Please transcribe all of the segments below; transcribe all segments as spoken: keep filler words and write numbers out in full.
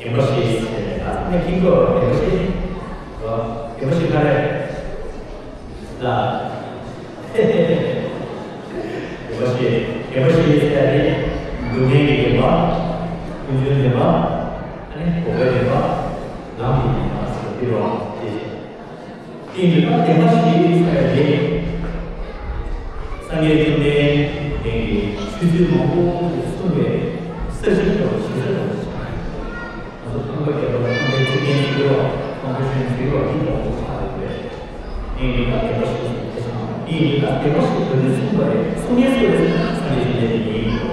རྒན་པོ་ཞིག་ཟེར་ནས་ད་ངས་ཁྱིམ་སྐོར་རྒན་པོ་ཞིག་རོ། རྒན་པོ་ཞིག་ག་རེ་ལ། རྒན་པོ་ཞིག་རྒན་པོ་ཞིག་ཟེར་ནས་སྡུག་བསྔལ་གྱི་རྒན་པ། ཀུན་འབྱུང་རྒན་པ། ཨ་ནི་འགོག་པའི་རྒན་པ། ལམ་གྱི་རྒན་པ་ཟེར་འདི་རོ། དེ་བཞིན། དེ་ཡིན་དུས་ད་བདེན་པ་བཞི་ཟེར་བའི་སངས་རྒྱས་བཅོམ་ལྡན་འདས་ཀྱིས་ཆོས་ཚུལ་མང་པོ་ཞིག་གསུངས་པའི་གསར་བཤད་འདྲ་བོ་ཞིག་གསར་འདྲ་བོ་ཞིག་ཆགས་ཡོད། ང་ཚོ་ཁང་པ་བརྒྱབ་པ་ལ་ཁང་པའི་ཐུགས་རྟེན་ཞིག་ཡོད། ཁང་པ་གཞན་ཞིག་ཡོད། འདི་འདྲ་བོ་ཆགས་ཡོད་པས། དེ་ཡིན་དུས་ད་བདེན་པ་བཞི་ཟེར་བའི་དེ་ཡིན་དུས་ད་བདེན་པ་བཞི་ག་དུས་གསུངས་པ་རེད། གསུང་མཁན་སུ་རེད་ཟེར་ན་སངས་རྒྱས་བཅོམ་ལྡན་འདས་ཉིད་ཡིན་པ།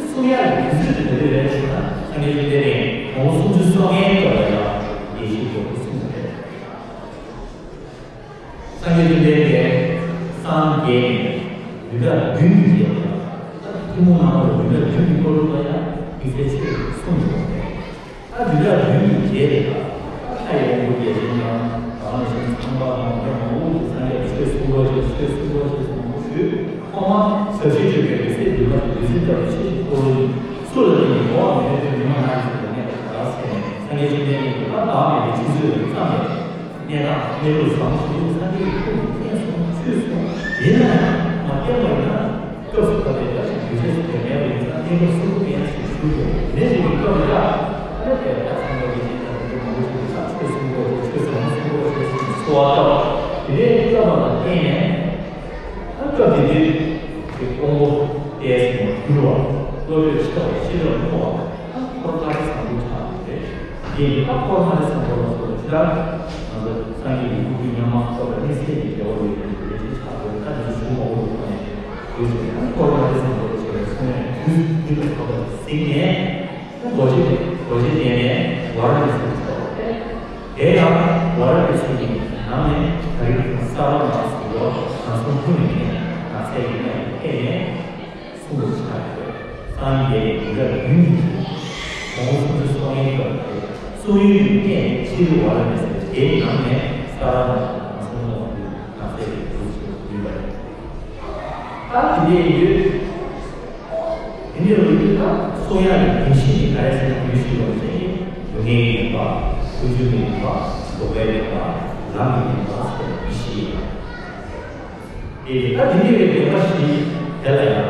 གསུང་ཡག་གི་དུས་ཚོད་དེ་ག་དུས་རེད་ཟེར་ན་སངས་རྒྱས་བཅོམ་ལྡན་འདས་ནས་དགོངས་པ་སུམ་ཅུ་སོ་ལྔའི་སྐབས་ལ་ཡང་ཡེ་ཤེས་སྒོ་ཕྱེ་གསུངས་པ་རེད། སངས་རྒྱས་བཅོམ་ལྡན་འདས་སངས་རྒྱས་ནས་བདུན་ཕྲག་བདུན་གྱི་རྗེས་ལ་ཐུན་མོང་ནང་ལ་བདུན་ཕྲག་བདུན་གྱི་འཁོར་ལོ་ལ་ཡང་དམིགས་བསལ་ཆོས་གསུངས་ཡོད་པ་རེད། ད་འདི་འདྲ་བདུན་གྱི་རྗེས་ལ་ད་ལྷ་ཡི་དབང་པོ་བརྒྱ་བྱིན་དང་གང་ལ་ཞིག་ཚངས་པ་དང་མི་མང་པོ་གིས་སངས་རྒྱས་ལ་ཆོས་གསུང་རོགས་བྱེད། ཆོས་གསུང་རོགས་བྱེད་ཟེར་མང་པོ་ཞུས། ཐོག་མར་ཟབ་ཞི་སྤྱོད་པའི་འོད་ཟེར་འདུས་མ་བྱས་འོད་ཟེར་ལྟ་བུ་ཆེ་ཞིང་མཐོ་རིས་སུ་ལ་བརྟེན་ནས་འགྲོ་བ་མི་མཐོང་ཐོས་མི་སྨྲ་ནགས་ཀྱི་ས་གནས་པ་དག་ཟེར་ནས་སངས་རྒྱས་བཅོམ་ལྡན་འདས་ཀྱིས་ད་བདག་མེད་པའི་ཆོས་ཚུལ་ལ་བརྩམས་པའི་གནས་དང་གནས་ལུགས་ཟབ་མོ་ཞིག་སྟེ་སངས་རྒྱས་ཀྱི་ཐུགས་ཀྱིས་མཁྱེན་སོང་། ཆོས་གསུངས། ཡིན་ན་ཡང་མ་བསྟན་པ་ཡིན་ན། སྐབས་སུ་བབ་པའི་བཀའ་ཆེན་དུས་ཆེན་སོགས་ཀྱང་མེད་པ་ཡིན་ཙང་གནས་སྐབས་གསུམ་པོ་ཡང་ཞིག་ཞུ་དགོས། དེ་ཞིག་གི་སྐབས་ལ་ཨ་ནི་དེ་ལ་ཚང་མ་ཡིད་ཆེས་དང་དེ་མང་པོ་ཞིག་གིས་ཆོས་གསུང་དགོས་ཏེ་ཆོས་ཟབ་མོ་གསུང་དགོས་ཞེས་གསུངས་གསོལ་བ་བཏབ། དེ་ནས་བསྐལ་པ་ལ་བརྟེན་ནས་ཨ་སྐབས་དེ་དུས་ཀྱི་ཀོང་པོ་ཏའི་སྲིད་མ་གྱུར་བ། བློ་གྲོས་ཆེ་བ་ཤེས་རབ་རྣོ་བ། ཨ་འཁོར་ལྷ་རི་བཟང་པོ་ཆགས་ཡོད་རེད། དེ་ཡིན་ཨ་འཁོར་ལྷ་རི་བཟང་པོ་ལ་སོགས་པ་ཇི་ལྟར་ང་ཚོ་སངས་རྒྱས་ཀྱི་སྐུ་སྒེག་ཉམས་མ་ཐོབ་པའི་དམིགས་བསལ་གྱི་རྒྱལ་བ་ཡོད་པའི་ལས་ཅན་ཆགས་ཡོད་ཁ་ནས་ཞུ་མ་དགོས་པའི་ཐོག་ནས་ཡོད་ཅིང་ཡང་འཁོར་ལྷ་རི་བཟང་པོ་ལ་བྱེད་པའི་གསུང་ཡང་དུས་ཉིད་ལ་ཐོབ་པ་གཟིགས་ནས་རྡོ་རྗེ་རྡོ་རྗེ་གདན་ནས་ཝཱ་ར་ཎ་སིར་འགྲོ་བ་སྟེ། དེ་ཡང་ཝཱ་ར་ཎ་སི་གི་ནང་ནས་ད་རེས་ཀྱི་ས་ར་ནཱ་ཐ་ཟེར་བ་ནང་སོང་ཐུན་ལས་མཁན་ནགས་ཚལ་གྱི་གནས་ལ་ཕེབས་ནས། གསུངས་པ་ཆགས་ཡོད། སངས་རྒྱས་ཀྱི་བདུན་ཕྲག་བདུན་གྱི་རྗེས་དགོངས་པ་སུམ་ཅུ་སོ་ལྔའི་སྐབས་ཏེ་གསུང་ཡུལ་གྱི་གནས་ཕྱི་རོལ་ཝཱ་ར་ཎ་སི་དེའི་ནང་ནས་ས་ར་ནཱ་ཐ་དང་ས་ར་ནཱ་ཐ་ནགས་ཚལ་གྱི་གྲུབ་ཆེན་ཡིན་པ་རེད། ད་དེ་འདྲའི་ཡོད། དེ་འདྲའི་ཡོད་དུས་ད་གསུང་ཡག་གི་རྒྱུན་ཤེས་ནི་ག་རེ་ཟེར་ན་རྒྱུན་ཤེས་ལོ་ཟེར་ནི་སྡུག་བསྔལ་གྱི་རིམ་པ། ཀུན་འབྱུང་གི་རིམ་པ། འགོག་པའི་རིམ་པ། ལམ་གྱི་རིམ་པ་ཟེར་བའི་རྒྱུན་ཤེས་ཡིན། ཨེ། ད་འདི་འདྲ་བའི་བདེན་པ་བཞི་དེ་ལ་ཡང་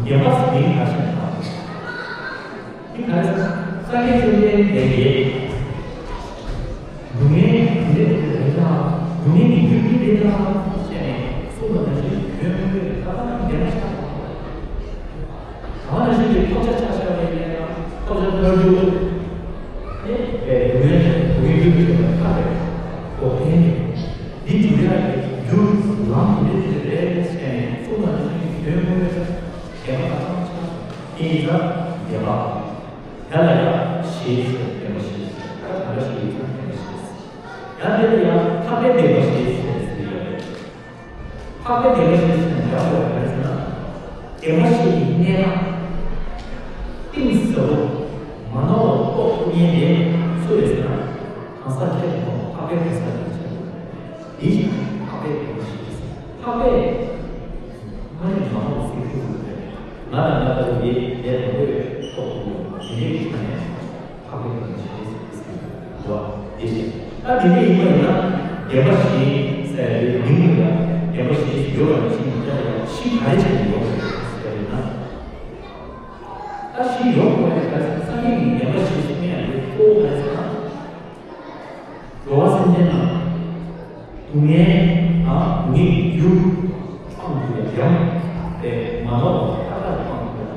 བདེན་པ་ཟེར་མིང་ག་ཞིག་དང་། འདི་ག་རེ་ཟེར་ན་སངས་རྒྱས་བཅོམ་ལྡན་འདས་ཀྱིས་སྡུག་བསྔལ་འདི་འདྲ་དེ་རེད་ལ། སྡུག་བསྔལ་གྱི་རྒྱུ་འདི་རེད་ལ་ཞེས་ནས་གསུངས་པ་ནང་བཞིན་དོན་དངོས་ཀྱི་ལྟ་བ་ནི་བདེན་པ་ཆགས་པ་དང་། གང་ནང་བཞིན་གྱི་ཐོབ་བྱ་ཆ་བཞག་པའི་གནས་ལ་ཐོབ་བྱ་མཐར་ཐུག་ནི་སྡུག་བསྔལ་དང་སྡུག་བསྔལ་རྒྱུ་ཡིན་པར་ཐལ་བའི་འགོག་བདེན་ཡིན། འདི་འགྲུབ་ཡག་གི་རྒྱུ་ལམ་དེ་འདྲ་དེ་རེད་ཟེར་ནས་གསུངས་པ་ནང་བཞིན་གྱི་དོན་དངོས་ཀྱི་བདེན་པ་དང་ཆ་དེ་ཡིན་ཙང་བདེན་པ། དེ་ལ་ཡང་ཞེས་ཟེར་བདེན་པ་ཞེས་ཟེར། ད་ག་འདྲ་ཞིག་ཡིན་ཙང་བདེན་པ་ཞེས་ཟེར། ཡང་དེ་ལ་ཡང་ཐར་པའི་བདེན་པ་ཞེས་ཟེར་ཟེར་ཡོད་རེད། འཕགས་པའི་བདེན་པ་ཞེས་ཟེར་ན་སྦྱར་དགོས་པ་ག་རེ་ཟེར་ན། བདེན་པ་ཞིག་གི་གནས་སྟངས་གཏིང་ཟབ་པོ་མ་ནོར་བ་རྟོགས་ཐུབ་མཁན་དེ་སུ་རེད་ཟེར་ན། གང་ཟག་ཁྱད་དུ་འཕགས་པའི་གང་ཟག་དེ་ཆགས་ཡོད། དེ་བཞིན་འཕགས་པའི་བདེན་པ་ཞེས་ཟེར། འཕགས་པས་སྔར་ནས་མ་ནོར་བ་ཟེར་ཐུབ་ཡོད་པས། ང་དང་ང་ལྟ་བུ་ཡིས་དེ་མང་པོས་རྟོགས་ཐུབ་ཡོད། དེ་འདྲའི་གི་ཆ་ནས། འཕགས་པའི་བདེན་པ་ཞེས་ཟེར་གྱི་འདུག་པ། དེ་བཞིན་ད་དེ་འདྲ་ཡིན་པ་ཡིན་ན་བདེན་པ་བཞི་ཟེར་བའི་མིང་ལ་ཡང་བདེན་པ་བཞི་ཡོད་པ་ནང་བཞིན་མི་འདྲ་བ་ཡང་བཞི་ག་རེ་བྱས་ནས་ཡོད་པ་རེད་ཟེར་བ་ཡིན་ན། ད་བཞི་ཡོད་དགོས་པ་ཡིན་ན་སངས་རྒྱས་ཀྱིས་བདེན་པ་བཞི་ཟེར་ཡང་ཡོད་གཙོ་བོ་ག་རེ་ཟེར་ན། འགྲོ་བ་སེམས་ཅན་རྣམས་སྡུག་བསྔལ་དང་སྡུག་བསྔལ་གྱི་རྒྱུ་སྤང་ཐུབ་པའི་ལམ་དེ་མ་ནོར་བ་ཏག་ཏག་སྤང་ཐུབ་པ།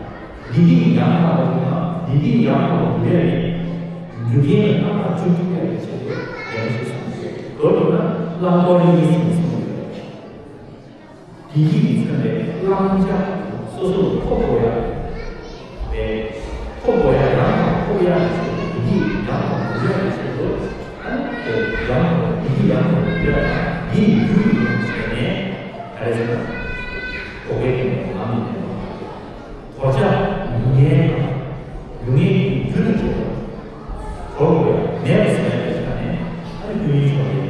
བདེ་སྐྱིད་ཡང་དག་པ་ཡིན་ན་བདེ་སྐྱིད་ཡང་དག་པ་ཡོད་ཡ་རེད། རྒྱུ་རྐྱེན་ལ་རྣམ་དག་བཅུག་ཐུབ་ཡ་རེད་ཅེས་པའི་ལན་ཞིག་གསུངས་ཡོད། མདོར་བསྡུ་ན་བླང་དོར་གཉིས་ཟེར་གསུངས་ཡོད། བདེ་སྐྱིད་ཀྱིས་མཚོན་པའི་བླང་བྱ་སོ་སོར་ཐོབ་དགོས་ཡ། ཐོབ་དགོས་ཡ་རང་དང་ཐོབ་ཡ་ལ་བྱེད་པའི་བདེ་སྐྱིད་ཡང་དག་པ་ཡོད་ཡ་ཆེད་དུ། ཨ་ནི་དེ་ཡང་དག་པ་བདེ་སྐྱིད་ཡང་དག་པ་ཡོད་ཡ་དང་འདིའི་རྒྱུ་ཡིན་ཟེར་ནས་ག་རེ་ཟེར་ན། འགོག་པའི་རྒྱུ་ནི་ལམ་ཡིན་ནོ། དོར་བྱ་སྡུག་བསྔལ་དང་སྡུག་བསྔལ་གྱི་རྒྱུ་དང་བཅས་པ། དོར་དགོས་ཡ་མེད་པ་ཟེར་ཡ་དེ་ཆ་ནས་ཨ་ནི་ཀུན་ཡིད་ཆོག་ལྡན།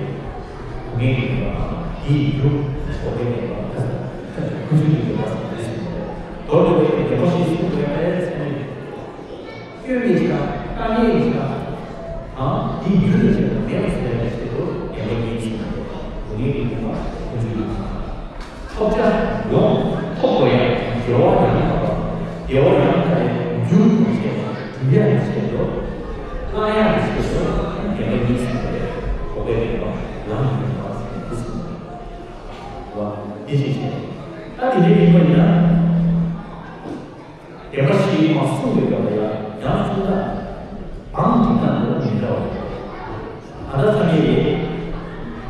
སྡུག་བསྔལ་གྱི་རྒྱུ་དང་དེའི་རྒྱུ་འགོག་པའི་རྒྱུ་དང་ཐ་ཚིག་ཀུན་འབྱུང་གི་རྒྱུ་དང་ཟེར་བ་དེ་ཟེར་བ་རེད། དོར་དགོས་པའི་རྒྱུ་འགོག་པ་ཞེས་གསུངས་པའི་ཨ་ནི་ཚད་མེད། སྐྱོན་མེད་ཀྱང་དཀའ་ངལ། ཡིན་ན། ཨང་། འདི་རྒྱུ་ལ་བྱས་པ་མེད་པ་བཟོ་ཡག་གི་ཆེད་དུ་བདེན་པ་གཉིས་ཟེར་ན། སྡུག་བསྔལ་གྱི་སྡུག་པ་ཀུན་འབྱུང་ཡིན་ན། ཐོབ་བྱ་ཡོངས་ཐོབ་དགོས་ཡག་དགེ་བ་ཡང་དག་པ། དགེ་བ་ཡང་དག་པའི་རྒྱུ་མ་བྱས་པ་སྒྲུབ་ཡག་གི་ཆེད་དུ། བླང་ཡག་གི་ཆེད་དུ་བདེན་པ་གཉིས་ཟེར་བ་རེད། འགོག་པའི་བདེན་པ། ལམ་གྱི་བདེན་པ་ཟེར་ནས་འདི་གསུངས་པ་རེད། འདི་ཞིག་བྱས། ད་དེ་འདྲ་ཡིན་པ་ཡིན་ན། བདེན་པ་བཞི་མ་གསུངས་པའི་སྐབས་ལ་ཡང་ཡང་གསུངས་ན། གང་གི་སྟངས་དུ་མི་འདྲ་བ་རེད། ད་ལྟ་ཚང་མས་ཡིན།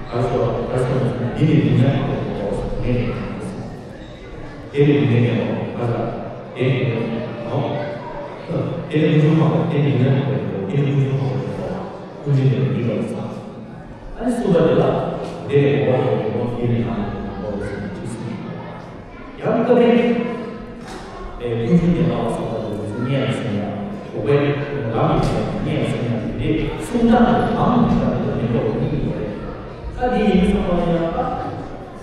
ག་རེ་ཟེར་བ་ག་རེ་ཟེར་བ་ཟེར་ན། འདི་ནི་སྡུག་བསྔལ་ཁོ་ཐག་ཡིན་པའི་ངོ་བོ་ཟེར་ངེས་ནས་ཀྱང་ཟེར། དེ་ནི་སྡུག་བསྔལ་ངེས་པ་ག་ཟེར། དེ་ནི་སྡུག་བསྔལ་ངེས་པ། དེ་ནི་ཀུན་འབྱུང་ཁོ་ཐག་དེ་ནི་སྡུག་བསྔལ་ཁོ་ཐག་དེ་ནི་ཀུན་འབྱུང་ཁོ་ཐག་ཀུན་འབྱུང་དེ་ནི་མི་འདྲ་བ་ཟེར། ཨ་ནི་གསུམ་པ་དེ་ལ། དེ་ནི་འགོག་པ་ཁོ་ཐག་ཡིན་པ་དེ་ནི་ལམ་གྱི་བདེན་པ་ཟེར་ནས་ཅི་གསུངས་ཡོད། ཡང་སྐབས་རེ། ཨེ། ཀུན་འབྱུང་བདེན་པ་སོགས་པ་དེ་ཚོ་རྙེད་ཟིན་ཡང་། འགོག་པའི་ལམ་གྱི་བདེན་པ་རྙེད་ཟིན་ཡང་དེ་འདྲའི་གསུང་སྟངས་དང་ལམ་གྱི་བདེན་པ་དེ་ཚོ་མི་འདྲ་བ་གཉིས་ཡོད་རེད། ད་དེ་ཡིན་དུས་ཙམ་པ་ལ་ཡང་ད།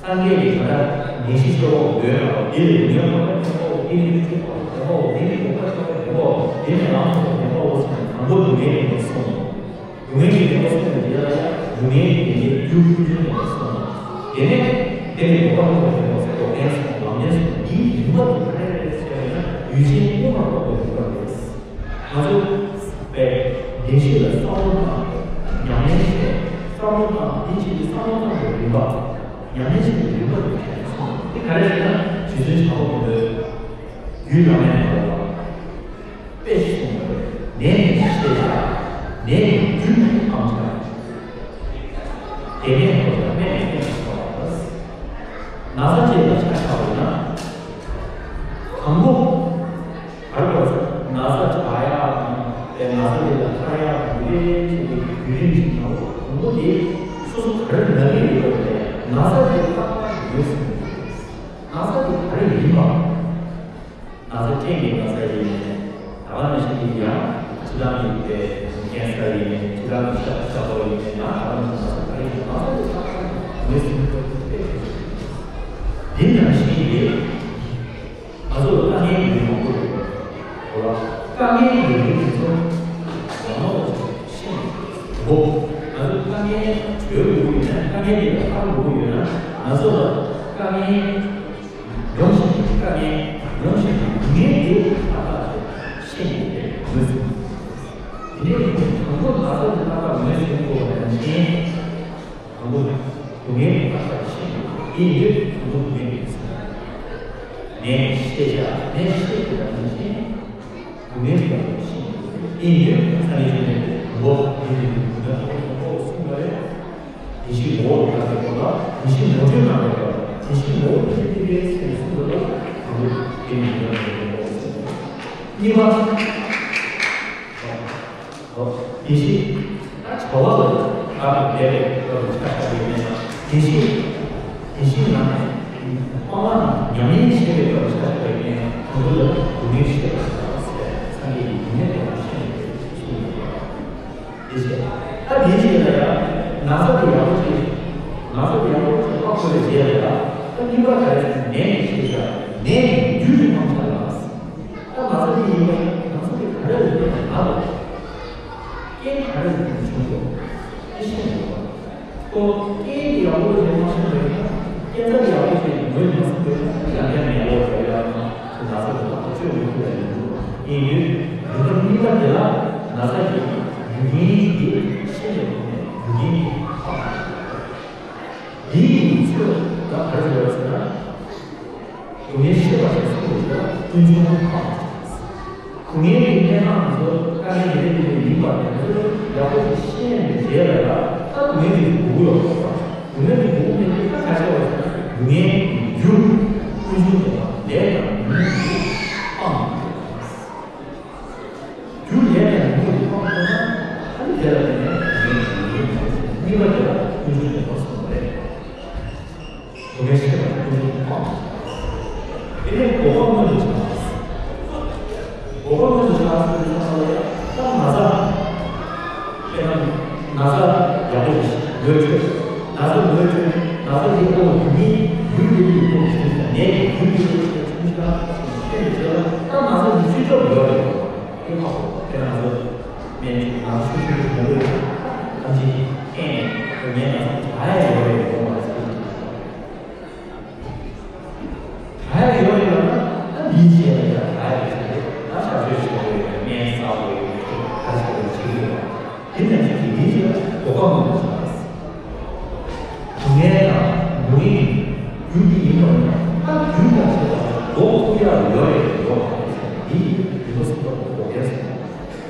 སངས་རྒྱས་ཀྱི་ད་ལྟ་བདེན་བཞི་ཤེས་པ་ཡོད་ན། འདི་ལ་ཉོན་མོངས་པའི་བདེན་པའོ། འདི་ནི་ཀུན་འབྱུང་ཁོ་ཐག་བདེན་པའོ། འདི་ནི་འགོག་པའི་ཐོབ་པའི་བདེན་པའོ། འདི་ནི་ལམ་ཐོབ་པའི་བདེན་པའོ་ཟེར་ནས་དང་པོ་སྡུག་བསྔལ་གྱི་བདེན་པ་གསུངས། སྡུག་བསྔལ་གྱི་བདེན་པ་གསུངས་པ་དེ་ལ་ཡང་སྡུག་བསྔལ་གྱི་བདེན་པའི་རྒྱུ་ཀུན་འབྱུང་བདེན་པ་གསུངས། དེ་ནས་དེ་ནས་འགོག་པ་ཐོབ་པའི་བདེན་པ་ཟེར། འགོག་བདེན་ཟེར། ལམ་བདེན་ཟེར། འདིའི་རིམ་པ་དེ་ག་རེ་རེད་ཟེར་ན། ཡུལ་ཅན་དབུ་མར་རྟོགས་པའི་རིམ་པ་རེད། ང་ཚོ་བས་བདེན་བཞི་ལ་བསམ་བློ་བཏང་། ཉམས་ལེན་བྱས། བསམ་བློ་བཏང་། འདི་བྱས་ཏེ་བསམ་བློ་བཏང་བའི་རིམ་པ། ཉམས་ལེན་བྱེད་པའི་རིམ་པ་དེ་ག་རེ་ཟེར་ན། འདི་ག་རེ་ཟེར་ན། རྗེ་བཙུན་བྱམས་པ་མགོན་པོས་རྒྱུད་བླ་མའི་ནང་ལ་དཔེ་ཞིག་གསུངས་པ་རེད། ནད་ནི་ཤེས་བྱ། ནད་ཀྱི་རྒྱུ་ནི་ཕམ་བྱ། དེ་ནས་ཁོ་ལ་སྨན་ནི་སྨན་ཞེས་པ་ལ། ན་ཚ་ཅན་ལ་ཆ་བཞག་པ་ཡིན་ན། དང་པོ། ག་རེ་ཟེར། ན་ཚ་དྲག་ཡག་དང་། དེ་ན་ཚ་དེ་ལ་ཐར་ཡག་དང་། དེ་བྱས་ཏེ་བརྒྱུད་རིམ་ཞིག་ནང་དང་པོ་དེ་སོ་སོ་ག་རེ་ན་གི་ཡོད་པ་རེད། ན་ཚ་དེ་ཏག་ཏག་ངོས་ཟིན་དགོས། ན་ཚ་དེ་ག་རེ་ཡིན་པ། ན་ཚ་སྐྲན་གྱི་ན་ཚ་ཡིན་ནའི། ད་ག་ནང་བཞིན་གྱི་ཡང་ཕྱི་ནང་གི་དེ་ཀེན་སར་ཡིན་ནའི། ཕྱི་ནང་གི་ཤ་ཤ་པོ་ཡིན་ནའི། ཡང་ད་ག་ནང་བཞིན་ན་ཚ་ག་རེ་ཡིན་ན། ན་ཚ་དེ་ཏག་ཏག་ངོས་ཟིན་དགོས་པ་དེ་དཔེ་གལ་ཆེན་པོ་རེད། དེ་ནང་བཞིན་གྱི། ང་ཚོ་ལ་དཀའ་ངལ་ཡོད་མང་པོ་ཡོད་རེད། དཀའ་ངལ་ཡོད་མཁན་དེ་ཚོ་ཡང་ན་ཤེས་དགོས། ང་ཚོ་དཀའ་ངལ་གྲོལ་དགོས་ཡོད་ན། དཀའ་ངལ་དེ་ལ་ཐར་དགོས་ཡོད་ན། ང་ཚོ་ལ་དཀའ་ངལ་ཡོང་བཞིན་པའི་དཀའ་ངལ་ཡོང་བཞིན་པའི་སྡུག་བསྔལ་དེ་ཏག་ཏག་ཅིག་ཤེས་དགོས་པའི་ངོས་ཟིན། དེ་འདྲའི་དུས་དང་པོ་ན་ཚ་དེ་ཏག་ཏག་ངོས་ཟིན་དགོས་པ་ནང་བཞིན། དང་པོ་སྡུག་བསྔལ་གྱི་རྟགས་ཤེས་དགོས། དེ་ཡིན་དུས་དང་པོ་སྡུག་བསྔལ་གྱི་ཟིན། ནད་ཤེས་བྱ། ནད་ཤེས་དགོས་པ་ནང་བཞིན་སྡུག་བསྔལ་གྱི་རྟགས་ཤེས་དགོས། དེ་ཡིན་དུས་སངས་རྒྱས་བཅོམ་ལྡན་འདས་དང་པོ་དེ་ཡིན་དུས་སྡུག་བསྔལ་ཐོབ་པ་དང་པོ་གསུངས་པ་རེད། བདེན་བཞིའི་ངོ་བོ་ལ་བརྟགས་པའི་སྐོར་ལ། བདེན་བཞིའི་ངོ་སྤྲོད་གནང་བའི་སྐོར་ལ། བདེན་བཞིའི་ངོ་བོ་དེ་ཤེས་ཀྱི་རེད་ཟེར་ནས་གསུངས་པ་ལ། དང་པོ་དེ་ཡིན་དུས་སྡུག་བསྔལ་ཐོབ་པ་དང་པོ་གསུངས་པ་རེད། གཉིས་པ། ཨོ། དེ་བཞིན་ད་བྱ་བ་ལ་བདག་ཏུ་འབད་པའི་སྐབས་སུ་ཆ་བཞག་པ་ཡིན་ན། དེ་བཞིན་དེ་བཞིན་ལ་ནི་སྤང་བླང་ཉམས་ལེན་བྱེད་པའི་སྐབས་སུ་ཆ་བཞག་པ་ཡིན་ན། དང་པོ་ལ་སྡུག་བསྔལ་ཤེས་པར་བྱ་ཟེར། སངས་རྒྱས་ཀྱིས་སྡུག་བསྔལ་དེ་ལ་ཤེས་ནས་གསུངས་ཡོད་པ། དེ་བཞིན་ད་དེ་བཞིན་ལ་ཡང་ན་ཚ་དེ་ཡག་པོ་བྱེད། ན་ཚ་དེ་ཡག་པོ་བྱེད་པ་ཁོ་ལས་བྱེད་ལ་ཡང་། ད་གཉིས་པ་ག་རེ་ཟེར་ན། ནད་ནི་ཤེས་བྱ། ནད་ཀྱི་རྒྱུ་ནི་ཕམ་བྱ་ལ། ད་ན་ཚ་དེ་ཡིན་པ་ཡིན་ན། ན་ཚ་དེ་ག་རེ་ལ་བརྟེན་ནས་ན་དགོས། རྐྱེན་ག་རེ་ལ་བརྟེན་ནས་བྱུང་དགོས། དེ་ཤེས་དགོས་པ། ཁོ་རྐྱེན་དེ་ཡག་པོ་བྱས་མ་ཤེས་པ་ཡིན་ན། རྐྱེན་རྩ་དེ་ཡག་པོ་བྱས་ནས་ངོས་མ་ཟིན་པ་ཡིན་ན། ཡང་བསྐྱར་ནད་ལོག་འགྲོ་ཡག་དང་། ཁོ་ན་ཚ་དེ་ལ་ཐག་གཅོད་མི་ཐུབ་པ་ཡིན་འདུག་ཡིན་དུས་རིམ་པ་གཉིས་པ་དེ་ལ་ན་ཚ་དེ་རྒྱུ་རྐྱེན་གྱིས་ཤེས་པའི་སྒོ་ནས་རྒྱུ་རྐྱེན་གྱིས་འཕགས། འདིའི་ཚུལ་ལ་ག་རེ་ཟེར་བ་ཟེར་ན། སྡུག་བསྔལ་ཤེས་པ་ཞེས་གསུངས་པའི་ཕྱིར་ཀུན་འབྱུང་ཁམས། སྡུག་བསྔལ་གྱི་གནས་སྟངས་ཚོ་དཀའ་ངལ་དེ་འདྲ་དེ་འདྲ་ཡིན་པ་དེ་ཚོ་ཡག་པོ་ཞིག་ཤེས་ནས་རྗེས་ལ་ཡང་ད་སྡུག་བསྔལ་དེ་འགོག་གི་ཡོད་པ། སྡུག་བསྔལ་དེ་འགོག་མེད་དུས་ད་ག་བྱས་པ་ཟེར་ན། སྡུག་བསྔལ་གྱི་རྒྱུ་ཀུན་འབྱུང་བདེན་པ་ལས་དང་ཉོན་མོངས་ཀྱིས་སྤངས་ཡོད། རྒྱུ་ལས་དང་ཉོན་མོངས་ཀྱིས་སྤངས་ཐུབ་ན། ཨ་ནི་དེ་ལ་བརྟེན་ནས་སྡུག་བསྔལ་གྱི་ཉོན་མོངས་མེད་ཟེར། གཉིས་པ་དེ་ལ་ཀུན་འབྱུང་བདེན་པ་གསུངས་པ་རེད། སྡུག་བསྔལ་ཤེས་པ་ཀུན་འབྱུང་སྤངས། དེ་ནས་འགོག་པ་མངོན་དུ་བྱ། འགོག་པ་མངོན་དུ་བྱ་ཟེར་དུས་ཙམ་པ་ལ་ཡང་ད་ན་ཚ། དཔེར་ན་ན་ཚ་ཡག་པོ་ཞིག་ངོས་འཕྲོད། ན་ཚ་ངོས་འཕྲོད་ནས་ན་ཚ་དེ་ཨོ་ཡིན། རྒྱུ་དེ་ཡིན་པོ་ཞིག་ན་ནད་ཀྱི་རྒྱུ་དེ་ཡིན་པོ་ཞིག་ན་ཤེས་པའི་ཚེ་ལ་ད་ན་ཚ་དེ་བཅོས་ཐབས་ཡོད་རེད། དེ་ཧ་གོ། དཔེར་ན་ང་ཚོ་སྨན་བཅོས་ ང་ཚོ་ཆུང་ཆུང་གི་མོ་ལོས་ཐམས་ཅད་ཨེ་ནས་ངའི་ང་ཚོ་ག་ཡ་ཡོད་རེད་ཡོང་བ་ཟེར་གྱི་འདུག་ག་ཡ་ཡོད་རེད་ལབ་ན། ད་འདིའི་རྗེས་ལ་ཡང་ག་ཡ་ཡོད་ཟེར་ཏེ། ད་ཞབས་ཕྱི་ཞུ་དགོས་ཡོད་རེད། སྨན་ཟ་དགོས་ཡོད་རེད། ག་རེ་བྱེད་དགོས་བྱེད་ཀྱི་ཡོད་རེད། དེ་ནས་ཅིག་གི་འདིའི་རྗེས་ལ་དོ་ཁ་མང་པོ་ཞིག་ལ། སྡུག་བསྔལ་དང་སྡུག་བསྔལ་རྒྱུ་འདི་ཡིན་པ་ཡིན་ན། ད་རྒྱུ་དང་བྱེད་པ་ལྡོག་ཐུབ་ཡག་ཡོད་རེད་ཡོད་མ་རེད་ཟེར་ན། འདི་ཡིན་པ་སེམས་པ་ལྡོག་ཡག་ཟེར་ན།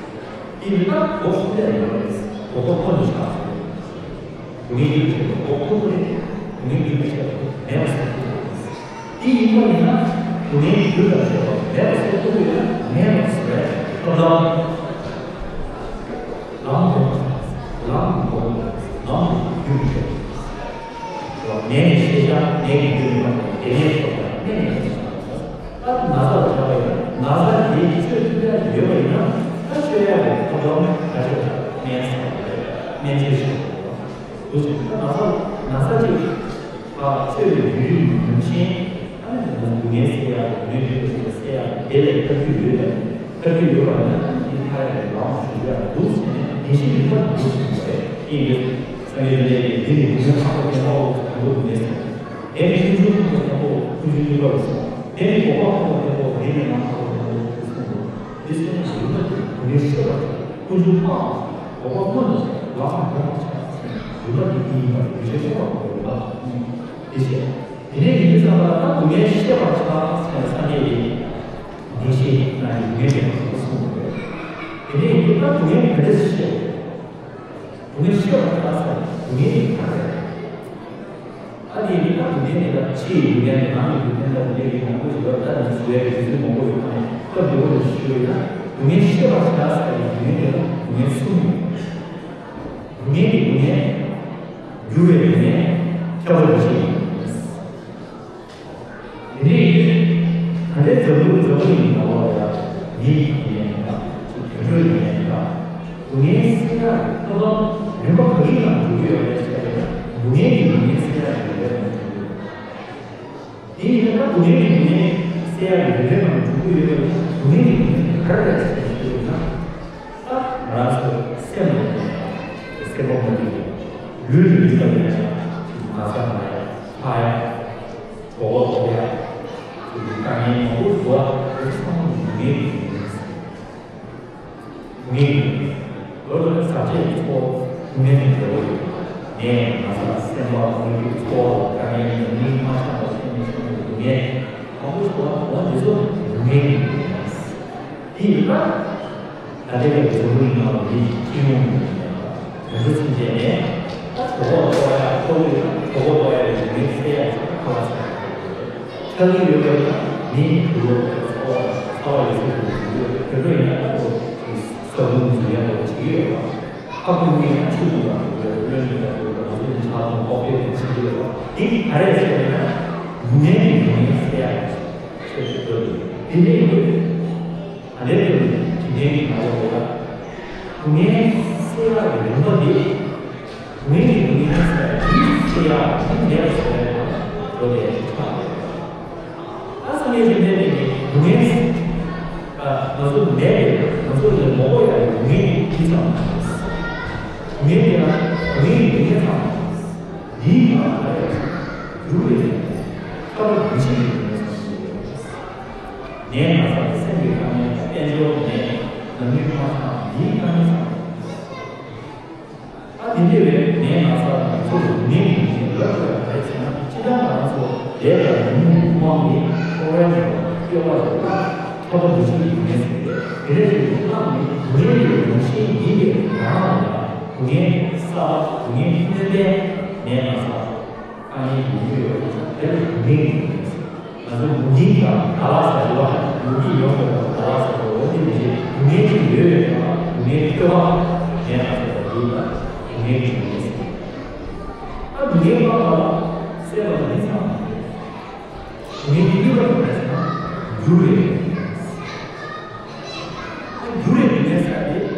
དེ་ཡིན་ན་ལྡོག་ཐུབ་ཡག་ཡོད་རེད། ལྡོག་པ་ཁོ་ན་ཆགས་སོང་། སྡུག་བསྔལ་རྒྱུ་དང་བྱེད་པ་ལྡོག་ཐུབ་པ་རེད། སྡུག་བསྔལ་རྒྱུ་དང་བྱེད་པ་མེད་པ་བཟོ་ཐུབ་པ་རེད། དེ་ཡིན་པ་ཡིན་ན། སྡུག་བསྔལ་རྒྱུ་དང་བྱེད་པ་མེད་པ་བཟོ་ཐུབ་པ་ཡིན་ན། མེད་པ་བཟོ་ཡག་ཐབས་ལམ། ལམ་འདོན་པ། ལམ་འདོན་པ། ལམ་དུ་རྒྱུ་མི་འདོན་པ། ནད་ནི་ཤེས་བྱ་ནད་ཀྱི་རྒྱུ་ཡིན་པ་དང་། དེ་ནས་ཆོག་པ་ནད་ནི་ཤེས་བྱ། ད་ན་ཚ་ལ་སྦྱར་བ་ཡིན་ན། ན་ཚ་དེ་བཅོས་ཐུབ་ཡག་ཡོད་པ་ཡིན་ན། ད་བཅོས་ཡག་གི་ཐབས་ལམ་ག་ཚོད་ཡོད། སྨན་ཟ་དགོས་རེད། སྨན་བཅོས་བྱེད་དགོས་རེད། འདུག་སེ་ད་ན་ཚ་ན་ཚ་ཅིག་ཨ་བཅོས་པའི་ཡུན་རིང་ནང་བཞིན། ཨ་ནི་སྡུག་བསྔལ་སེལ་ཡག་ནད་རིགས་སེལ་ཡག་དེ་ལས་ཐར་རྒྱུ་ཡོད་པ་ཡིན། ཐར་རྒྱུ་ཡོད་པ་ཡིན་ན། ཨ་ནི་འདི་ཐར་ཡག་གི་ལམ་ཞུགས་ཡག་འདུག་ཟེར་ནས་བདེན་བཞི་རིག་པ་འདུག་ཟེར་བ་རེད། ཡིན་ཏེ། སངས་རྒྱས་བཅོམ་ལྡན་འདས་ཀྱིས་འདི་ནི་སྡུག་བསྔལ་ཁ་དོག་ལྡན་པའོ། དང་པོ་སྡུག་བསྔལ་ཟེར། དེ་ནི་ཀུན་འབྱུང་ཁ་དོག་ལྡན་པའོ། ཀུན་འབྱུང་གཉིས་པ་ལ་སོགས། དེ་ནི་འགོག་པ་ཁ་དོག་ལྡན་པའོ། དེ་ནི་ལམ་ཁ་དོག་ལྡན་པའོ། ཞེས་གསུངས་པ། འདི་གསུམ་ནི་རིག་པ་དེ་སྡུག་བསྔལ་ཤེས་པར་བྱ། ཀུན་འབྱུང་སྤང་བར་བྱ། འགོག་པ་སྔོན་དུ་བྱ། ལམ་ལ་ཡོངས་སུ་བྱ། རིག་པ་དེ་དེ་ཡིན་པར་རིག་པའི་ཤེས་པ་དགོས་པ་ལ་དེ་བྱས། དེ་ནས་ཡིན་དུས་ཙམ་པ་ལ་ད་སྡུག་བསྔལ་ཤེས་པར་བྱ་ཟེར་ནས་སངས་རྒྱས་ཀྱིས་བདེན་བཞི་ནང་གི་སྡུག་བསྔལ་ཡོད་པ་གསུངས་པ་རེད། དེ་ནས་ཡིན་དུས་ད་སྡུག་བསྔལ་ག་འདྲ་ཞིག་ཤེས། སྡུག་བསྔལ་ཤེས་པར་བྱ་ཟེར་ན་སྡུག་བསྔལ་གྱི་མཐའ་རེད། ཨ་ནི་ཡིན་ན་སྡུག་བསྔལ་དེ་ལ་ཕྱིའི་སྡུག་བསྔལ་དང་ནང་གི་སྡུག་བསྔལ་དང་སྡུག་བསྔལ་གྱི་མང་པོ་ཞིག་ཡོད། ད་ནི་བཟོ་ཡག་གི་དུས་ཚོད་མང་པོ་ཡོད་ན། སྐབས་འདི་བོ་ནས་ཞུ་ཡོད་ན། སྡུག་བསྔལ་ཤེས་པར་བྱ་ཟེར་བའི་སྡུག་བསྔལ་དེ་ལ་སྡུག་བསྔལ་གསུམ་ཡོད། སྡུག་བསྔལ་གྱི་སྡུག་བསྔལ། འགྱུར་བའི་སྡུག་བསྔལ། ཁྱབ་པ་འདུ་བྱེད་ཡིན། དེ་ནས་ད་ལྟའི་འཛམ་བུ་འཛམ་བུ་གླིང་ནང་ལོགས་ལ་ཡང་མིའི་སྡུག་བསྔལ་ཡིན་ན། དུད་འགྲོའི་སྡུག་བསྔལ་ཡིན་ན། སྡུག་བསྔལ་སེལ་ཡག་གི་ཐབས་ལམ་རིམ་པ་ག་གི་ནང་འགྲོ་གི་ཡོད་རེད་ཟེར་ན། སྡུག་བསྔལ་གྱི་སྡུག་བསྔལ་སེལ་ཡག་གི་རིམ་པའི་ནང་འགྲོ་གི་ཡོད། དེ་ཡིན་ན་སྡུག་བསྔལ་གྱི་སྡུག་བསྔལ་སེལ་ཡག་གི་རིམ་པའི་ནང་འགྲོ་གི་ཡོད་པ་ཡིན་ན། སྡུག་བསྔལ་གྱི་སྡུག་བསྔལ་ག་རེ་རེད་ཟེར་ཞུ་ཡོད་ན། ད་ང་རང་ཚོ་སེམས་ལ་ཡོད་པ། སེམས་པ་མ་བདེ་བ། ལུས་ལ་ཡོད་པ་ཡིན་ན་ཡང་ན་ཚ་ན་ཡག་ཕ་ཡག་གོ་བ་ལོག་ཡག་དེ་འདྲའི་དཀའ་ངལ་མང་པོ་འདུག་པ། དེ་ཚང་མ་སྡུག་བསྔལ་གྱི་སྡུག་བསྔལ་རེད། སྡུག་བསྔལ་གྱི་སྡུག་བསྔལ་རེད། ཟག་བཅས་ཀྱི་ཚོར་བ་སྡུག་བསྔལ་གྱི་སྡུག་བསྔལ་རེད། ནད་ན་ཚ་སེམས་པ་མ་བདེ་བའི་ཚོར་བ་དང་དཀའ་ངལ་དང་། མིག་མ་འཆང་བ་སེམས་མ་འཆང་བའི་སྡུག་བསྔལ་མང་པོ་འདུག་པ། འོ་དེ་ཚོ་སྡུག་བསྔལ་གྱི་སྡུག་བསྔལ་རེད། དེ་ཡིན་ན། ད་ལྟའི་གི་འཛམ་བུ་གླིང་ནང་ལ་མི་གཅིག་སྐྱེ་ཡོང་གི་ཡོད་མེད་ལ། དེ་ཚོ་ཚུན་ཆད་ནས་ད་གྲོད་ཁོག་ལྟོགས་ཡག་ལྟོགས་ཀྱི་ཡོད་ན་གྲོད་ཁོག་ལྟོགས་ཡག་གི་རིགས་ནད་སེལ་ཡག་ཅིག་ཁ་ལག་ཟ་ཡག་ཆགས་ཀྱི་ཡོད་ན། མི་དུག་ལོག་ཚོར་བ་ཚ་བ་ཡོད་ཚད་དུ་འཇུག་གི་ཡོད། དེ་འདྲ་ཡིན་ན་ད་ཁོ་ས་བོན་འཛུལ་ཡག་ལ་བྱེད་ཀྱི་ཡོད་པ། ཁ་ཁུ་ནི་ཡང་ཆུ་འདུག་ལ་འགྲོ་གི་ཡོད། གློན་འདུག་ལ་འགྲོ་གི་ཡོད། ང་ཚོ་ནི་ཆང་དང་ཀོ་ཕི་དེ་འཆི་གི་ཡོད་པ། དེ་ག་རེ་ཟེར་ན། ནད་ཀྱི་ནད་སེལ་ཡག་ཆེད་དུ་འགྲོ་གི་ཡོད། དེ་འདྲ་ཡིན་དུས། ད་ལྟའི་དུས་ནི་འཇིག་རྟེན་གྱི་ནང་ལོགས་ལ་སྡུག་བསྔལ་སེལ་ཡག་གི་རིམ་པ་འདི། སྡུག་བསྔལ་གྱི་སྡུག་བསྔལ་ཟེར་ཡག་འདི་སེལ་ཡག་འདི་མེད་པ་ཟེར་ཡག་དང་འགྲོ་བའི་ཆགས་ཡོད། ད་སངས་རྒྱས་བཅོམ་ལྡན་འདས་ཀྱིས་སྡུག་བསྔལ། ཨ། ང་ཚོ་མེད་པའི་ང་ཚོ་ལ་མ་དགོས་ཡག་གི་སྡུག་བསྔལ་འདི་ཙམ་མ་རེད། སྡུག་བསྔལ་འདི་ལ་སྡུག་བསྔལ་གྱི་སྡུག་བསྔལ་ཙམ་མ་རེད། འདིའི་ནང་ལ་ཡང་འགྱུར་བའི་སྡུག་བསྔལ། ཁྱབ་པ་འདུ་བྱེད་ཀྱི་སྡུག་བསྔལ་ཟེར་གྱི་ཡོད། ནད་ན་ཚ་དང་སེམས་ཀྱི་དཀའ་ངལ་དང་། དཔལ་འབྱོར་མེད། ལམ་ལུགས་མ་འཆང་། འདིའི་དཀའ་ངལ་ཚང་མ་རེད། ད་དེ་འདྲ་བའི་ནད་ན་ཚ་དང་ཚོ་ལ་ནད་ཀྱི་ནད་ལབ་དགོས་པ་ག་རེ་ཟེར་ན། སྤྱིར་བཏང་ང་རང་ཚོ་ལས་དང་ཉོན་མོངས་ཀྱི་དབང་གིས་འཁོར་བའི་ནང་སྐྱེ་བ་རེ་ལ་ཁྱབ་པ་འདུ་བྱེད་ཀྱི་སྡུག་བསྔལ་ཟེར་གྱི་ཡོད། དེ་འདྲ་ཞིག་ཡིན་ཙང་ནི་སྡུག་བསྔལ་གྱི་རང་བཞིན་ཡིན་པའི་ནང་ལ་ཡང་སྡུག་བསྔལ་གསར་པ། སྡུག་བསྔལ་སྣོན་པའི་ནད་ན་ཚ། དཀའ་ངལ་ཡོང་གི་ཡོད་པ་དེ་ཚོ་དེ་ལ་སྡུག་བསྔལ་གྱི་སྡུག་བསྔལ་ཟེར། ང་ཚོ་མུ་གེ་དང་ད་ལ་ཟེར་བ། མུ་གེ་ཡོང་དགོས་པ་ད་ལ་ཟེར་བ། འོ་དེ་མི་བྱེད། སྡུག་བསྔལ་ཅིག་ཡོད་པའི་སྒང་ལ་སྡུག་བསྔལ་ཐོལ་པ་མེད་པ་ཟེར་བ་འདི་ལ་སྡུག་བསྔལ་གྱི་སྡུག་བསྔལ་ཟེར། ད་སྡུག་བསྔལ་པ་ལ་སེལ་བ་ལ་མི་ཚང་བ་རེད། སྡུག་བསྔལ་གྱི་གཉིས་པ་ལ་མི་ཚང་འགྱུར་བའི་སྡུག་བསྔལ། འགྱུར་བའི་སྡུག་བསྔལ་ཟེར་ཏེ།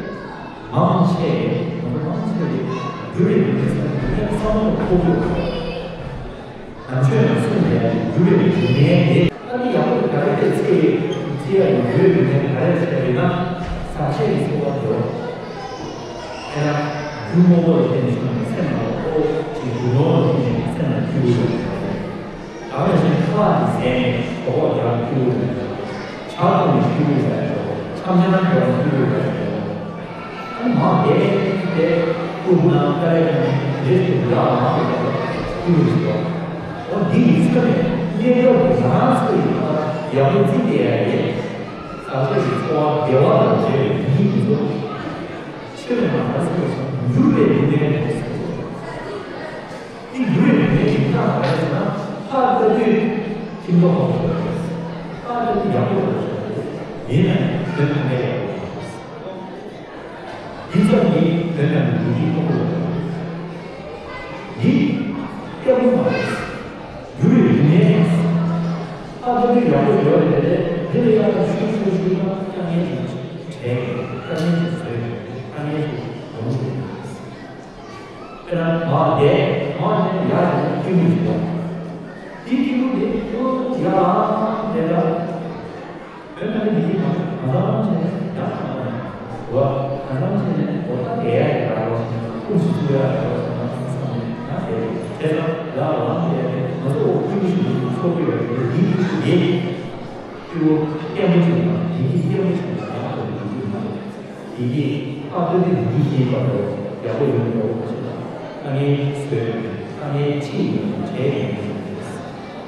མང་ཆེ་བས། མང་ཆེ་བས་འགྱུར་བའི་སྡུག་བསྔལ་ཟེར་ན་སྡུག་བསྔལ་བསམ་བློ་འཁོར་གྱི་ཡོད་རེད། ནང་ཆོས་ནང་གསུངས་བསྡད་ཡག་གི་འགྱུར་བའི་སྡུག་བསྔལ་དེ། ཨ་ནི་ཡག་པོ་ག་རེ་བྱས་ཚེ་ཚེ་ཡག་གི་འགྱུར་བའི་སྡུག་བསྔལ་ག་རེ་བྱས་ཡོད་ན། ཟག་བཅས་ཀྱི་ཚོར་བ་འདོར། ཡང་རྒྱུ་སྔོན་པོ་ལ་བརྟེན་ནས་བྱུང་བའི་སེམས་ལ་ཨོ་ཅིག་རྒྱུ་ནོར་ལ་བརྟེན་ནས་སེམས་ལ་སྐྱིད་པོ་ཡོད་པ་རེད། ད་ནང་བཞིན་ཁ་ལག་གི་ཟས་ནས་གྲོད་ཁོག་རྒྱགས་སྐྱིད་པོ་ཡོད་པ་རེད། ཇ་འཐུང་ནས་སྐྱིད་པོ་ཡོད་པ་རེད། འཆམ་འཆམ་འགྲོ་ནས་སྐྱིད་པོ་ཡོད་པ་རེད། ཨ་ནི་མ་བསྡད་དེ་རྐུབ་ན་དཀའ་ལས་ཁག་ནས་རེ་ཞིག་ལ་མ་བསྡད་པ་སྐྱིད་པོ་ཡོད་པ། ཨོ་འདི་ཡིན་ཚེ་ནས་གནས་སྐབས་ཀྱི་རང་ཚོ་ཡིན་པ་ཡག་པོ་བརྩི་བསྡད་ཡ་རེད། བཟང་སྤྱོད་ཀྱི་འཚོ་བ་བདེ་བ་དང་འབྲེལ་བའི་ཡིན་མི་ཚོ། ཆོས་ལ་མ་ཟད་པའི་འགྱུར་བའི་ལུས་ངན་རེད་ཟེར། འདི་འགྱུར་བའི་ལུས་ངན་ཡིན་སྟངས་ག་རེ་ཟེར་ན། ལྷ་ལྟ་དུས་ཁྱིམ་ཐོག་ཧོབ་ཤོར་རེད། ལྷ་ལྟ་དུས་ཡག་པོ་ལ་ཤོར་རེད། ཡིན་ན་ཡང་དོན་དམ་པའི་ཡག་པོ་ཡིན། འདི་ཙམ་གྱིས་དོན་དམ་པའི་ལུས་ཀྱི་ཐོག་ལ་ཡོད་རེད། འདི་སྐྱབས་མགོན་མ་རེད། འགྱུར་བའི་ལུས་ངན་རེད། ལྷ་ལྟ་དུས་ཡག་པོ་ཡོད་རེད་དེ། འདི་ལ་ཡག་པོ་ཤུགས་ཤུགས་ཤུགས་ན་དཀའ་ངལ་ཞིག་འཕྲད་ཀྱི་རེད། དཀའ་ངལ་ཞིག་བཟོས་ཀྱི་རེད། དཀའ་ངལ་ཞིག་ཡོང་གི་རེད། དཔེར་ན་མར་བསྡད། མར་བསྡད་ནས་ཡར་བཞེངས་ན་སྐྱིད་པོ་ཞིག་འདུག་འདི་སྐྱིད་པོ་འདི་ཁྱོད་ཡར་ལངས་བསྡད་ད། དོན་དམ་པའི་མི་ཡིན་པ་གང་ཟག་བྱས་ནས་ཡར་ལངས་པ་ཡིན། འོ་གང་ཟག་བྱས་ནས་འོ་ད་བསྡད་ཡ་ཡོད་ར་བ་ཞིག་ན་ཀུན་གཞི་ཚུགས་ཡ་ཡོད་ར་བ་ཞིག་ན་བསམ་ནས་ཡར་བསྡད་ཡོད། བྱས་ཙང་ཡར་ལངས་བསྡད་ཡ་དེ་ང་ཚོ་འོ་སྐྱིད་པོ་ཞིག་ཡིན་ཚོར་གི་ཡོད་རེད། འདི་འདི་སྐྱིད་པོ་སྐྱེན་པོ་ཅིག་དང་བདེ་སྐྱིད་སྐྱེན་པོ་ཅིག་དང་ཡང་དག་པའི་བདེ་སྐྱིད་མ་རེད། བདེ་སྐྱིད་ཨ་སྟོད་དུ་བདེ་སྐྱིད་ཤེས་པ་དང་ཡག་པོ་ཡོང་དགོས་པ་ཞིག་དང་། དཀའ་ངལ་བཟོས་དཀའ་ངལ་ཅི་ཡིན་ཡང་བྲལ་ཡོང་གི་ཡོད་རེད།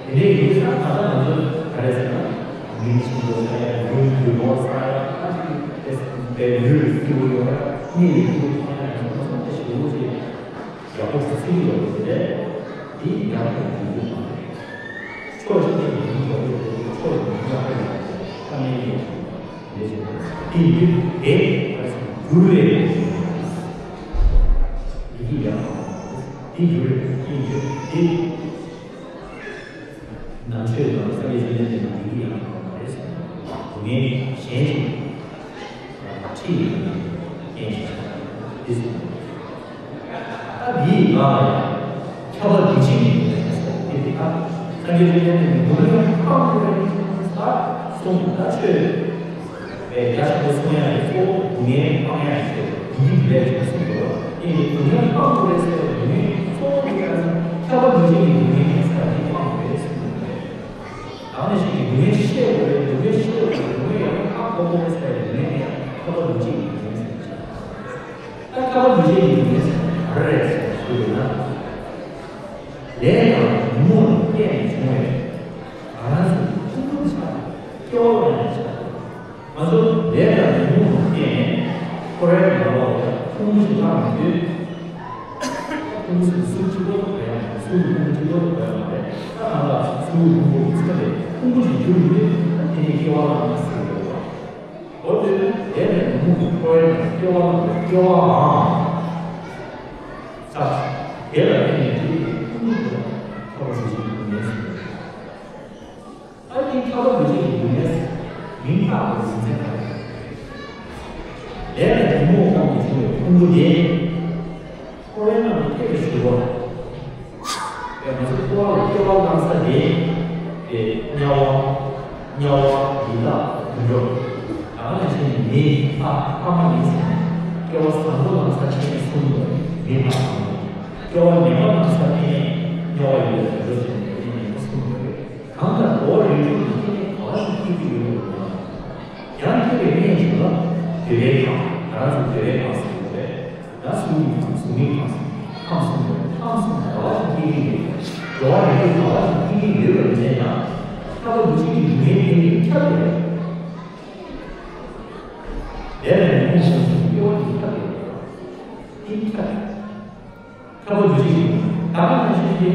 དེ་འདྲའི་ཡིན་ཙང་ད་ལྟ་ང་ཚོ་ག་རེ་ཟེར་ན། མིང་ཆེན་པོ་ཟ་ཡ། ཡུལ་ཡུལ་ལོ་ཟ་ཡ། ཨ་ཅིག་དེ་ལུས་སྐྱིད་པོ་ཡོང་ཡ། གཉིད་ལས་སྐྱིད་པོ་ཐོན་ཡ་ཡོང་ཙང་དེ་ཞེ་པོ་ཅིག་ཡག་པོ་ཞིག་བརྩི་གི་ཡོད་རེད་དེ། འདི་ཡག་པོ་འགྱུར་རྒྱུ་མ་རེད། ཕྱོགས་གཅིག་ནས་མིང་ཡོད་རེད་དེ། ཕྱོགས་གཉིས་ནས་ཡག་པོ་ཡོད་རེད། དཀའ་ངལ་ཡོད་རེད། དེ་བཞིན་དེ་འདི་དེ་ག་རེ་ཟེར་ན་འགྱུར་བའི་ཡིད་ཀྱི་ཡང་དེ་འགྱུར་བའི་ཡིད་འགྱུར་དེ། ནང་ཆོས་དང་སངས་རྒྱས་བཅོམ་ལྡན་འདས་ཀྱི་ཡིད་ཀྱི་ཡང་དག་པ་མ་རེད་ཟེར་ན། སྡུག་བསྔལ་གཞན་ཞིག་ཁྲིད་ཡོད་པའི་རྐྱེན་ཞིག་ཆགས་པ་རེད། འདི་ཟེར་ན། ད་འདིའི་ངག་ལ་ཡང་ཁྱབ་པ་འདུ་བྱེད་ཀྱི་སྡུག་བསྔལ་ཟེར་ཏེ། འདི་དག་སངས་རྒྱས་བཅོམ་ལྡན་འདས་ཀྱིས་སྡུག་བསྔལ་སྤང་དགོས་པའི་ཚུལ་གསུངས། ད་ཆོས་པའི་རྒྱ་ཆེན་པོ་གསུང་ཡ་ཡི་གཙོ་བོ་སྡུག་བསྔལ་སྤང་ཡ་ཡི་ཆེད་དུ་འདི་འདྲའི་ཆོས་གསུངས་འདུག་ཨེ་ནི་སྡུག་བསྔལ་སྤང་དགོས་པའི་ཚུལ་སྡུག་བསྔལ་གཙོ་བོ་འདི་ལ་ཁྱབ་པ་འདུ་བྱེད་ཀྱི་སྡུག་བསྔལ་ཡིན་ས་འདི་སྤང་དགོས་པའི་ཚུལ་འདུག་པས། གང་ནས་ཤེས་ཀྱི། སྡུག་བསྔལ་ཤེས་དགོས་རེད། སྡུག་བསྔལ་ཤེས་དགོས་རེད། སྡུག་བསྔལ་ཡང་ཧ་གོ་དགོས་པའི་ཚུལ་སྡུག་བསྔལ་ཡང་ཁྱབ་པ་འདུ་བྱེད་ཀྱི་སྡུག་བསྔལ་ཟེར་གྱི། ད་ཁྱབ་པ་འདུ་བྱེད་ཀྱི་སྡུག་བསྔལ་ཟེར་ག་རེ་རེད་ཟེར་ཞུས་པ་ཡིན་ན། ལས་དང་ཉོན་མོངས་ལ་བརྟེན་ནས་བྱུང་བའི་ང་རང་ཚོའི་ཕུང་པོ་ཆགས་པ། སྐྱེ་བ་ལ་ཡང་ཆགས་པ། ང་ཚོ་ལས་དང་ཉོན་མོངས་ལ་བརྟེན་ནས་འཁོར་བའི་ནང་ལོགས་ལ་ཕུང་པོ་ཞིག་བླངས་ཡོང་དུས། ཕུང་པོ་ཞིག་གཟུགས་གཅིག་པོ་ལ་གོ་ཡ་མ་རེད། གཟུགས་ཀྱི་ཕུང་པོ་གཅིག་པོ་ལ་གོ་ཡ་མ་རེད། ད་ནང་ལ་གཟུགས་ཀྱི་ཕུང་པོ་གི་ཚད་ལས་ཕུང་པོ་ཞིག་གྱུར་ཡོང་དུས། ད་དེ་ནས་སྐྱེ་བ་བླངས་ཟེར་གྱི་ཡོད་པ། འོ་དེ་ནི་ལས་དང་ཉོན་མོངས་ཀྱི་འཁོར་བའི་ནང་སྐྱེ་བ་བླངས་པའི་སྐྱེ་བའང་ས་དེ་ལ་བརྟེན་ནས་དེ་ཡི་ཕུང་པོ་དེ་ལ་ཁྱབ་པ་འདུ་བྱེད་ཀྱི་སྡུག་བསྔལ་ཟེར། ཨ་ནི་ཁྱབ་པ་འདུ་བྱེད་ཀྱི་སྡུག་བསྔལ་མིང་བཏགས་པའི་རྒྱུ་མཚན་ག་རེ། ལས་དང་ཉོན་མོངས་སྤངས་ནས་བྱུང་བའི་ཕུང་པོ་དེ། འཁོར་བའི་ནང་དུ་སྐྱེ་བའི་ཞུ་བ། ང་ཚོ་འཁོར་བ་ལ་སྐྱེ་བ་བླངས་ས་དེ། དེ་དམྱལ་བ། དམྱལ་བ་ཡི་དྭགས་དུད་འགྲོ། ད་ག་ནང་བཞིན་མི་ལྷ་ཕ་མ་ཡིན་ཟེར་ནས་སྐྱེ་བ་བཟང་པོ་བླངས་ས་ཅིག་ནས་གསུངས་འདུག་མི་ལྷ་ཚང་མ། སྐྱེ་བ་ངན་པ་བླངས་ས་དེ་ནས་དམྱལ་བ་ཡི་དྭགས་དུད་འགྲོ་ཟེར་ནས་དེ་ནས་གསུངས་འདུག་གང་ལྟར་འགྲོ་བ་རིགས་དྲུག་གི་སྐྱེ་གནས་ག་བ་ཞིག་སྐྱེ་གི་ཡོད་པ་རེད། ཡང་སྐྱེ་བའི་གནས་ཤིག་ལ་འདོད་པའི་ཁམས། ང་རང་ཚོ་འདོད་པའི་ཁམས་ཟེར་གྱི་ཡོད་རེད། ན་གཟུགས་ཀྱི་ཁམས། གཟུགས་མེད་ཁམས། ཁམས་གསུམ་ཡོད་རེད། ཁམས་གསུམ་ག་བ་ཞིག་སྐྱེ་གི་ཡོད་རེད། འགྲོ་བ་རིགས་དྲུག་ག་བ་ཞིག་སྐྱེ་གི་ཡོད་པ་རེད་ཟེར་ན། ཁྱབ་པ་འདུ་བྱེད་ཀྱི་སྡུག་བསྔལ་དེ་ནི་ཁྱབ་པ་རེད། ལས་ལ་ཉོན་མོངས་ཤིང་སྐྱེ་བ་དེ་ཁྱབ་པ་རེད། དེ་ཁྱབ། ཁྱབ་པ་འདུ་བྱེད་ཀྱི་ད་ག་ནང་བཞིན་ཏེ།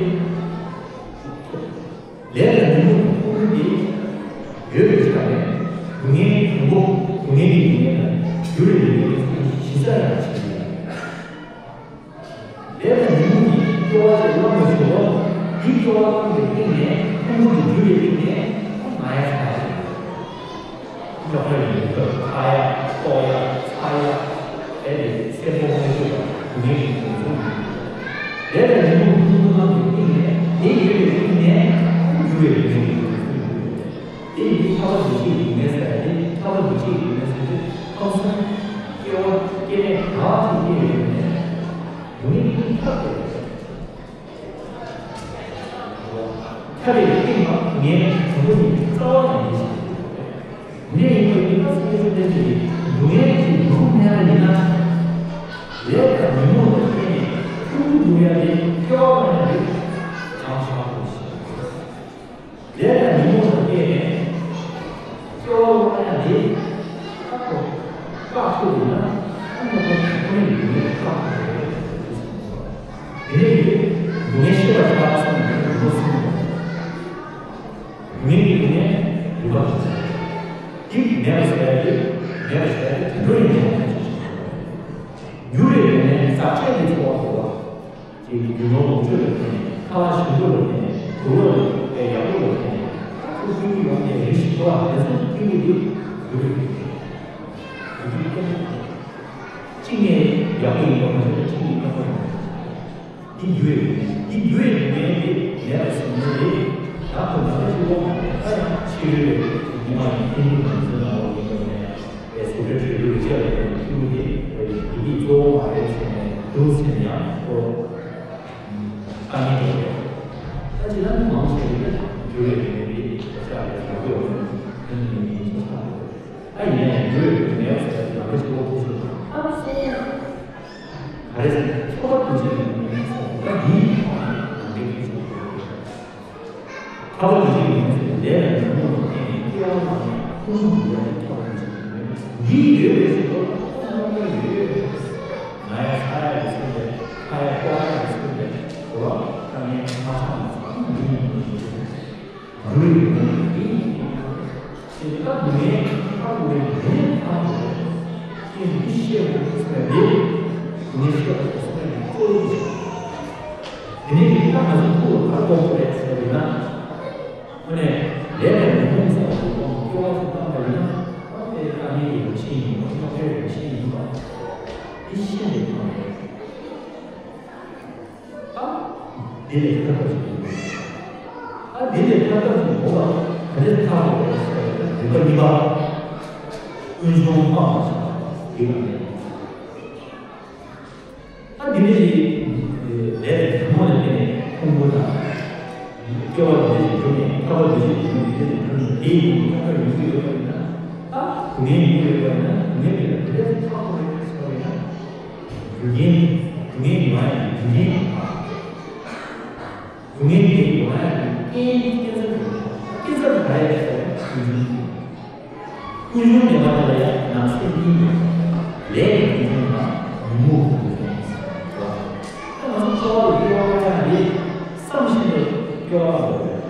ལས་ལ་ཉོན་མོངས་ཀྱི་ཕུང་པོ་དེ་ཡོད་པའི་ཆ་ནས་སྡུག་བསྔལ་དང་པོ། སྡུག་བསྔལ་གྱི་སྡུག་བསྔལ་དང་འགྱུར་བའི་སྡུག་བསྔལ་གྱི་གཞི་རྩ་ཡང་བྱེད་ཀྱི་ཡོད། ལས་དང་ཉོན་མོངས་ཀྱི་སྐྱེ་བ་ཅིག་བླངས་པའི་ཞོར་དུ། དེའི་སྐྱེ་བ་བླངས་པའི་སྟེང་ནས་ཕུང་པོ་དེ་འགྱུར་བའི་སྟེང་ནས་ང་ཡ་ཆགས་ཡོད། རྙོག་དྲ་ཡོད་སྐབས་ཁ་ཡ་ལྟོགས་ཡ་ཚ་ཡ། དེ་ནི་སེམས་པོ་མ་སྐྱིད་པ་སྡུག་བསྔལ་གྱི་ངོ་བོ་ཡིན། དེ་ལ་ཉོན་མོངས་ཕུང་པོ་རྣམས་ཀྱི་སྟེང་ནས་དེ་ཡོད་པའི་སྟེང་ནས་འགྱུར་བའི་སྡུག་བསྔལ་གྱི་ངོ་བོ་ཡིན། དེ་ཡི་ཁྱབ་པ་འདུ་བྱེད་ཀྱི་སྡུག་བསྔལ་ཟེར་ཡ་དེ། ཁྱབ་པ་འདུ་བྱེད་ཀྱི་སྡུག་བསྔལ་ཟེར་དུས་ཁམས་གསུམ་སྐྱེ་བ་སྐྱེ་གནས་ག་ཅིག་སྐྱེ་ཡོད་ ཐབས་ལས་ཐབས་ལས་སྟེང་ལ་ངས་དང་པོ་ནས་རྩ་བ་ནས་ངས་བྱེད་ཀྱི་ཡོད་རེད། འདི་ཡིན་པ་ཡིན་ན་སངས་རྒྱས་བཅོམ་ལྡན་འདས་ཀྱིས་སྡུག་བསྔལ་གྱི་འབྲས་བུ་སྨྲས་པ་ཡིན་ན། ལས་དང་ཉོན་མོངས་ལ་བརྟེན་ནས་ཕུང་པོ་འགྲུབ་ཡ་དེ་སྐྱེ་བ་སྔ་ཡ་རེད། བྱང་ཆུབ་ལ་སོགས་པ། ལས་དང་ཉོན་མོངས་ལ་བརྟེན་ནས་སྐྱེ་བ་སྔ་ཡ་དེ་ཁག་པོ་ཁག་པོ་ཡིན་ན་ཁོ་ན་ཁོ་ཁོ་ནས་ཡོད་མེད་ཁག་པོ་རེད། དེ་ནས་ཡོད་སྡུག་བསྔལ་ཤེས་པར་བྱ་གསུངས་ནས་འགྲོ་སོང་། སྡུག་བསྔལ་གྱི་སྡུག་བསྔལ་རིག་པ་དང་། དེ་མེད་པ་ཟེར་ཡ་དེ་མེད་པ་ཟེར་ཡ་དེ་དུད་འགྲོ་ཡིན་མེད་པ་ཞིག་འགྱུར་བའི་སྡུག་བསྔལ་ཟག་བཅས་ཀྱི་ཚོར་བ་དང་། ཅིག་རྒྱུ་ནོར་ལོངས་སྤྱོད་ལ་བརྟེན་ནས་ཁ་ལག་ཞིམ་པོ་ལ་བརྟེན་ནས་དུག་ལོག་ལ་ཡག་པོ་ལ་བརྟེན་ནས་ཁོ་ཚོའི་ཡོང་ནས་རི་ཞིག་འགྲོ་བ་དེ་ཚོ་ཀུན་གྱི་དེ་རྒྱུ་རེད། རྒྱུ་རེད། གཅིག་ནས་ཡག་པོ་ཡིན་པ་མ་ཟད་གཅིག་ནས་སྐྱོ་པོ་ཡིན་པ། འདི་རྒྱུ་ཡོད་མེད་འདི་རྒྱུ་ཡོད་མེད་དེ་མེད་པ་ཟེར་མཁན་རེད། ད་ཁོ་ན་ཚ་ཞིག་ལོག་མ་རེད། ད་ཡང་ཕྱི་རོལ་པའི་མི་མང་ཡིན་ཕན་ཚུན་ནང་ཚན་ནང་ལོག་ཡིན་པ་མེད། པའི་བཟོ་གྲྭ་གྲོས་རུ་བཅས་ལ་ཡོད་པའི་ཐུགས་དེ་བོད་ཀྱི་བདེ་སྐྱིད་གཙོ་བོ་མ་རེད་ཟེར་ནས་འདུག་ཟེར་ན་ཡང་ཁོ་དཀའ་ངལ་ཡོད་རེད། ད་ཇི་ལྟར་མང་ཆེ་བས་འགྱུར་བའི་རིགས་པའི་བྱ་བྱ་ལས་བྱ་དགོས་པ་ནི་ནི་ཡིན་ཚོ་ཚང་རེད། ད་ཡིན་ན་ཡང་འགྱུར་བའི་རིགས་མེད་ཟེར་ན་ལམ་ཁ་ཆེ་བོ་ཁོ་ཚོས་ད་ག་རེ་ཟེར་ན་ཚོགས་པ་དུས་ཆེན་ལ་ཡིན་ཟེར་ན་ད་འདིའི་ཐོག་ནས་ལམ་ཁའི་ཁྱད་ཆོས་ཡོད་རེད། ཐར་པ་དེ་ཡིན་ཚེ་ལས་ལ་ཉོན་མོངས་ལ་བརྟེན་ནས་སྐྱེ་བ་སྔ་ནས་ཀུན་རྫོབ་ཏུ་ཡོད་པའི་ཐར་པ་དེ་ཡིན། འདི་ཡོད་པའི་ཕྱིར་རོ། ཁོ་ན་ཁོ་ཡོད། ན་ཡ་ས་ཡ་ལ་སོགས་པའི་ཁ་ཡ་ལྐོག་ཡ་ལ་སོགས་པའི་རོ། ཁ་ངན་ཁ་ཚང་ལ་སོགས་པའི་ཉོན་མོངས་ལ་སོགས་པའི་འགྱུར་བའི་ཉོན་མོངས་ལ་བརྟེན་ནས། དེ་ལྟར་མེད་ཐར་པའི་ཉོན་མོངས་ཐར་པའི་ལས་ཀྱི་མི་ཤེས་པ་སོགས་པའི་ལས་ཉེས་ཤེས་པ་སོགས་པའི་གཙོ་བོ་ཞིག་དེ་ནས་ཡིན་ན་ང་ཚོ་ཐུགས་ལ་ག་རེ་དགོངས་པ་རེད་ཟེར་བ་ཡིན་ན། དངོས་གནས་ལས་དང་ཉོན་མོངས་ཟེར་བ་དེ་དགོངས་སྐྱོ་བ་ཞིག་བཏང་པ་ཡིན་ན་ཨ་དེ་དཀའ་ངལ་ཡོད་པ་ཤེས་ཡིན་པ་རྙོག་དྲའི་ཡོད་པ་ཤེས་ཡིན་པ་འདི་ཤེས་པའི་དགོངས་པ་རེད། ཨ་དེ་ལས་ཐར་ཐབས་ཤིག་ཡིན། ཨ་དེ་ལས་ཐར་ཐབས་ཤིག་ཡོད་པ་ག་ལས་ཐར་དགོས་པ་ཟེར་བ་ཡིན་ན་རིམ་པ་གཉིས་པ་ཀུན་འབྱུང་སྤངས་པ་ཞིག་ཡིན་པ་རེད། ཨ་འདི་ནས་ཀྱི་ལས་དང་ཉོན་མོངས་ལ་བརྟེན་ནས་ཕུང་པོ་དང་། སྐྱེ་བ་འདི་ཞིག་འབྱུང་ནས་ཐར་པ་འདི་ཞིག་འབྱུང་ནས་འདི་ནས་འབྱུང་ནས་དེའི་ཡུལ་དུ་ཐར་པ་ཡོང་གི་ཡོད་པ་ཡིན་ན། ཨ་སྡུག་བསྔལ་ཡོང་གི་ཡོད་པ་ཡིན་ན་སྡུག་བསྔལ་འདི་ལ་འདི་འདྲ་ཞིག་ཐར་དགོས་རེད་ཟེར་བ་ཡིན་ན། རྒྱུ་རྐྱེན། སྡུག་བསྔལ་ཡོང་ཡ་གི་རྒྱུ་རྐྱེན་དང་། སྡུག་བསྔལ་དེ་ཡོང་ཡ་གི་རྐྱེན་རྐྱེན་ཟ་རེད། རྐྱེན་ཟ་ག་རེ་རེད་ཟེར་ན་ཀུན་འབྱུང་། ཀུན་འབྱུང་ལས་མ་ཐར་ལ་ཡང་ནང་གསེས་གཉིས་ཡོད། ལས་ཀྱི་ཀུན་འབྱུང་དང་ཉོན་མོངས་ཀྱི་ཀུན་འབྱུང་ཟེར་བ། ད་ང་ཚོ་འཚོ་བ་ལ་སྐྱོ་བ་ཡོང་ཡ་དེ་བསམ་བཞིན་དུ་སྐྱོ་བ་ཡོང་གི་རེད།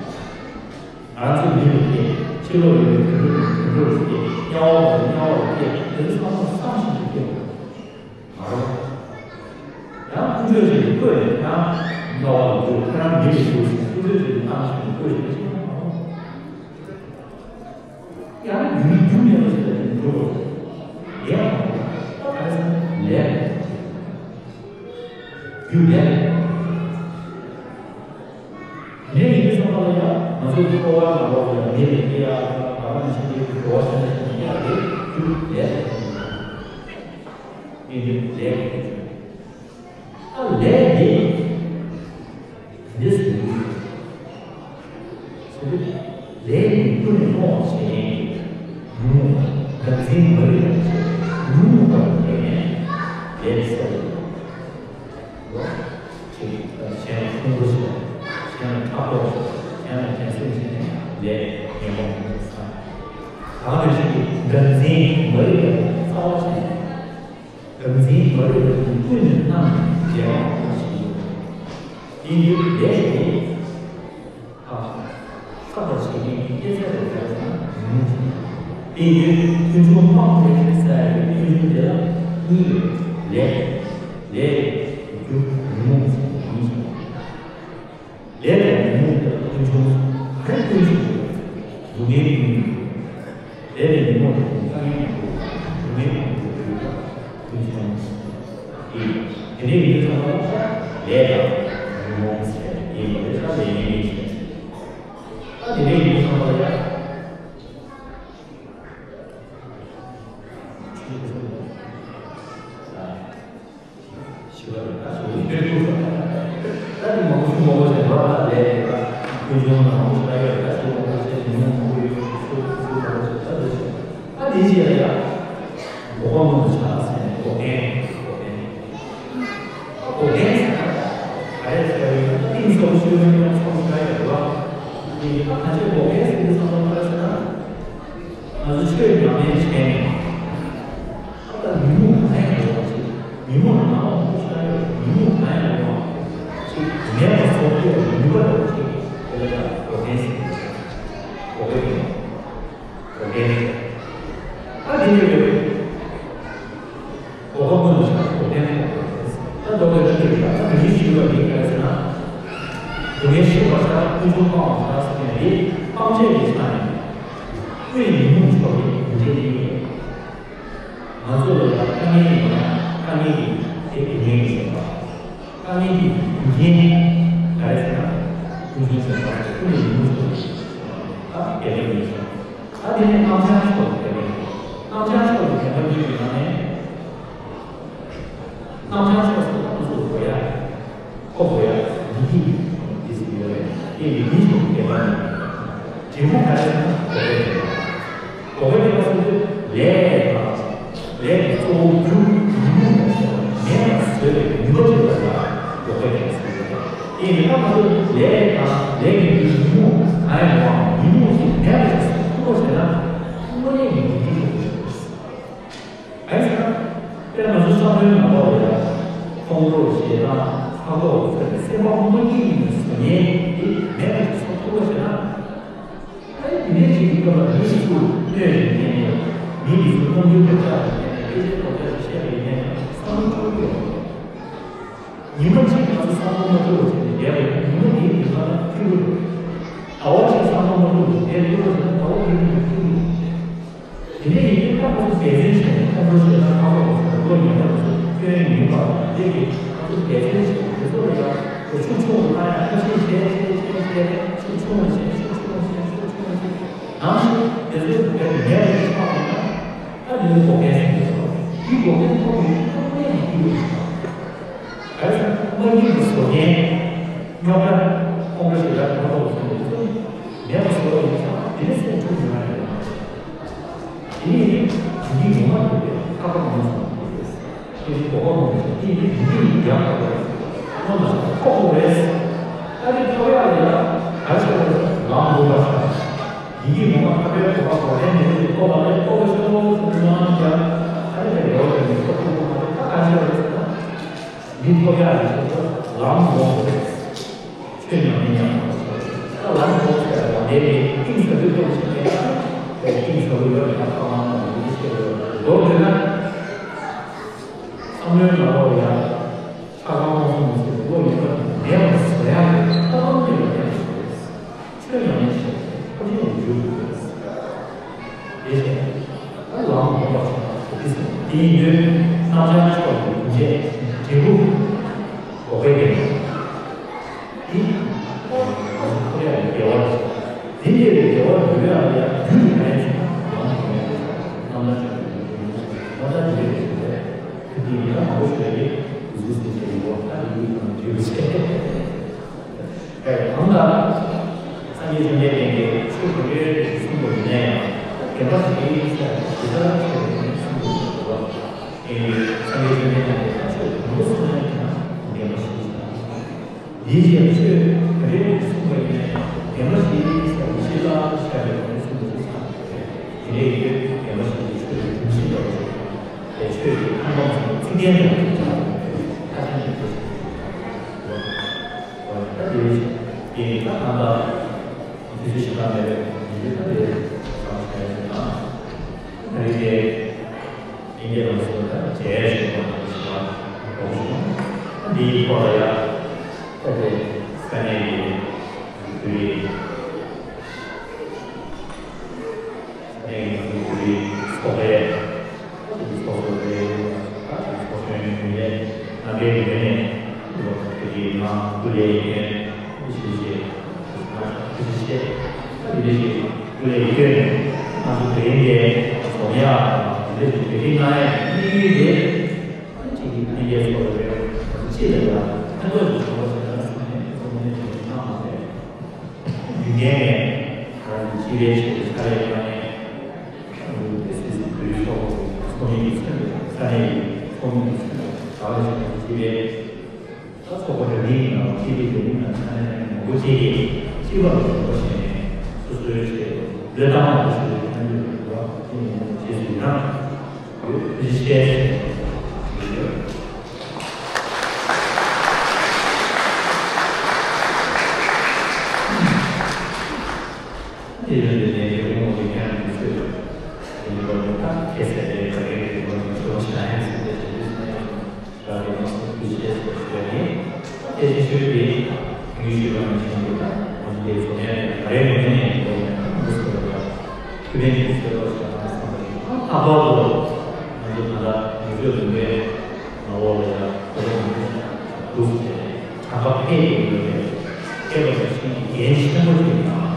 ང་ཚོ་མི་ལ་སྐྱེ། ཕྱི་ལོགས་ཡོད་པའི་དུད་འགྲོ་དང་དུད་འགྲོ་ལ་སྐྱེ། དམྱལ་བ་དང་དམྱལ་བ་ལ་སྐྱེ། དེ་ཚོ་ཚང་མ་བསམ་བཞིན་དུ་སྐྱེ་དགོས། མ་རེད། ཡང་ཀུན་སྤྱོད་ཅིག་གིས་བསྐོས་ནས་ཁྱེད་རང་དམྱལ་བ་ལ་འགྲོ། ཁྱེད་རང་མི་ལ་འགྲོ་ཟེར་ནས་ཀུན་སྤྱོད་ཅིག་གིས་བཏང་བྱས་ནས་བསྐོས་བྱས་ནས་ཁྱེད་རང་མ་རེད། ཡང་རྒྱུ་རྒྱུ་མེད་པ་ཞིག་ལ་འགྲོ་བ་ཡང་མ་རེད། ད་ག་རེ་ཟེར་ན་ལས་རེད། རྒྱུ་ལས་རེད། དེ་ཡིན་དུས་ཙམ་པ་ལ་ཡང་ང་ཚོའི་འཚོ་བ་ནང་ལོགས་ལ་མི་ལ་སྐྱེ་ཡག་དང་ནང་མི་ཤི་ཡག་གི་འགྲོ་བ་ཤ་ན་ཤི་ན་ཡག་དེ་རྒྱུ་ལས་རེད། ཡིན་དུས་ལས་རེད། ད་ལས་དེ་འདི་སུ་ཟེར་དུས་ལས་ཀྱི་ཀུན་ནས་སྤོང་བར་བྱེད་མཁན་གྱི་ཉོན་མོངས་དང་འགག་འཛིན་མ་རིག་པ་ཆེ་ཉོན་མོངས་པར་བྱེད་མཁན་ལས་སོགས། ལོ། ཅིག་གཞན་ལ་ཕུང་པོ་བྱེད། གཞན་ལ་ཕྲག་དོག་བྱེད། གཞན་ལ་འགྲན་སེམས་བྱེད་ནས་ལས་ཉོན་མོངས་ཡིན་ས། ད་ག་དུས་ཤིག་གི་འགག་འཛིན་མ་རིག་པའི་རྩ་བ་བྱས་ནས། འགག་འཛིན་མ་རིག་པ་དེ་ཀུན་ནས་བསླངས་ནས་འགལ་བ་ཞིག་ཡོད། དེ་ཡོད་ལས་དེ། ཨ། ཁ་དང་བྱེད་མཁན་གྱི་སྐྱེ་ཚད་དུ་བྱས་ན་ཉོན་མོངས་ཟེར། དེ་ཡོད་ཀུན་འབྱུང་སྤངས་ཏེ་ཟེར་ཡ་ཡོད། ཀུན་འབྱུང་དེ་ལ་གཉིས་ཡོད། ལས། ལས་རྒྱུ་ཉོན་མོངས་ཟེར་གཉིས་ཡོད། ལས་དང་ཉོན་མོངས་དེ་ལ་ཀུན་འབྱུང་། ག་རེ་ཀུན་འབྱུང་རེད། སྡུག་བསྔལ་ཀུན་འབྱུང་རེད། ལས་དང་ཉོན་མོངས་དེ་ཀུན་དཀའ་ངལ་ཡང་དགོས། སྡུག་བསྔལ་ཀུན་འབྱུང་རེད། ཀུན་འབྱུང་། ཨེ། དེ་འདྲའི་ཡིན་དུས་ཙམ་པ་ལ་ལས་དང་ཉོན་མོངས་ཟེར་ཡིན་པ་རེད། ད་ལས་ཉོན་མོངས་ཟེར། ད་དེ་འདྲའི་ཡིན་དུས་ཙམ་པ་ལ་ཡང་། ཆོས་ཀྱི་སེམས་དང་། ཞེས་པ་རེད། ད་ཞུ་བའི་ཡོད་འདུག་ད་དེ་མང་པོ་ཞུ་མང་པོ་བྱས་འགྲོ་ལ་ལས་རེད། ད་ཀུན་འབྱུང་ལ་མང་པོ་ཞུ་ཡ་ཡོད། ད་ཞུ་མང་པོ་བྱས་ཉིན་མོ་མང་པོ་ཡོད་ཞུ་ཞུ་མང་པོ་བྱས་ད་འདི་ཞུ་ད་འདི་བྱས་ཡ་ཡ། འགོག་པ་མང་དུ་ཆགས་ཟེར་ནས་འགོག་རྐྱེན་འགོག་རྐྱེན། འགོག་རྐྱེན་ཟེར་ན་ག་རེ་ཟེར་བ་ཡིན་ན་གཏིང་ཟབ་ཤོས་ཡོད་ན་ཚོགས་ཞུ་ཡ་ཡོད་རེད་བ། འདི་ཡིན་ན་ཁ་ཆེ་འགོག་རྐྱེན་ཟེར་དུས་ཙམ་པ་ག་རེ་ཟེར་ན། ང་ཚོ་ཆོས་ཉམས་ལེན་བྱས་ནས། ད་ལྟ་ཉོན་མོངས་གང་ཡང་མེད་པ་ཅིག་ཉོན་མོངས་ནང་ལ་མུ་ཆ་ཡོད་ཉོན་མོངས་གང་ཡང་མེད་པ་ཅིག་མེད་པ་སོགས་ཀྱི་ནུས་པ་འདྲ་པོ་ཅིག་དེ་ལ་ད་འགོག་རྐྱེན་ཟེར། འགོག་རྐྱེན། འགོག་རྐྱེན། ད་དེ་ནས་འགོག་པ་ཀུན་ཏུ་བྱ་འགོག་རྐྱེན་འགོག་པ་རེད། ད་འགོག་པའི་ལྟ་གྲུབ་ལ་ད་མི་ཞིག་ཞུས་པ་ཡིན་ག་རེ་ཟེར་ན། སྡུག་བསྔལ་ཞི་བར་བྱ་ཀུན་འབྱུང་སྤང་བར་བྱ་ཟེར་མཁན་དེ་སྤང་བྱ་ཡི་ཆ་ནས་ཀུན་ཉོན་མོངས་ཕྱོགས་ཀྱི་རྒྱུ་འབྲས་ཡིན། ང་ཚོ་ལ་ཡང་དཀའ་ངལ་ཡིན་ན་དཀའ་ངལ་གྱི་དེ་རྒྱུ་རྐྱེན་ཡིན་པ། དཀའ་ངལ་གྱི་རྒྱུ་རྐྱེན་ག་རེ་ཟེར་ན། ཀུན་འབྱུང་བྱེད་པ་ཀུན་ནས་ཉོན་མོངས་ཆོག་ད་དེ་ལས་ཡིན་ཞིང་། ད་དེ་ནས་སྣང་ཆ་ཆོག་དེ་ནས་སྣང་ཆ་ཆོག་གི་དེ་འདྲ་འདུས་ཀྱི་ནང་ནས། སྣང་ཆ་ཆོག་སོགས་ལ་སོགས་གོ་ཡ། ཁོ་བོ་ཡ་མི་དེ་ཡིན་དེ་ཟེར་ཡོད་རེད། དེ་ཡི་མི་ཞིག་དེ་བ་ནི་འབྲས་བུ་ག་རེ་ཟེར་ན་གོ་བས་དེ་བ། གོ་བས་དེ་བ་ཟེར་དུས་ལས་དང་ལས་ཀྱི་གཙོ་བོ་རྒྱུ་ཉོན་མོངས་དང་བཅས་པ་མེད་པར་བཟོས་པའི་ནུས་པ་ཅིག་ལ་ཡང་གོ་བས་དེ་བ་ཟེར་ཡོད་རེད། དེ་ཡི་ལ་མ་གཏོགས་ལས་དང་ལས་ཀྱི་རྒྱུ་ཉོན་མོངས་གང་ཡང་མེད་པ་ཉོན་མོངས་ཤིག་མེད་པ་ཞིག་ཐུབ་པ་བྱས་ན་དངོས་གནས་ཀྱི་མི་དེ་ཞིག་ཡོད་རེད། གང་ཟེར་ན། དཔེར་ན་ང་ཚོ་བསམ་བློའི་ནང་པ་ལ་ཡང་ཁོང་ཁྲོ་ཞེ་སྡང་ཚ་གདུང་ཟེར་ནས་སེམས་པ་མ་སྐྱིད་པའི་བཟོ་ཉེན་དེ་མེད་པ་ཞིག་བཟོ་ཐུབ་པ་བྱས་ན། ཨ་ནི་དེ་འདྲའི་ཞིག་གི་སྐབས་ལ་མི་ཞིག་ཚུར་གནོད་ཡོད་མཁན་ནས་མི་འདི་ཚོ་གཏོང་རྒྱུ་ཐོབ་ཆགས་ཡོད་མཁན་ནས་སྐད་ཆ་ཐོབ་ཆགས་ཤིག་བཤད་པ་ཡིན་ནའི་བསམ་བློ་འཁོར་གྱི་ཡོད། ཉི་མ་གཅིག་ང་ཚོ་བསམ་བློ་མ་འཁོར་བ་བྱས་ནས་བསྡད་པ་ཡིན་ན་ཉི་མ་དེའི་ཉི་མ་ལ་འཁྱུད་ཀྱི་རེད། ཟླ་བ་གཅིག་བསམ་བློ་མ་འཁོར་བ་བསྡད་ཐུབ་པ་བྱས་ན་ཟླ་བ་དེའི་ཉི་མ་འཁྱུད་ཀྱི་རེད། དེ་ནས་ཡིན་ཏེ་ཁོང་ཚོ་འབད་བརྩོན་བྱས་ནས་ཁོང་ཁྲོ་ཞེ་སྡང་ཕྲག་དོག་སོགས་ལོ་ཉེས་པ་དེ་ཚོ་སྐྱོན་ཡིན་པ་དང་དེ་གིས་ཁོང་ཚོ་འབད་བརྩོན་བྱས་ནས་དེ་ཚོ་ལ་ཡང་ཤུགས་ཆུང་ངུ་བཏང་ཡང་ཁ་ཤས་བྱས་བྱས་བྱས་བྱས་ཤུགས་ཆུང་ངུ་བྱས་ཤུགས་ཆུང་ངུ་བྱས་ཤུགས་ཆུང་ངུ་བྱས་ནམ་ཞིག་དེ་ཚོའི་བུ་གའི་ཉེས་པ་ཆགས་པ་ཡིན་ན་ད་དེ་ཚོ་འགོག་རྐྱེན་ཟེར་གྱི་འདུག་དེའི་འགོག་རྐྱེན་ཐོབ་ཡོད་ཐོབ་གནས་ཀྱི་རྒྱུ་ཡོད་ག་རེ་ཟེར་ན་མ་ཡིན་པའི་བཟོ་རྐྱེན། རྙོག་དྲ། ཁོང་ཁྲོ་ཞེ་དྲག་ཕྲག་དོག་སོགས་ཀྱི་ཚོགས་མེད་པ་བཟོ་བ་ཡིན་ཙང་དེ་ནི་སེམས་འཁྲུག་མི་ཡོང་ཡ་ཡོད་མ་རེད། དེ་ནི་ཡིན་ནི་ཡིན་གྱི་ངོ་མ་རེད་པས་ཁ་པར་མང་ཙམ་དགོས་རེད། དེ་ནི་གོ་བ་མང་ཙམ་དེ་ནི་ཡིན་གྱི་ཡིན་ཡག་པ་རེད། སྔོན་ལ་ཐོག་དགོས་རེད། ཨ་ནི་ཐོག་ཡག་ལ་ཡ་ག་ཞིག་རེད་ལམ་ལུགས་པ་ཤ་ཡིན་གྱི་ངོ་མ་ཁ་པའི་གོ་བ་གོ་ལེན་མེད་པའི་ཐོག་ལ་རེད། ཐོག་ལ་ཤོག་ཟེར་ནས་ཡང་ཡང་ཨ་ནི་རེད་ཡོད་རེད་མི་ཐོག་ཐོག་མ་རེད། ད་ག་ཞིག་རེད་ཟེར་ན། འདི་ཐོབ་ཡག་གི་ཆེད་དུ་ལམ་འོག་ཏུ་ཆོས་ཉམས་ལེན་ཡང་ད་ལམ་འོག་ཟེར་བ་ལས་ནི་གཏིང་ཟབ་པའི་ཐོག་ཞིག་ཡོད་ན་དེ་གཏིང་ཟབ་པའི་ཡོད་ན་ཐོག་མ་དང་འདི་ཤེས་དགོས་ན་མདོར་བསྡུས་ན་བསམ་བློའི་ནང་ལོགས་ཡང་ཆ་ཚང་མ་སོང་མི་སྲིད་བློ་ཡོད་པ་མེད་པར་བཟོ་ཡག་གི་ཐབས་ལམ་དེ་ལ་ཡང་ཞིག་རེད། ཆོས་ཉམས་ལེན་བྱས་ཏེ་ཐབས་ཤེས་ལ་འཇུག་དགོས། དེ་བཞིན་ད་ལམ་འོག་པ་དེ་ཡིན་དུས་རྣམ་ཐར་ཕྱོགས་ཀྱི་གུང་རྒྱས་འབྲས་བུ་འགོག་པའི་དགེ་སློང་དེ་ང་ཚོ་ཐོབ་ཡག་གི་དགེ་བ་རེད། དེ་འདྲ་བའི་དགེ་བ་འབུལ་ཡག་ལ་ཡང་རྒྱུ་དེ་ག་རེ་ཟེར་ན་ལམ་འོག་པ་རྣམ་ཐར་ཕྱོགས་ཀྱི་གུང་རྒྱས་རྣམ་ཐར་འབུལ་ཡག་རེད། དེ་འདྲའི་མི་སྣ་མང་པོ་ཞིག་ལ་ཡང་འཛུགས་སེ་བྱས་ཡོད་པ་ད་དེ་ཡིན་ནམ་འདྲི་བ་བྱས། ཨེ། གང་ལྟར། སངས་རྒྱས་བཅོམ་ལྡན་འདས་ཀྱིས་ཆོས་ག་འདྲ་ཞིག་གསུངས་པ་ཡིན་ན་ཡང་། དྲན་པ་ཞིག་ཡིན་ཟེར་ཇི་ལྟར་ཆོས་ཀྱི་གསུང་དུ་འགྲོ་བ། ཨེ། སངས་རྒྱས་བཅོམ་ལྡན་འདས་ཀྱིས་ཆོས་གང་པོ་གསུངས་ན་ཡང་དྲན་པ་ཞིག་ཡིན། འདིའི་ཕྱིར་ཆོས་ག་འདྲ་ཞིག་གསུངས་པ་ཡིན་ན་ཡང་དྲན་པ་ཞིག་ཡིན་ཟེར་ཇི་ལྟར་ཆོས་ཀྱི་གསུང་དུ་འགྲོ་བ། དེ་འདྲ་ཡིན་དུས་དྲན་པ་ཞིག་ཡིན་ཆོས་ཀྱི་སྒྲོམ་གཞི་འདྲ་བོ་ཞིག་དང་། ཆོས་ཀྱི་ཁང་པ་ཚོ་ཚིག་རྒྱན་འདྲ་བོ་ཞིག་ཆགས་ཡོད་པས་ཁ་ཅན་གྱི་སྒྲོམ་གཞི་ཞིག་ཆགས་ཡོད། ད་དེ་རེད། དེ་ད་གང་ལྟར་དུས་ཚོད་ཞིག་གང་མེད་པས་ཡིན་དུས་ད་དེ་བསམ་བྱས་ཟེར་ན། ད་རེས་དེ་ཨིན་སྐད་ལ་སོགས་ད་ཇེ་ཞེས་པ་ཞིག་ལ་གོ་བྱུང་། ད་འདིའི་ཐོག་ལ་ཡ་ད་དེ་ས་གནས་ཀྱི་བོད་རིགས་ས་གནས་ཀྱི་བོད་རིགས་ཚོགས་པའི། ཚོགས་གཙོ་རེད། ཚོགས་གཞོན་ཡོད་ལས་རྣམ་པའི་ངོས་ནས་བོད་ཀྱི་ནང་སྐུ་ལས་ཡིན་ཞུ་ཞེས་ཞུ་ཞེས་ད་འདི་འདྲ་ཞིག་སྐུ་ལས་ཡིན་ང་ཚོ་བོད་ཡིན་པའི་འཛོམས་ཡག་འདི་འདྲ་ཞིག་བོད་ཡིན་ན་ཡང་དམིགས་ཡུལ་དེ་ཅིག་གི་ཕན་ཁེ་ཚོགས་རེད། ཅི་ལས་ལ་ཕན་ཐོགས་ཀྱི་བྱུང་བ་ཞིག་ལ་སོང་ནས་ཚོགས་མི་ཞིག་གནང་བ་རེད། རྒྱུ་རྐྱེན་ནས་ང་རང་གི་སྤྱི་པའི་ཆེད་དུ་ཕྱག་ལས་གནང་ནས་ཨ་ནི་སྡེ་སྲིད་ཀྱི་བོད་ཚོགས་པ་ཚོགས་མི་གི་མཚན་དུ་ས་གནས་ཀྱི་ཚོགས་མི་གི་མཚན་དུ་ག་བ་ཞིག་ནས་སྤྱི་པའི་ད་ཚོགས་པ་འདྲ་མིན་གྱི་ནང་སྤྱི་པའི་འདྲ་མིན་ནང་ས་གནས་མང་པོ་ཅིག་གིས་སྤྱི་པ་ལ་གོ་བ་བྱས་ནས་སོ་སོའི་ཆེད་དུ་བློས་བཏང་མང་པོ་ཞིག་ཡོད་ཁན་ཡོད་པ་ཅིག་ཡིན་ན་རྗེས་སུ་ཡི་རང་ཡོད་ཐུགས་རྗེ་ཆེ་ཞུ་ཡོད། དེ་ཡང་དེ་ནས་རྒྱལ་བ་དབང་པོ་རྒྱལ་ཁམས་ཀྱི་ཆོས་དང་། དེ་ནས་བར་དུ་ད་ཁྱེད་ཚོས་ལས་ཀ་རེ་རེ་བར་དུ་ཆོས་ཞུ་ཡ་ཡིན་ཟེར་ཏེ་ཞུ་རྒྱུ་ཡིན། ད་རེས་མ་སོང་དུས་ཆེད་དུ་ཞུ་ཡ་ཡིན། དེ་བཞིན་ཞུས་པའི་དངོས་ཞུ་བ་ནི་ཆེན་པོ་དང་ང་ཚོ་དེ་ཚོ་ནས་ག་རེ་མི་ནས་འགྲོ་མེད་ན་མི་སོ་ཡ། ཁྱོད་ནས་ཀྱི་ཆོས་ལ་ཞུ་ཡ་ཡིན་བསམ་པ་ཡིན། ད་ལྷག་པར་དུ་ང་ཚོ་ད་ལྟ་ངེས་ཤོས་ལུང་པའི་ནང་ལོགས་ལ་ཡ་ད་ལོ་ང་ཚོ་འདུག་ཟེར་གང་ག་ཕེབས་ཡོད་ཡོད་རེད། ཁྱེད་པ་ནས་ཤིང་གི་འགན་ཆེན་པོ་ཞིག་དང་།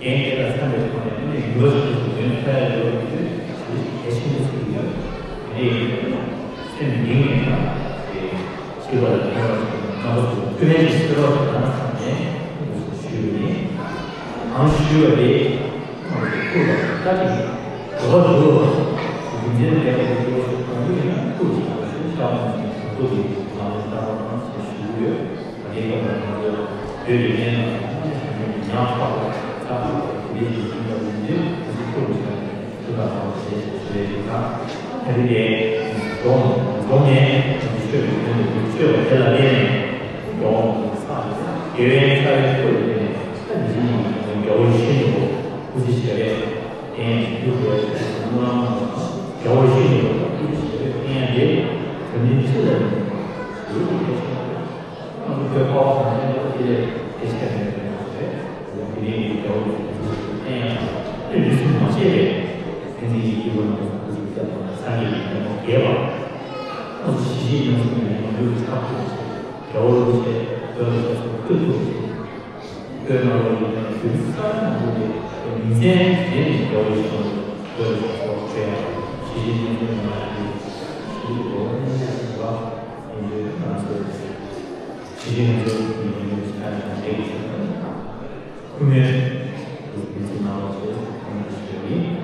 རྒན་དེ་ལ་འཚམས་པའི་ཐོག་ནས་ཨ་ནི་ཡུལ་སྤྱི་ཚོགས་འདོན་ཐུབ་ཡ་ཡོད་པའི་ཞུ་གལ་ཆེན་པོ་ཞིག་ཡོད། དེ་ཡིན་ན་སེམས་གཏིང་ནས་ཡང་དེ་སྤྱི་པ་ལ་ཕན་པ་ཞིག་དང་རྣམ་པ་ཚོ་ལ་ཕན་པ་ཞིག་སྩོལ་བ་དང་བསམ་ནས་ཞུ་ཡི་ཡིན། གང་ཞུས་པ་དེ་ཁུར་བ་ལྟ་ཅིག་གོ་བ་འདུག་རྒྱུ་མཚན་ལྡན་པ་དེ་ཚོ་གང་ཡིན་ན་ཁུར་ཅིག་ཤ་མོ་ནས་ཁུར་དུ་ཡི་ལམ་ལུགས་ལྟ་བ་དང་ཞེས་ཞུ་གི་ཡོད། དེའི་སྐབས་ལ་ང་ཚོས་བོད་ཀྱི་གནས་སྟངས་ཀྱི་ཐོག་ནས་ཉམས་ཐག་པ་ཚ་ཐག་པ་དེ་འདྲའི་ཞིག་ཡིན་པ་ཡིན་དུས་ང་ཚོ་ཁུར་མི་ཆགས་ནས་ཐུགས་ཐག་ཚང་བ་བྱེད་ཅེས་ཞུ་ཡས་ཡིན། ད་རེས་དེ་རྫོང་རྫོང་ནས་ང་ཚོ་ཆོས་ཀྱི་དོན་དུ་ཆོས་པ་དེ་ལ་བརྟེན་ནས་རྫོང་ས་དགེ་བའི་རྩ་བའི་ཁུར་དུ་བརྟེན་ནས་ད་འདི་ནི་རྒྱལ་བ་ཡིད་བཞིན་ནོར་བུ་སྐུ་ཚེ་ཞབས་པད་བརྟན་ཡང་སྐུ་ཚེ་ཞབས་པད་བརྟན་ཡང་སྐུ་ཚེ་ཞབས་པད་བརྟན་ཡང་དེ་བོད་མིའི་ཆོས་ལ་ཡང་ཡོད་ཀྱི་ཁྱད་ཆོས་ང་ཚོ་བོད་པ་བ་གང་ཡིན་ལ་དེ་ལས་དེ་ཆ་ནས་ཡོད་པ་རེད། དེ་ནས་ཡིན་རྒྱལ་བ་ཡིད་བཞིན་ནོར་བུ་བརྟན་ཡང་དེ་ལུས་སུ་མ་བྱས་པའི་བསྟན་འཛིན་གྱི་སྐྱེས་བུ་རྣམས་སུ་སྐུ་ཚེ་བསྐལ་པ་ལ་སངས་རྒྱས་ཀྱི་ཉམས་མྱོང་རྒྱས་པ། ང་ཚོ་ཞི་བྱེད་ཉམས་སུ་ལེན་ཡོང་རྒྱུ་ལ་ཕྱག་ཐུག་བྱེད། དགྲ་བོ་རུ་བྱེད། བོད་ལ་ཕྱག་ཐུག་ཐུག་བྱེད། བོད་ནང་ལོགས་ཡིན་ན་དུས་སུ་རྩ་བ་ནས་འདུག་སྟེ་མིང་ཚན་གཞན་ནས་རྒྱལ་བ་ཡིད་བཞིན་ནོར་བུ་ལ་སོགས་བྱས་ཡང་ཞི་བྱེད་ཉམས་སུ་མ་ལེན་ཞུ་རྒྱུ་གོ་བ་གནས་ཡ་ཞིག་པ་ཡིན་དུས་ང་ཚོས་ཞི་བྱེད་ཉམས་སུ་ལེན་ཡོང་ཆ་ཡང་འདྲེས་ཀྱི་ཞུ་ཁུ་མོས་མིང་ཚིག་ནང་ལོགས་ཚོས་ཁོང་ཁྲོ་ཞུ་ཡིན།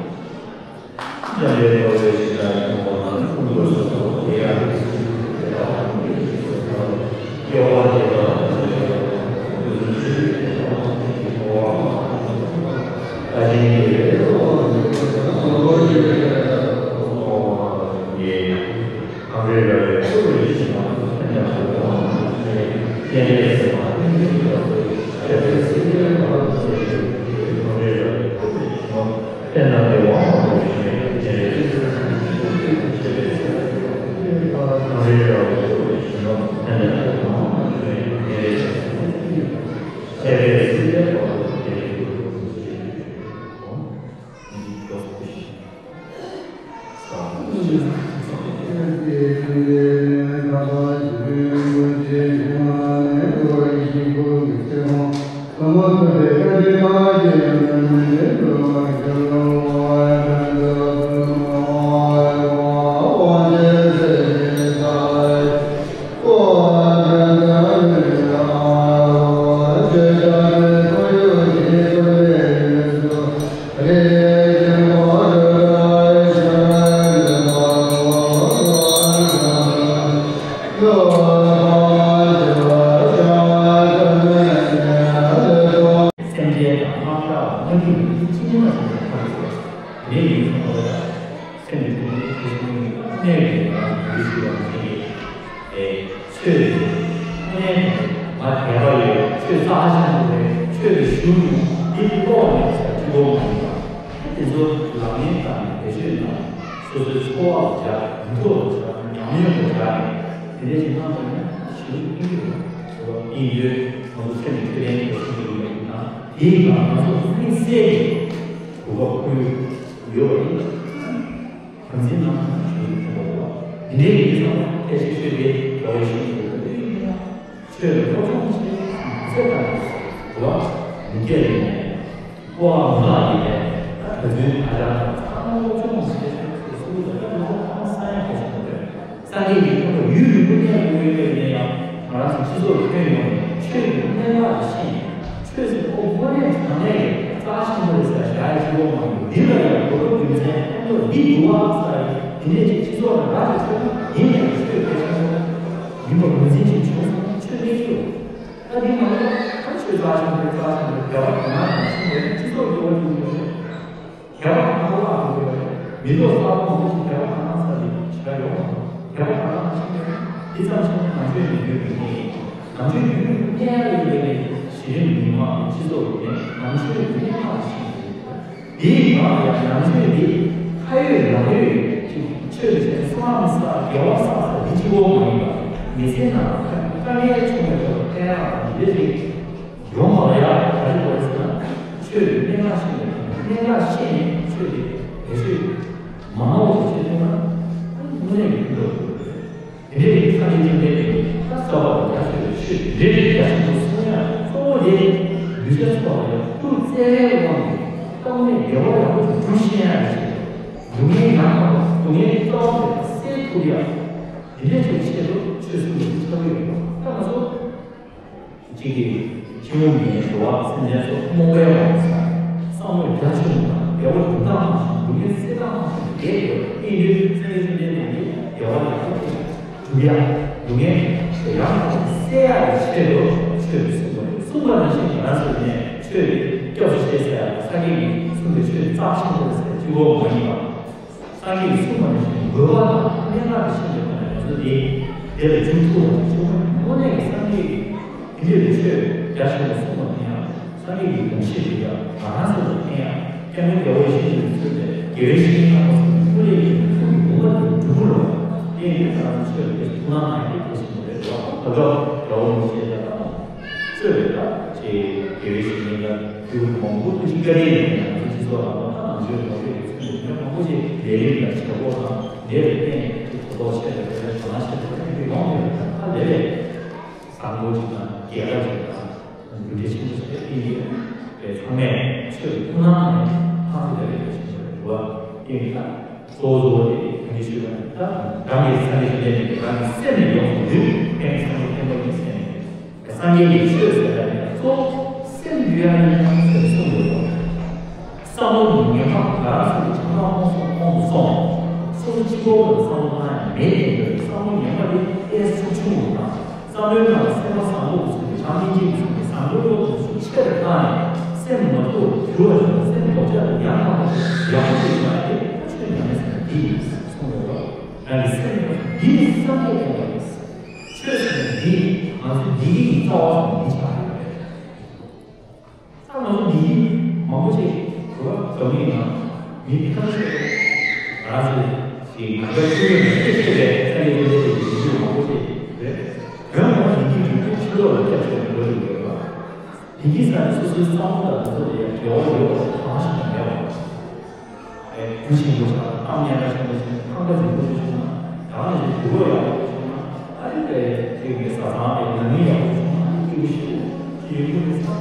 སེམས་ཅན་དང་དམངས་ཁྲག་དབང་ཕྱུག་ཡིན་གཅིག་མ་ཞིག་ལ་ཐོབ་ཚེ། མི་ཡིན་སོང་བ་ལ་སེམས་ཀྱི་སྡུག་བསྔལ་ཆེ་ཆུང་གི་གནས་ཀྱི་ཡོད་ན་འདི་ཞུ་བ་མ་ཡིན། ཨེ་ཆོས་ཀྱི་གནས་དང་མ་དད་པ་ཡོད། ཆོས་རྩ་ཆེན་པོ་རེད། ཆོས་ཀྱི་གཞུང་ཡིན་འདི་ཀློག་ནས་ཆ་ཅི་གོ་མ་ཡིན་པ། དེ་ཚོ་ལག་ལེན་བསྟར་ནས་བེད་སྤྱོད་གནང་། སོ་སོའི་འཚོ་བ་ལ་སྦྱར། མི་ཚོགས་ལ་སྦྱར། ཉམས་མྱོང་ལ་སྦྱར་ནས་དེ་འདྲའི་ཞིག་གནང་ཐུབ་ན་ཞེ་པོ་ཅིག་ཕན་གྱི་རེད། དེ་ལ་ཡིན་དུས་ང་ཚོ་སེམས་ཀྱི་འཕྲོད་བསྟེན་གལ་ཆེན་པོ་ཡིན་པ་ཡིན་ན་དེའི་སྒང་ང་ཚོ་དམིགས་བསལ་གྱི་གོ་སྐབས་ཁུར་ཡོད་པ་ཡིན། གང་ཅིའི་ནང་ཞུ་ཐུབ་པ་རེད། དེ་འདྲའི་ཡིན་ཙང་ཕལ་ཆེར་ཆོས་དེ་དགའ་བའི་ཞིང་དུ་ཡོད་པ་ཡིན་ན། ཆོས་ལ་སློབ་སྦྱོང་བྱེད་ཚད་དང་ལ་མི་སྐྱེ་ཡིན་ནས་ཀོ་བ་མུ་ལག་ཡིན་ནས་ད་ག་དུས་ཨ་ཅག་དང་ཚང་མ་སློབ་སྦྱོང་བྱེད་ཚད་སུ་ལ་ཡོད་ན་ཚང་མ་ས་ཡ་གལ་ཆེན་པོ་རེད། སངས་རྒྱས་ཀྱི་ཐུགས་ལ་ཡུན་རིང་པོ་གནས་དགོས་ཡོད་པ་ཡིན་ན་ཡང་ ཡ་གཅིག་པོ་མ་ཡིན། འདི་ལ་ཡང་གོ་སྐབས་རྒྱུ་མཚན་ཁོང་ཚོ་འདི་འདུག་བ་ས་ཡིན། འདི་ནས་ཅིག་སྤྱི་ཚོགས་ལ་རག་ཅིག་ཆོད་ན་ཡིན་ཡང་ཆོས་གལ་ཆེན་པོ་ཡིན་པ་ངོས་འཛིན་ཅིག་བྱུང་སོང་ན་ཆོས་གནས་ཀྱི་ཡོད། ད་འདི་མ་ཡིན་ན་ཆོས་རྩ་ཆེན་པོ་རྩ་ཆེན་པོ་རྒྱལ་བ་གང་ན་ཡང་ཆེན་པོ་སྤྱི་ཚོགས་ཀྱི་དབང་དུ་ཡོད་རེད། རྒྱལ་བ་གང་ལ་ཡོད་རེད། མི་ཐོག་གསར་པ་མང་པོ་ཞིག་རྒྱལ་བ་གང་ན་ས་ལས་ཞི་བ་ཡོང་བ་རྒྱལ་བ་གང་ན་ཆེན་པོ་འདི་ཙམ་ཆེན་པོ་ནང་ཆོས་མི་ཡོད་པའི་གནས། ནང་ཆོས་ཡོད་པའི་གནས་ཡ་ཡོད་པའི་གཞི་རིམ་མི་མང་གི་སྤྱི་ཚོགས་ཀྱི་ནང་ཆོས་ཀྱི་གནས་ཁག་ཞིག་ཡོད། དེའི་ནང་ལ་ཡང་ནང་ཆོས་འདི་ཁ་ཡོད་ལག་ཡོད་ཀྱི་ཆོས་ཀྱི་ཆེན་སུ་ཨང་ས་རྒྱལ་བ་ས་ས་འདི་གཅིག་པོ་མ་ཡིན་པ་མི་ཚེ་ནང་དཀའ་ངལ་བྱུང་བའི་སྐབས་ལ་ཕན་ཡག་དང་འདི་འདྲ་ཞིག་ཡོང་བ་ལ་ཡང་ག་རེ་དགོས་ཟེར་ན་ཆོས་ཀྱི་གནད་འགག་ཤེས་ནས་གནད་འགག་ཤེས་ནས་ཆོས་ཀྱི་བེད་སྤྱོད་མང་བོ་ཞིག་བྱེད་ཐུབ་ན་དངོས་གནས་ཀྱི་ཕན་ཐོགས་ཡོད་རེད། དེ་འདྲའི་སངས་རྒྱས་བཅོམ་ལྡན་འདས་ཀྱིས་ད་རྩ་བ་དང་རྒྱ་ཆེ་བའི་ཆོས་དེ་འདྲའི་རྒྱ་ཆེན་པོ་གསུང་ཡ་གཙོ་བོ་དེ་གདུལ་བྱ་ཚོ་ལ་ཡང་ཐུགས་བརྩེ་བའི་དབང་གིས་རྟོག་མེད་བདེ་བ་ཡག་པོ་ཞིག་སྒྲུབ་ཤེས་ཡ་རེད་ཅེས། སྡུག་བསྔལ་ཡང་དག་པ་སྡུག་བསྔལ་རྩ་བ་ནས་སེལ་ཐུབ་ཡ། དེ་འདྲའི་ཆོས་ཆེད་དུ་ཆོས་གསུང་གི་ཐུགས་ཡོད་པ་ད་ང་ཚོ། གཅིག་གིས་ཕྱི་མོ་མིན་འགྲོ་བ་སེམས་ཅན་སོགས་རྨོངས་པའི་དབང་གིས་བསམ་བློ་རྒྱ་ཆེན་པོ་དང་བདེ་བ་འདུག་སྟངས་མ་ཤེས་སྡུག་བསྔལ་སེལ་སྟངས་མ་ཤེས་བསྡད་ཡོད་པ་ཡིན་དུས་སངས་རྒྱས་བཅོམ་ལྡན་འདས་ཀྱིས་བདེ་བ་ལ་ཐུག་སྟེ་སྒྲུབ་ཡ་སྡུག་བསྔལ་ཡང་དག་སེལ་ཡ་གི་ཆེད་དུ་ཆོས་ཀྱི་གསུངས་པ་རེད། གསུངས་པ་ནང་བཞིན་ང་རང་ཚོ་ནས་ཆོས་ཀྱི་སྐྱབས་སུ་མཆི་ཟེར་ཡ་སངས་རྒྱས་ཀྱིས་གསུངས་པའི་ཆོས་རྩ་ཆེན་པོ་རེད་ཟེར་གཅིག་པོ་མ་ཡིན་པ། སངས་རྒྱས་ཀྱིས་གསུངས་པ་ནང་བཞིན་དགོས་པ་དང་གནད་འགག་གི་ཆེད་དུ་ཁོ་ནས་ང་ཚོ་འདི་དེ་ལ་འཇུག་ཐུབ་པ་དང་ཆོས་ཀྱི་དངོས་གནས་ཀྱི་སངས་རྒྱས་ཀྱི་དེ་འདྲའི་ཆོས་རྒྱ་ཆེན་པོ་གསུངས་པ་དེ་ཡང་སངས་རྒྱས་ཀྱི་དགོངས་གཞི་དེ་ཡང་ང་རང་ཚོ་ལ་ཕན་ཡང་སྐྱབས་མགོན་རྒྱལ་བ་ཡིད་བཞིན་ནོར་བུས་གཙོས་པའི་དགེ་བའི་བཤེས་གཉེན་རྣམ་པ་ཚོ་གི་སྐུ་ལས་ཀྱི་ཐུགས་ཀྱི་དགོངས་པ་དེ་འགྲུབ་དགོས་རེད་བ། དེ་ཡིན་དུས་ང་རང་ཚོ་ཆོས་ལ་དེ་ཐུགས་སྣང་གནང་ཡ་དེ་གལ་ཆེན་པོ་རེད་བ། ད་སྐབས་རྒྱལ་བ་རིན་པོ་ཆེ་ལ་ད་གཙོས་པའི་ད་ཆེ་དགེ་བའི་བཤེས་གཉེན་ལ་རྒྱུ་མང་པོ་ཐུགས་རྗེ་བཀའ་དྲིན་ཡིན་ང་ཚོ་སྤྱི་ཚོགས་ནང་ལ་ད་ནང་ཆོས་ནང་ཆོས་ཀྱི་ཚུལ་མི་མང་པོ་ཞིག་ལས་རིམ་དང་བྱེད་སྒོ་དང་ལས་ལ་བརྟེན་ནས་གོ་རྟོགས་ཆེ་བའི་དོན་དུ་ན་ཆེ་བ་ཐུགས་ཀྱི་ཡོང་ཡོད་ད་ལས་རེད། བཟང་པོ་ཅིག་དང་རྒྱལ་ཁ་ཅིག་དང་རྒྱུ་འབྲས་ཆེན་པོ་ཞིག་ཡིན་ཡོད་པས་ཚང་མས་ཆོས་ཀྱི་ཐུགས་སྣང་ནས་ཧང་སང་ལས་རིམ་ཆེན་པོ་རེད་བ། ཡིན་ད་གཙོ་བོ་གཙོ་བོ་དེ་གང་ཅི་ཞུས་པ་ནི་ད་རང་གི་སངས་རྒྱས་བཅོམ་ལྡན་འདས་ཀྱིས་རང་གི་སེམས་ནི་ཡོངས་སུ་འདུལ་ཕན་སངས་རྒྱས་བསྟན་པ་ཡིན་ཟེར་ནས། སངས་རྒྱས་ཀྱི་ཆོས་ཟེར་ཡ་ནི་གཙོ་བོ་སེམས་འདུལ་ཡ་ཡིན་ཟེར་གསུངས་ཡོད་པ། བསམ་བློ་ནི་ངན་པ་ག་རང་སོང་གི་བྱང་ཐང་ཁོང་སོང་ཁོང་དུ་སོང་། སོ་སོ་གཅིག་པོ་ལ་བསམ་བློ་བཏང་ཡ་མེད་དེ་འདོད་བསམ་བློ་ངན་པ་དེ་ཨེ་སུ་ཆུང་ངུ་དང་བསམ་བློའི་ནང་ལ་སེམས་པ་བཟང་པོ་དུ་སོང་གི་བྱང་སྙིང་རྗེ་དུ་སོང་གི་བཟང་པོའི་བློ་དུ་སུ་ཆེ་རུ་བཏང་ནས་སེམས་མ་ཐུར་འགྱུར་བ་བྱུང་སེམས་ལྡོག་ཆ་དུ་ཡང་དག་པ་ཡག་པོ་དུ་ཡོང་ཡ་དེ་ཆོས་ཉམས་ལེན་ཟེར་ན་འདི་ཡིན་གསུངས་ཡོད་པ། རང་གི་སེམས་ནང་འདི་ནི་སངས་རྒྱས་བསྟན་པ་ཡིན། ཆོས་ཟེར་ན་འདི་ང་ཚོ་འདི་གི་རྩ་བ་ཟེར་ན་འདི་ཆགས་ཡོད་རེད། ད་ང་ཚོ་འདི་གི་མང་པོ་ཞིག་གོ་བ་འཛོམས་ཡིན་ན་མི་ཁ་ཤས་ང་ཚོ་ཞིག་ང་ཚོའི་ཆོས་ཡོད་ན་ཆོས་ཤེས་པའི་ས་ཡོད་ཡོད་པའི་ཡིན་རྒྱུ་མང་པོ་ཞིག་རེད། དོན་ངོ་མ་འདི་གི་འཇུག་རྒྱུ་ཕྱི་ལོགས་ལ་སྐྱབས་བཅོལ་འགྲོ་བཞིན་ཡོད་པ། འདི་གི་ས་ནས་སོ་སོའི་བསམ་བློ་དང་དེ་ཚོ་ལ་ཡང་འབྲེལ་བ་ཡོད་པ་གང་ཞིག་ཀྱང་མེད་པ། རྒྱུ་ཆེན་པོ་ཆགས་ན་གཏམ་སྙན་གྲགས་ཆེན་པོ་ཆགས་ན་ཐང་ག་རྫིག་པོ་ཞིག་བྱུང་ན་ཡང་ན་ཞིག་དུག་ལོག་ཡག་པོ་ཞིག་བྱུང་ན་ཨ་རི་པའི་ཅིག་གི་བཟའ་ཚང་དེ་ནང་མི་ཡག་པོ་ཞིག་བྱུང་ན་ཨ་རི་སྐྱིད་པོ་ཞིག་ཡོད་ཀྱི་རེད་བསམ།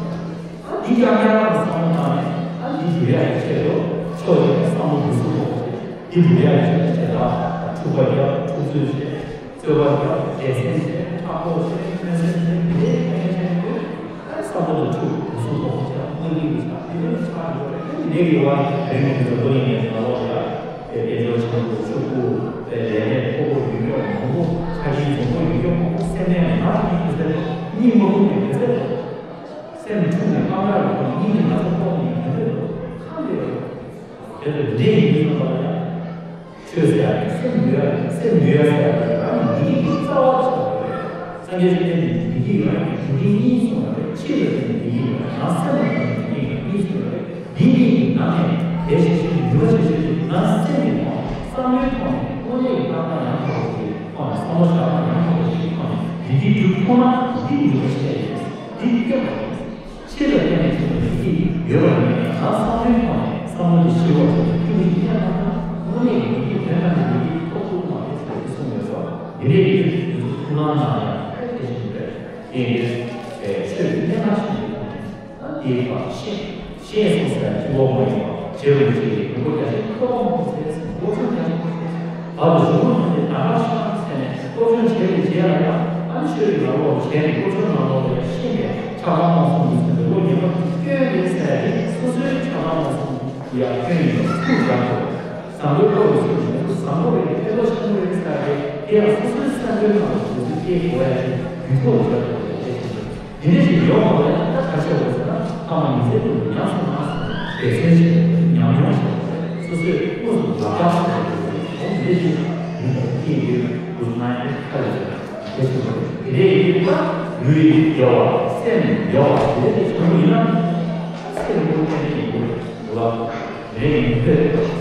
ཨ་འདི་ཀྱང་སྙན་གྲགས་བསམ་བློ་བཏང་ནས་ཨ་འདི་འགྲུབ་ཡག་གི་ཆེད་དུ་ཕྱོགས་གཅིག་ནས་བསམ་བློ་འདི་ཚོ་ཐོག་ཆེད་འདི་འགྲུབ་ཡག་གི་ཆེད་དུ་བྱེད་སྟངས་འཁྲུག་པ་རྒྱག་འཁྲུག་རྩོད་བྱེད། རྩོད་པ་རྒྱག་སྡེ་ཚན་བྱས་ཕྲག་དོག་བྱས་མནོ་བསམ་བྱས་འདི་འདྲའི་ཕན་ཆད་དུས་ཨ་བསམ་བློ་དང་འཁྲུག་དུ་སོང་ཐོག་ཆགས་དངོས་ཡོད་ཀྱི་ཆགས་དེ་འདྲའི་ཆགས་ཡོད་རེད། དེ་འདྲའི་ཡོད་པ་རིང་མིན་གྱི་འཛམ་བུ་གླིང་ནས་ང་ལོག་ཡ་དེ་དཔལ་འབྱོར་ཆེན་པོ་ཕྱུག་པོ་དཔེ་ལས་གནས་མཐོ་པོ་ཡོད་མཁན་མང་པོ་ཆ་ཤས་རྫོང་པོ་ཡོད་མཁན་མང་པོ་སེམས་ནས་ང་ཡིན་གྱི་ཟེར་གཉིད་མ་ཁུག་ནས་ག་ཚད་སེམས་འཁྲུག་ནས་རྐང་ལག་ཡོད་མཁན་གཉིད་ཀྱི་ན་ཚ་ཕོག་ནས་ག་ཚད་ཁམས་ཡོད་རེད། དེ་ལ་འདྲེ་ཡིན་དུས་ཙམ་པ་ལ་ཡང་། ཆོས་ཟེར་ཡ་རེད། སེམས་འདུལ་ཡ་རེད། སེམས་འདུལ་ཡ་ཟེར་ཡ་རེད། རང་གི་བདེ་སྐྱིད་ཀྱི་རྩ་བ་ཆགས་པ་རེད། སངས་རྒྱས་བཅོམ་ལྡན་འདས་ཀྱིས་བདེ་སྐྱིད་རང་གི་རྒྱུ་རྐྱེན་གཉིས་གསུངས་པ་རེད། ཕྱི་ལ་བརྟེན་ནས་བདེ་སྐྱིད་ཡོད་རེད། ནང་སེམས་ལ་བརྟེན་ནས་བདེ་སྐྱིད་ཡོད་རེད། གཉིས་གསུངས་པ་རེད། འདི་གཉིས་ཀྱི་ནང་ནས་དེ་ཤེས་བཞིན་ནུས་པ་ཆེ་ཤོས་དེ་ནང་སེམས་ཀྱི་ཐོག་ནས་དངོས་གནས་ཀྱི་ལྟ་སྟངས་ཡང་དག་པ་ཞིག་ཐོག་ནས་བསམ་བློ་བཞག་སྟངས་ཡང་དག་པ་ཞིག་ཐོག་ནས་བདེ་སྐྱིད་སྒྲུབ་ཐུབ་ན་འདི་ནུས་པ་ཆེ་ཡོད། འདི་སྐྱོན་མ་རེད། ཕྱི་ལ་བརྟེན་ནས་བྱུང་བའི་བདེ་སྐྱིད་ཡོད་པ་ཡིན་ན་ཡང་ན་བསམ་བློའི་ཐོག་ནས་བསམ་བློ་དེ་ཞི་བར་བྱས་ཏེ་སྐྱིད་པོ་ཞིག་བསྟན་པ་ན་དངོས་གནས་ཀྱི་བདེ་སྐྱིད་དོན་དམ་གྱི་བདེ་སྐྱིད་ཐོབ་ཐུབ་མ་རེད་ཟེར་གྱི་གསུངས་ཡོད་སོགས་འདི་འདྲའི་ཡིན་དུས་དེ་ཚོ་ཐུགས་སྣང་གནང་ཡང་ཨེ་དེ་བཞིན་རེད། དེ་ཡིན་དུས་ཆོས་ཀྱི་གནད་འགག་ཆེན་པོའི་ཐོག་ནས་ན་དེའི་བར་ཤེས་ཤེས་སོང་ཟེར་གྱི་འོག་མ་ཡིན་པ་རྗེ་རིན་པོ་ཆེ་གིས་མགོན་པོ་རྒྱ་ཆེན་ཐུབ་དབང་པོ་ཟེར་ཟེར་མགོ་ཆུང་རྒྱ་ཆེན་པོ་ཟེར་ཟེར་བར་དུ་གཞུང་ལུགས་ཐམས་ཅད་གདམས་པ་ཤེས་པ་ཟེར་ནས་སློབ་སྦྱོང་བྱས་པའི་རྗེས་ལ་ཡང་ཨ་ནི་ཆོས་ཀྱི་ནང་ལོགས་ལ་བྱས་ནས་སློབ་སྦྱོང་ནང་ལོགས་ལ་ཡང་ཤེས་པའི་ཆགས་སྡང་རྨོངས་གསུམ་གྱི་ཚུལ་དུ་བློ་ངན་པ་སྐྱོན་རེད་ཟེར་ཡ་དེ་སོ་སོའི་ཆགས་སྡང་རྨོངས་གསུམ་ ཡར་ཐོན་ཡོང་ཚུར་བཞག་དགོས། བཟང་པོའི་བློ་ཡིས་ཚུར་ཡོང་བཟང་པོ་རེད། ཕན་ཐོགས་ཆེན་པོ་རེད་ཟེར་ཏེ་དེ་ཡང་སོ་སོའི་བསམ་པའི་ནང་ལ་དེ་ཚོ་སྐྱེ་དགོས་ཡ་ཞིག་ཡུལ་ཐོག་ཏུ་བཞག་དགོས་རེད་ཅེས་དེ་འདྲ་ཞིག་ཡོང་བ་ལ་ད་ག་ཆེ་བ་ཟེར་ན་ཐ་མ་ཉིན་མཚན་དུ་ཉམས་སུ་བླངས་སོང་ནས་འབད་བརྩོན་བྱས་ནས་ཉམས་མྱོང་བྱས་པ་རེད། སོ་སོས་དངོས་སུ་ལག་བསྟར་བྱས་པ་རེད། འོ་འདི་འདྲ་ཞིག་ཡིན་པ་སྐྱེས་ཡོད་འདུག་ན་ཡང་ཁ་ལ་ཟེར་ན་དེ་ཞིག་རེད། དེ་འདྲ་ཡིན་དུས་ད་ལུས་ཡིད་བདེ་བ་སེམས་ཡིད་བདེ་བ་དེ་འདྲ་ཞིག་བྱུང་ཡིན་ན་ད་སེམས་ཁུར་ཐེན་ཡིན་དགོས་ལ། རེད་ཡིན་ཚེ་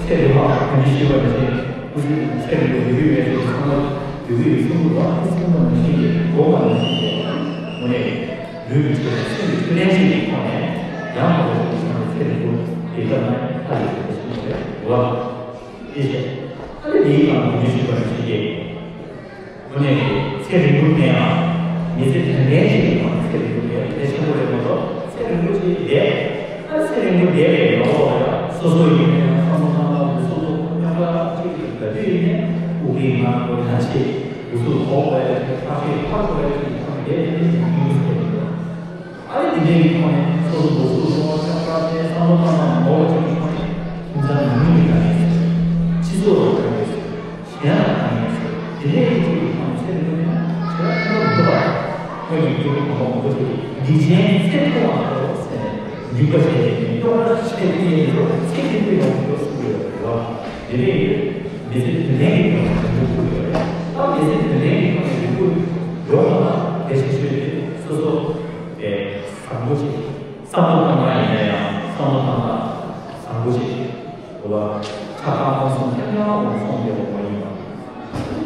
ཚེ་རིང་བ་གང་ཅི་ཤེས་པ་ནི་ཤེས། སྐུ་ཚེ་ཚེ་རིང་པོ་ཡོད་རྒྱུ་མེད་ཚེ་ཚང་མ་ཡོད་རྒྱུ་ཡོད་གསུང་གི་རོགས་ཨ་ནི་གསུང་བ་ནི་ཤེས་ཀྱི་གོ་བ་ནི་ཤེས་ཀྱི་དངོས་གནས་ལུས་ཀྱི་ཆེད་དུ་སེམས་ཀྱི་ཆོས་ལྡན་ཞིག་གི་ཐོག་ནས་ཡང་དག་པའི་ཚེ་རིང་པོ་དེ་ལྟར་ན་ཧ་ལས་པའི་ཞིག་རེད་འདུག་ཨ། ཨེ་ཤེ་ཨ་ནི་དེའི་སྒང་ལ་ཉོན་ཤེས་པ་ནི་ཤེས་ཀྱི། དངོས་གནས་ཀྱི་ཚེ་རིང་པོ་གནས་ཡང་མི་ཚེ་དོན་ལྡན་ཞིག་ཡོང་བ་ཚེ་རིང་པོ་གནས་ཡང་གལ་ཆེན་པོ་རེད་མ་གཏོགས་ཚེ་རིང་པོ་ཞིག་བསྡད་ཨ་ཚེ་རིང་པོ་བསྡད་པའི་ལོ་ལ་ཡང་སོ་སོ་ཡིན་ན་ཡང་བསམ་བློ་བཏང་སྟངས་སོ་སོ་ཁོ་ཁྱབ་བསྒྲགས་གཅིག་གི་ག་དུས་ཡིན་ནའི་དབུགས་རིང་ངང་དུ་ཡང་ཆེ་དགུ་ཚུགས་འོག་པའི་ཐག་ཆོད་ཕར་འགྲོ་བའི་ཚུལ་ཐག་བསྡད་དེ་ནི་སྙིང་པོ་ཟེར་ཡིན་ལ། ཨ་རི་དེ་འདྲའི་གི་ཐོག་ནས་སོ་སོ་དགུ་ཚུགས་འོག་ཁྱབ་བསྒྲགས་ནས་བསམ་བློ་བཏང་སྟངས་མང་པོ་ཅིག་གི་ཐོག་ནས་ཁྱིམ་ཚང་ནང་མི་གི་དཀའ་ངལ་ཟེར་སྤྱི་ཚོགས་ལ་དཀའ་ངལ་ཟེར། གཞན་ལ་དཀའ་ངལ་ཟེར། དེ་འདྲའི་ཡིན་ཚུལ་གྱི་ཁོང་ཚེ་རིང་པོ་ཡིན་ན་ཁྱེད་རང་ཁྱེད་རང་མི་འདུག་པ། ཁོས་ཀྱི་སྐྱེས་བུ་གོང་མ་མང་པོ་ཅིག་གིས་སྡིག་ཅན་ཚེ་ཐུང་བ་ལྟ་བུ་ཟེར་ནས་སྡིག་པ་བྱས་ཏེ་ཀྱང་ཀྱོག་ར་བྱས་ཏེ་ཡིན་རུང་ཚེ་རིང་པོ་ཡོང་གི་ཡོད་གསུངས་ཡོད་རེད་བ། དེ་འདྲའི་ཡིན་མི་ཚེ་དོན་ལྡན་གྱི་ཐོག་ནས་རིང་པོ་ཡོད་རེད། ད་མི་ཚེ་དོན་ལྡན་གྱི་ཐོག་ནས་རིང་པོ་ཡོད་པ་ལ་དེ་བཞིན་ཤོད་དེ་སོ་སོ་དེ་བཟང་པོ་ཅིག་བསམ་བློ་བཏང་ན་ཡིན་ན་ཡང་བསམ་བློ་བཏང་ན་བཟང་པོ་ཅིག་འོ་ལ། ཆགས་སྡང་རྨོངས་གསུམ་ཀྱང་ཡང་རྨོངས་གསུམ་ཡོད་པ་མ་ཡིན་པ།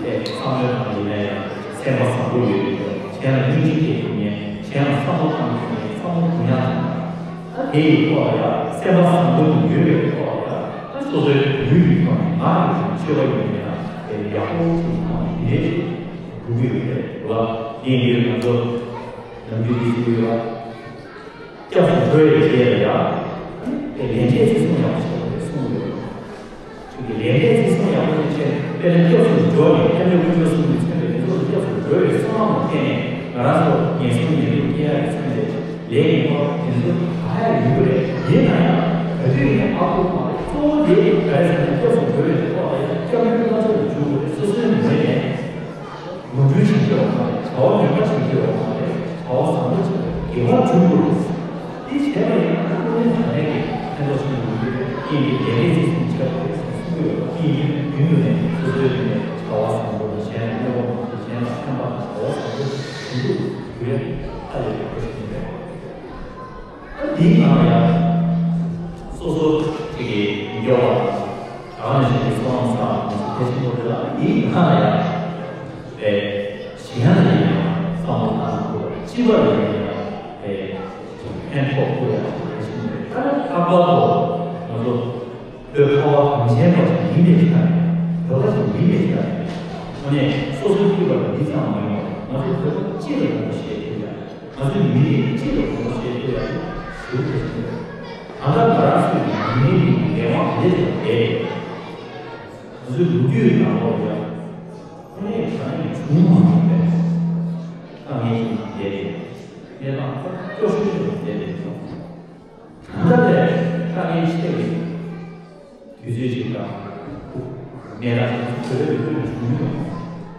དེ་བསམ་བློའི་ནང་ཡིན་ན་ཡང་སེམས་པ་བཟང་པོ་ཡོད་པའི་གཞན་ལ་སྙིང་རྗེ་སྐྱེ་ཐུབ་མཁན་གཞན་ལ་བསམ་བློ་བཏང་ཐུབ་མཁན་བསམ་བློ་གུ་ཡངས་ཐུབ་པ། ད་དེ་ཡི་ཐོག་ལ་ཡང་སེམས་པ་བཟང་པོ་དེ་ཡོད་པའི་ཐོག་ལ་ཡང་ད་སོ་སོའི་ལུས་ཀྱི་ཐོག་ནས་ང་ཡི་ཐོག་ནས་ཆོས་པ་ཡིན་ན་ཡང་དེ་ཡག་པོ་ཅིག་ཐོག་ནས་དེ་འདྲའི་ཞིག་འགྲོ་གི་ཡོད་རེད་ལ། དེ་ཡིན་དུས་ང་ཚོ་ནམ་རྒྱུན་དེ་ཞུ་གི་ཡོད་ལ། སྐྱབས་སུ་འགྲོ་བའི་རྗེས་ལ་ཡང་། དེ་ལས་འབྲས་བརྩི་སྲུང་ཡག་པོ་བྱེད་དགོས་གསུངས་ཡོད། ཁྱོད་ཀྱི་ལས་འབྲས་བརྩི་སྲུང་ཡག་པོ་ཞིག་བྱས་དཔེར་ན་སྐྱབས་སུ་འགྲོ་ནས་ཐེག་པའི་དཀོན་མཆོག་གསུམ་གྱི་མཚོན་པའི་དེ་ཚོ་ལ་སྐྱབས་སུ་འགྲོ་བའི་བསོད་ནམས་ལ་བརྟེན་ནས་ང་རང་ཚོ་ངན་སོང་ངན་འགྲོར་སྐྱེ་ཡག་གི་མཚོན་པའི་ལས་ངན་པ་དེ་ཚོ་ག་ཡག་ཡོང་གི་རེད། ཡིན་ན་ཡང་ག་དུས་ཡིན་ནའང་ཨ་ཁུ་མ་རེད། གཙོ་བོ་དེ་ག་རེ་ཟེར་ན་སྐྱབས་སུ་འགྲོ་བའི་ཐོག་ལ་ཡང་སྐྱབས་ཡུལ་ལྷ་ཚོགས་ལ་འཇུག་དགོས་རེད། སོ་སོའི་ངོས་ནས། ནོར་འཁྲུལ་བྱེད་ཀྱི་ཡོད་མ་རེད། བྱ་བ་ངན་པ་བྱེད་ཀྱི་ཡོད་མ་རེད། བྱ་བ་བཟང་པོ་བྱེད་དགོས་རེད། དགེ་བ་སྒྲུབ་དགོས་རེད། འདི་བྱས་པ་ཡིན་ན་ཀུན་ནས་བྱ་ལས་ཀྱི་ཕན་ཐོགས་ཆེན་པོ་ཡོང་གི་རེད། ཀྱེ་ཡིན་ལས་ལས་ཚིག་གསུམ་བྱས་པ་རེད་གསུངས་ཡོད་པ། ཀྱེ་ཡིན་རྒྱུན་དུ་ནས་སོ་སོའི་ངོས་ནས་བྱ་བ་བཟང་པོ་དང་གཞན་ལ་གནོད་པ་མ་བྱེད། གཞན་ལ་ཕན་པ་དང་བྱ་བ་བཟང་པོ་བྱེད་འདུག་རྒྱུ་རེད། ཨ་ལས་ཡག་པོ་ཞིག་ཡིན་པས། ཨ་འདིའི་ནང་ལ་ཡང་སོ་སོ་ཅིག་གི་འགྱོ་བ་དང་ནས་ཞིག་གི་སོང་ས་མི་ཚེ་ཕལ་ཆེན་པོ་དེ་ལ་འདིའི་ནང་ལ་ཡང་། ཨེ། གཞན་ལ་ཡིན་ཡང་བསམ་བློ་བཏང་དགོས། སྤྱི་པ་ལ་ཡིན་ཡང་ཨེ། ཕན་ཐོགས་ཐུབ་ཡག་གི་གལ་ཆེན་པོ་རེད། ད་ལྟ་ལྷག་པར་དུ་ང་ཚོ་བོད་ཁ་བ་གངས་ཅན་པ་ཞིག་ཡིན་པའི་ཆ་ནས་བོད་པ་ཞིག་ཡིན་པའི་ཆ་ནས་དངོས་གནས་སོ་སོའི་སྤྱི་པ་ལ་འདི་ཙམ་མ་ཡིན་པར་ང་ཚོ་བོད་པ་སྤྱི་ལ་དགོངས་པ་བཞེས་ཐུབ་ཡག་ང་ཚོའི་མི་རིགས་སྤྱི་ལ་དགོངས་པ་བཞེས་ཐུབ་ཡག་ཞེ་པོ་གལ་ཆེན་པོ་རེད། ད་ལྟ་ང་རང་ཚོའི་མི་རིགས་ཀྱི་འགན་དབང་དེ་འདྲ་ཞིག་བསྡད་ཡོད། ང་ཚོའི་ལོ་རྒྱུས་ནང་ལོགས་ལ་ཡང་དངོས་གནས་དྲང་གནས་བྱུང་མ་མྱོང་བའི་དཀའ་ངལ་ཞིག་ནང་བསྡད་ཡོད། གནས་སྟངས་ཁག་སྐྱོ་ཤོས་ཤིག་ནང་བསྡད་ཡོད། ད་ལྟ་ལས་དཀའ་ངལ་ཆེ་བའི་དུས་ཚོད་ཅིག་དང་། གནས་སྟངས་ཅིག་བོད་པའི་ལུས་པོ་ནས་བྱུང་མྱོང་།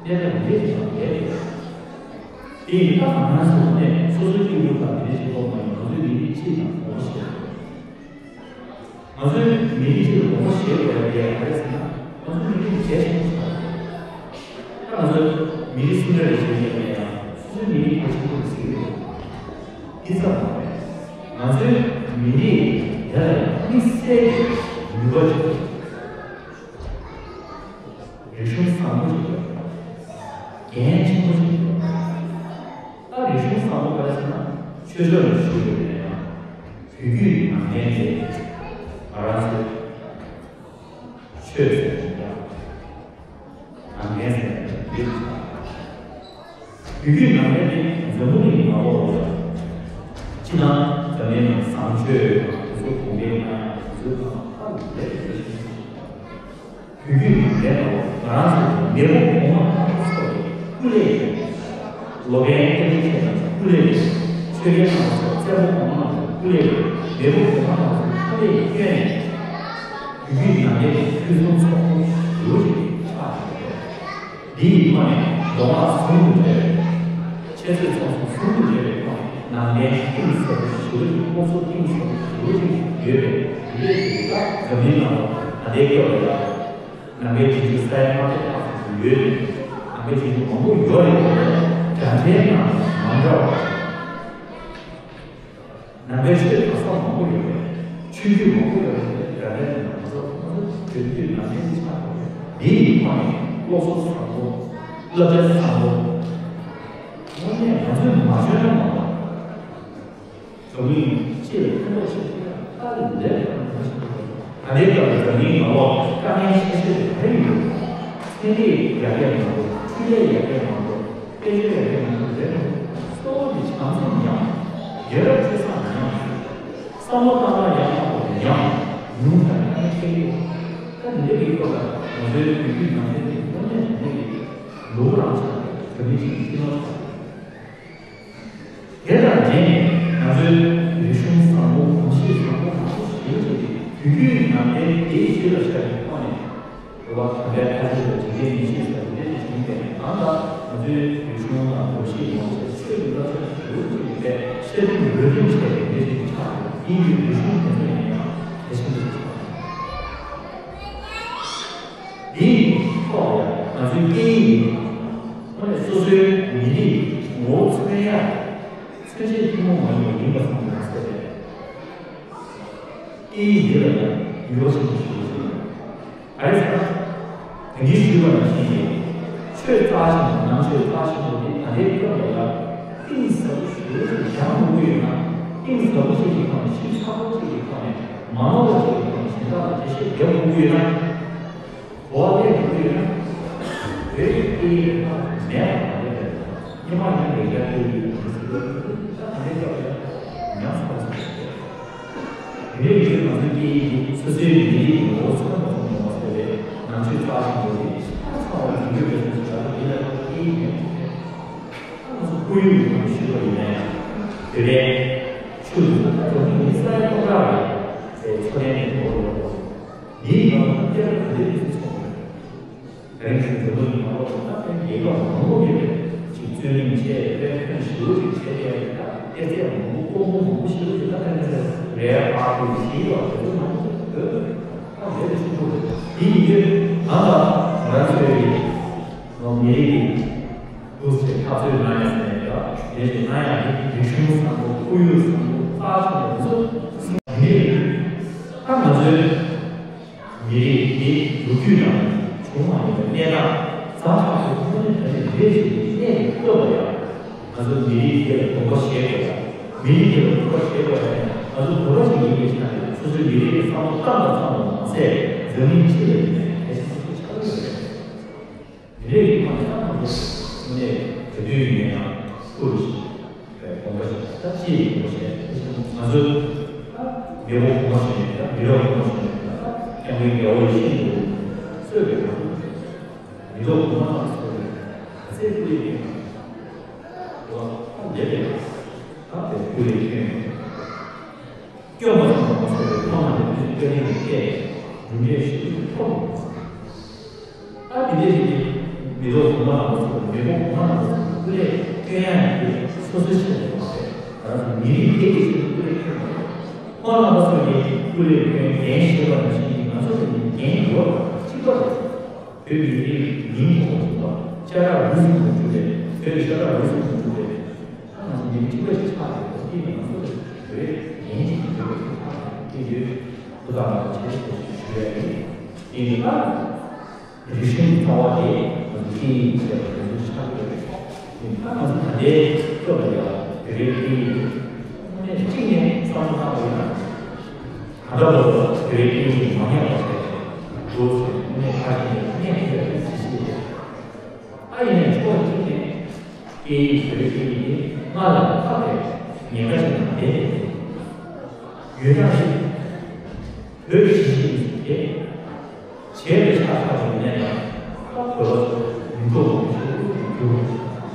གནས་སྟངས་འདི་འདྲ་ཞིག་ནང་བསྡད་ཡོད། དེ་ཡིན་ན་ང་རང་ཚོ་ནས་སོ་སོའི་སྐྱེས་བུ་དང་དེ་འདྲ་ཞིག་ཐོག་མ་ཡིན། ང་ཚོའི་མི་རིགས་སྤྱི་དང་ངོ་ཤེས། ང་ཚོའི་མི་རིགས་སྤྱི་ལ་ངོ་ཤེས་དགོས་ཡ་དེ་ག་རེ་ཟེར་ན། ང་ཚོའི་མི་རིགས་གལ་ཆེན་པོ་ཞིག་རེད། ད་ང་ཚོའི་མི་རིགས་སུ་འདྲ་རེ་བྱེད་ཡ་ཡིན་ན་ཡང་སོ་སོའི་མི་རིགས་གལ་ཆེན་པོ་རེད་ཟེར་གྱི་རེད། འདི་ཙམ་མ་རེད། ང་ཚོའི་མི་རིགས་དེ་ལ་དམིགས་བསལ་གྱི་ནུས་པ་ཅིག་ཡོད། རིག་གཞུང་བཟང་པོ་ཅིག་ཡོད། འགན་ཆེན་པོ་ཅིག་ཡོད། ད་རིག་གཞུང་བཟང་པོ་ག་རེ་ཟེར་ན་ཆོས་ཕྱོགས་ལ་ཞུགས་ཡོད་ན་ཡང་བོད་བརྒྱུད་ནང་བསྟན་དེ་ང་རང་ཚོའི་ཆོས་ཟེར་ན་ཡང་། ནང་བསྟན་ཟེར་ནས་ཡིན། བོད་བརྒྱུད་ནང་བསྟན་ནི་འཛམ་བུ་གླིང་ནང་ལོགས་ལ་སྤྱི་དང་འཛམ་གླིང་ནང་བཟང་སྤྱོད་དང་དེ་ཚོ་གོང་འཕེལ་གནང་ཡག་དེ་ཚོའི་ནང་ཧ་ལས་པའི་གལ་ཆེན་པོ་ཞིག་ཡིན། བོད་བརྒྱུད་ནང་བསྟན་ནང་ལོགས་ང་རང་ཚོ་མེས་པོ་གོང་མ་རྣམས་ཚོ་ལ་སྐུ་ལས་ཡོད། ལོ་རྒན་སྐྱ་རིང་ཆེ་རྣམས་ཚོ་སྐུ་ལས་ཡོད། ཆོས་རྒན་རྣམས་ཚོ་བཙན་པོ་གོང་མ་རྣམས་ཚོ་སྐུ་ལས་ཡོད། མེས་པོ་གོང་མ་རྣམས་ཚོ་སྐུ་ལས་བསྐྱོན་ནས། བོད་ཀྱི་ནང་བསྟན་གྱི་ཕུན་སུམ་ཚོགས་པོ་ཞེ་པོ་ཅིག་ཆགས་ཡོད་པ་རེད། འདི་ཡི་ཐོག་ནས་མདོ་སྔགས་ཟུང་དུ་འབྲེལ་བའི་འཆད་རྩོད་ཚོགས་གཙོ་ཟུང་དུ་འབྲེལ་བའི་ཐོག་ནས་ནང་བསྟན་གཏིང་ཟབ་པོ་ཞེ་པོ་ཅིག་སློབ་གསོ་གཏིང་ཟབ་པོ་ཞེ་པོ་ཅིག་ཡོད་པའི་དེ་འདྲའི་ཞིག་ད་འཛམ་གླིང་ནང་ལ་ད་ལྟའི་སྐབས་ལ་ཡང་ནང་པའི་རྗེས་འཇུག་ས་ཡ་ལྔ་བརྒྱ་ལྷག་ཙམ་ཡོད་པའི་ནང་པའི་རྗེས་འཇུག་མང་པོ་ཡོད་རེད། དེ་འདྲའི་འདྲ་འདྲའི་ནང་མ་འདྲ་བ། ནང་པའི་ཆོས་གྲྭ་ས་མང་པོ་ཡོད་རེད། ཆོས་བརྒྱུད་མང་པོ་ཡོད་རེད། རྒྱ་གར་ནང་ང་ཚོ་ང་ཚོ་བོད་བརྒྱུད་ནང་བསྟན་གྱི་ཆགས་ཡོད་རེད། འདི་ཡི་ཐོག་ནས་སློབ་གསོ་བཟང་པོ། བསླབ་བྱ་བཟང་པོ། དངོས་གནས་ང་ཚོས་མ་བྱོན་ན་མ་གཏོགས། འཛམ་གླིང་སྤྱི་ལ་ཕན་ཐོགས་ཆེ་ཤོས་ལ་ཨ་རི་ལས་ཀྱང་མ་ཞིག་ཡོད། ད་ལྟའི་སྐབས་ལ་འཛམ་གླིང་ནང་ལོགས་དཀའ་ངལ་ཆེ་ཤོས་དེ་ག་རེ་ཡོད། ཚན་རིག་ཡར་རྒྱས་མ་འགྲོ། འཕྲུལ་ལས་ཡར་རྒྱས་མ་འགྲོ། དཔལ་འབྱོར་ཡར་རྒྱས་མ་འགྲོ་རེད་མོད། གཙོ་བོ་དེ་བྱམས་སེམས་ཉམས། དགེ་རབ་སྤྱོད་བཟང་ཉམས། བསམ་བློ་བཏང་སྟངས་ཡག་པོ་ཉམས། ཉུང་དང་དཀའ་ངལ་འཕྲད་ཀྱི་ཡོད། ད་འདི་འདྲ་གི་སྐབས་ལ་ང་ཚོའི་བོད་བརྒྱུད་ནང་བསྟན་དེ་དངོས་གནས་དྲང་གནས་ཀྱི་ལུང་རང་ཆགས་ཀྱི་བོད་མི་གཅིག་གི་སྤྱི་ནོར་ཆགས་ཀྱི། དེ་དང་འབྲེལ་ནས་ང་ཚོའི་རིག་གཞུང་བཟང་པོ་གོམས་གཤིས་བཟང་པོ་མང་པོ་ཞིག་ཡོད་ཅེས་ཀྱི་བོད་བརྒྱུད་ནང་བསྟན་དེའི་ཆོས་ལ་ཆགས་པའི་ཐོག་ནས་འགྲོ་བ་གང་གའི་ཁ་ཆེ་བའི་དྲིན་ལན་མི་ཤེས་པ་དེ་འདྲ་ཞིག་བྱུང་བས་ནས་གང་ལྟར་ང་ཚོའི་རིག་གཞུང་དང་གོམས་གཤིས་མང་པོ་ཞིག་ཆོས་ཀྱི་བསླབ་བྱ་ཞིག་ཡོད་ཅེས་ཀྱི་བས་ཤེས་རིག་ལུས་རྩལ་བྱས་པའི་འདྲ་ཞིག་ཆགས་ཡོད། དེའི་རིག་གཞུང་དེ་ཚོ་ཡིན་ཡང་གལ་ཆེན་པོ་ཞིག་ཆགས་ཡོད། འདིའི་ཐོག་ལ་ང་ཚོའི་སྐད་ཡིག་ནི་དངོས་གནས་སོ་སོའི་མི་རིགས་ངོ་བོ་མཚོན་ཡ། མཚོན་བྱེད་ཐུན་མོང་མ་ཡིན་པ་ཡིན་པ་སོང་བ་མ་ཟད་པས། སྐད་ཡིག་འདི་ལ་ཡང་འགྱུར་བ་ཆེན་པོ་ཞིག་ཡོད་ཟེར། ག་རེ་ཟེར་ན། ད་གིན་ཞུས་པ་ནང་བཞིན་གྱི་ཆོས་རྩ་ཆེན་པོ་ནང་ཆོས་རྩ་ཆེན་པོ་དེ་ད་ལྟའི་སྐབས་ལ་ཡང་གཏིང་ཟབ་པོ་ཞེ་པོ་ཅིག་སྦྱང་དགོས་ཀྱི་ཡོད་ན། གཏིང་ཟབ་པོ་ཅིག་གི་ཐོག་ནས་ཞིབ་ཚགས་པོ་ཅིག་གི་ཐོག་ནས་མ་ནོར་བ་ཅིག་གི་ཐོག་ནས་གཞན་དག་ལ་འགྲེལ་བཤད་རྒྱག་དགོས་ཀྱི་ཡོད་ན། གོ་བ་ལེན་དགོས་ཡོད་ན། བོད་ཀྱི་སྐད་ཡིག་མེད་པ་དང་ལེན་པ། སྔོན་མ་ཡང་ལས་ཀ་སྐད་ཡིག་མི་སྲིད་པ་ད་ག་ནས་སྐབས་ཡང་ཉམས་སུ་བླངས་ཟེར། དེ་འདྲའི་ཡིན་ང་ཚོའི་སྐད་ཡིག་འདི་སོ་སོའི་མི་རིགས་ཀྱི་ངོ་བོ་ཚང་མ་ཚང་མ་ཡོང་བ་ཟེར་བའི་ནང་ཆོས་རྩ་ཆེན་པོ་དེ་ཚང་མ་དྲན་རྒྱུ་དེ་ཚོ་ཞིག་ལ་ཡིན་ན་སྐད་ཡིག་མེད་པ་ཟེར། ང་ཚོ་ཁོར་ཡུག་ཡོང་བའི་ཤུལ་བ་ཡིན་ན་ཡང་དེ་འདྲའི་ཆོས་འདི་ཚོ་ད་དོན་དུ་མི་ས་ཡ་སྟོང་ཕྲག་རེད་ཟེར་ཚོར་ལན་དེ་འགྲོ་ཡོད་པ། འདིའི་ནང་ལ་སྐད་ཆ་ག་འདྲའི་མི་ཚེ་ཚོགས་དགོས། ད་རིང་ཚོ་འཛམ་བུ་གླིང་ནང་ལོགས་ལ་ད་ཕན་རྒྱལ་ཁབ་མང་པོ་ཡོད་པས་ཅིག་རྩོད་གླེང་བྱས་དཔེ་ཁོན་ཞེ་པོ་ཅིག་བྱས་ཏེ་ད་ཨེ་ཙེ་མང་པོ་ལྐོག་མོ་མང་པོ་ཞེ་པོ་ཅིག་ད་ཕན་ཚེ་རེད་ཨ་ཁུ་ཞེས་ཡོད་དེ་ཚོ་མང་པོ་ཡོད་པས་ད་ལས་དེ་ཆེན་པོ་རེད། དེ་ཡིན་དུས་ང་ལ་ང་ཚོའི་མི་རིགས་ཀྱི་འདུག་ཟེར་འཐབ་རྩོད་གནང་ཡ་ཟེར་ནས་ཡོད་རེད་ཅེས་གནང་ཡ་ནི་རིག་གཞུང་བཟང་པོ་ཁོར་ཡུག་བཟང་པོ་རྩ་ཆེན་པོ་ཚོ་མི་རིགས་ད་ང་ཚོའི། མི་རིགས་འདི་ལོ་རྒྱུས་ནང་བྱུང་མ་མྱོང་བའི་གནས་སྟངས་ཛ་དྲག་པོ་ཁོ་ནའི་ད་ནི་རེད་ཅེས་པའི་གནས་ཀྱི་སྟོབས་ལ་ཡང་ང་ཚོ་མི་རིགས་འདི་ལ་དགོངས་པ་བཞེས་དགོས་ལ། མི་རིགས་འདི་ལ་དགོངས་པ་བཞེས་དགོས་ལ་ཡང་ང་ཚོ་བོད་པ་ཞིག་ཡིན་པའི་ཆ་ནས་སོ་སོའི་མི་རིགས་ཀྱི་བསམ་བློ་བཏང་དང་བཏང་བ་མ་ཟད་འཛམ་གླིང་སྤྱི་ལ་ཡིན་ནའི་གལ་ཆེན་པོ་ཆགས་ཀྱི་ཡོད་རེད། དེ་འདྲའི་ཡིན་པ་ནི་ད་ང་ཚོ་དངོས་གནས་ག་དུས་ཡིན་ན་ཡང་ཐུགས་ལ་དགོངས་པ་བཞེས། ད་ཅི་ཡིན་དགོངས་པ་བཞེས། ང་ཚོ་ད་མེས་པོ་གོང་མ་ཞིག་ནས་ད་མི་རབས་གོང་མ་ཞིག་ནས་ད་སྐྱབས་མགོན་རྒྱལ་བ་ཡིད་བཞིན་ནོར་བུ་གཙོས་པའི་ང་ཚོ་མི་ཐོག་གོང་མ་རྣམས་གཙོས་པའི་ག་ཚད་སྐུ་ལས་ཁྱོན་ཡོད་ད་ལས་པའི་ད་དེ་སྐུ་ལས་ཁྱོན་ཡོད། སྐྱོན་པ་ཚང་མ་ཚོགས་པའི་ཁོང་ལ་དེ་དུས་སྐྱོན་ནས་བལྟས་ནས་གྲུབ་འབྲས་ཞིག་ཏུ་ཐོབ་ཡོང་བ། ད་དེ་འདྲའི་ཞིག་གིས་མི་ཐོག་གོང་མ་རྣམ་པ་ཚོ་མི་ཐོག་གོང་མ་རྣམ་པ་ཚོ་སྐུ་ལས་སྐྱོན་ཡ་ནི་སོ་སོའི་ཆེད་དུ་མ་ཟད་ང་རང་ཚོ་མི་རིགས་འདི་གི་ཆེད་དུ་སྐུ་ལས་སྐྱོན་པ་རེད། ཁོང་རྣམ་པ་ཚོ་གིས་སྐུ་ལས་སྐྱོན་འགན་བཞེས་པ་ནང་བཞིན་གྱི་ང་ཚོ་ལ་ནི་འགན་ཡོད་པ་གཅིག་པ་རེད། བོད་མི་རིགས་མིང་ཐོགས་པ་ཞིག་ལ་ཤ་ཁྲག་འུ་ཟིང་དུ་འཇུག་པའི་བོད་ཀྱི་ཤ་ཁྲག་འུ་ཟིང་དུ་འཇུག་པའི་ད་ང་ཚོ་མི་རིགས་གཅིག་པ་ཞིག་ཆགས་ཡོད་པ་འདི་ང་ཚོ་ལ་བོད་འགན་ཅིག་ཡོད་པ་ཞིག་ཆགས་ཡོད་པ་སྐད་ཡོད་དུ་དང་ལ་བྱེད་ཞུ་ཡ་ཡིན། དེ་ནི་ད་རིག་གཞུང་གི་རྩ་བ་དེ་ང་ཚོ་སྐད་ཡིག་ཟེར་བ་དེ་ཚོ་ཆགས་ཡོད་རེད། དེ་ནི་ད་ང་ཚོ་ད་ལྟའི་སྐབས་ལ་ཡང་བོད་རིགས་སྐད་ཡིག་དངོས་གནས་གཅིག་ནས་བསམ་བློ་བཏང་བ་ཡིན་ན། ད་ལྟ་བར་དུ་བོད་རིགས་སྐད་ཡིག་མ་ཉམས་པ་བྱས་ཏེ་འགྲོ་ཟེར་དངོས་གནས་ཁ་ཞེ་ནས་གནས་ཐུབ་པའི་གཟི་བརྗིད་ཅིག་རེད། ད་ཡིན་ནའི་ཕྱོགས་གཅིག་ནས་སྐད་ཡིག་བོད་རིགས་སྐད་ཡིག་འདི་སྔར་ལས་ཁག་པའི་ཉེན་ཁ་ཞིག་ནང་བསྡད་དེ་ཡོད་ཀྱང་ཞིག་བོད་ཀྱི་གཞིས་བྱེས་མི་སུ་སྐད། བྱས་པའི་ཆ་ཁ་ཞིག་ནས་ཡང་ཁ་བོད་པ་ཚོ་མི་འགྲོ་བ་ཞིག་འགྱུར་བ་ཞིག་དང་།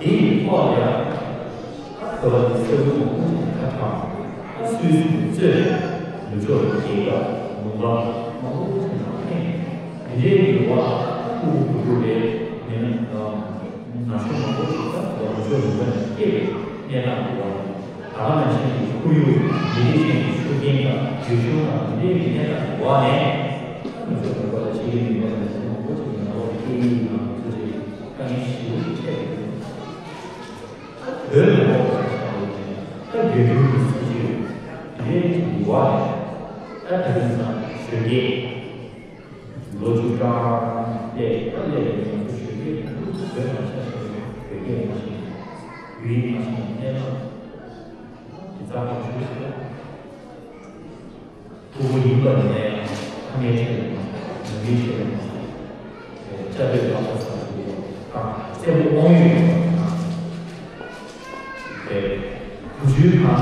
དེ་ཡི་ཐོག་ལ་ཡང་ཁ་བོད་པ་དེ་ས་ཁུལ་མང་པོ་ཞིག་ཁ་ཐང་ཁ་སུས་སུ་གཙོས་པའི་ནུབ་ཕྱོགས་རྒྱལ་ཁབ་ལུང་པ། མང་པོ་ཞིག་ནང་ཕན་མི་འདྲའི་ཡོད་པ། ཕྲུ་གུ་བུ་ཕྲུག་རེད། མི་ནག་ནག་ཤོས་མང་པོ་ཞིག་ད་ལོ་ཆོས་ལུང་པ་ནས་སྐྱེས་པའི་གནས་སྟངས་ཡོད་པ་རེད། ད་ག་ནང་བཞིན་གྱི་ཁོར་ཡུག་མི་སྡེ་གཞན་གྱི་ཤུགས་རྐྱེན་དང་རྒྱུ་ཆུང་དང་མི་འདྲའི་གནས་སྟངས་ཀྱི་འོག་ནས། ད་ང་ཚོ་ལུང་པ་ལ་ཕྱི་རྒྱལ་ལུང་པ་ནས་མང་པོ་ཞིག་ནང་ལོགས་སྐྱེས་ཡིན་ནང་ཚོ་ཞིག་དཀའ་ངལ་ཞེ་པོ་ཞིག་འཕྲད་ཡོད། བོད་ལ་ཡོད་པ་ཆགས་ཡོད་ཅིང་། ད་རྒྱལ་ཡུལ་གྱི་སྲིད་ཇུས་དེ་འདྲའི་གི་འོག་ནས། ད་དེ་རིང་སང་གཞོན་སྐྱེས་ལོ་བཅུ་གྲངས་སླེབས་ད་སླེབས་པའི་ང་ཚོ་གཞོན་སྐྱེས་ཀྱི་བོད་ནང་ཆ་བཞག་ན་བོད་སྐད་མ་ཤེས། ཡུལ་ཡིག་མ་ཤེས། གནས་སྟངས་དེ་ཙམ་མ་ཞུ་ཟེར། ཕྲུ་གུ་ཡིན་པ་ནས་ཕ་མའི་ཁྲོད་ནས་ནང་མིའི་ཁྲོད་ནས་བཅའ་སྡོད་ལག་ཆ་ཟ་དགོས་དང་། བཙན་པོ་དབང་ཡོད་ཡོད་པ་དང་། དེ་བུ་བཅོལ་ཁང་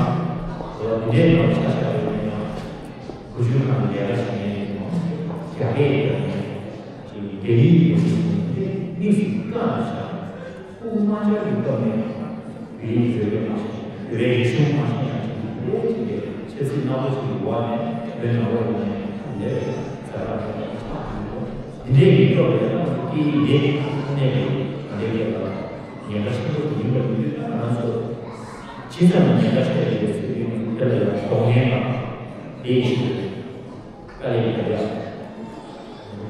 འདི་འདྲའི་ནང་ཆ་བཞག་པ་ཡིན་ན། བུ་བཅོལ་ཁང་གི་ལས་ཀ་བྱེད་མཁན་ཡིན་ནོ། རྒྱ་སྐད་ཡིན་ནོ། ཅིག་རྒྱ་ཡིག་ཡོད་མཁན་དེ་དམིགས་སུ་བཀར་ནས་བཞག་ཕྲུ་གུ་དམར་འབྱར་གྱི་སྐབས་ནས་བོད་ཡིག་བཟོས་ཡོད་མ་ཤེས། བོད་པའི་རིག་གཞུང་མ་ཤེས་ཡང་ཅིག་བོད་ཡིག་གི་ཆབ་སྲིད་སྣ་ཚོགས་ཤིག་གི་འོག་ནས་བོད་ནང་ལོགས་ནས་ལས་ཟ་ཁང་ཆགས་ཡོད། འདི་འདྲའི་གི་སྐབས་ལ་ཡང་སྐྱེས་ཡིན་ནས་གནས་པའི་ང་ཚོའི་སྐད་ལ་ཉེན་ཁ་ཆེན་པོ་ཡིན་པ་ཡིན་དུས། ང་ཚོ་ཇི་ཙམ་ཉེན་ཁ་འཕྲད་ཡོད་ཟེར་དུས། ང་ཚོ་དེ་ལ་ཡང་གདོང་ལེན་དང་དེའི་ཆེད་དུ་དཀའ་ལས་བརྒྱབ་ཡག་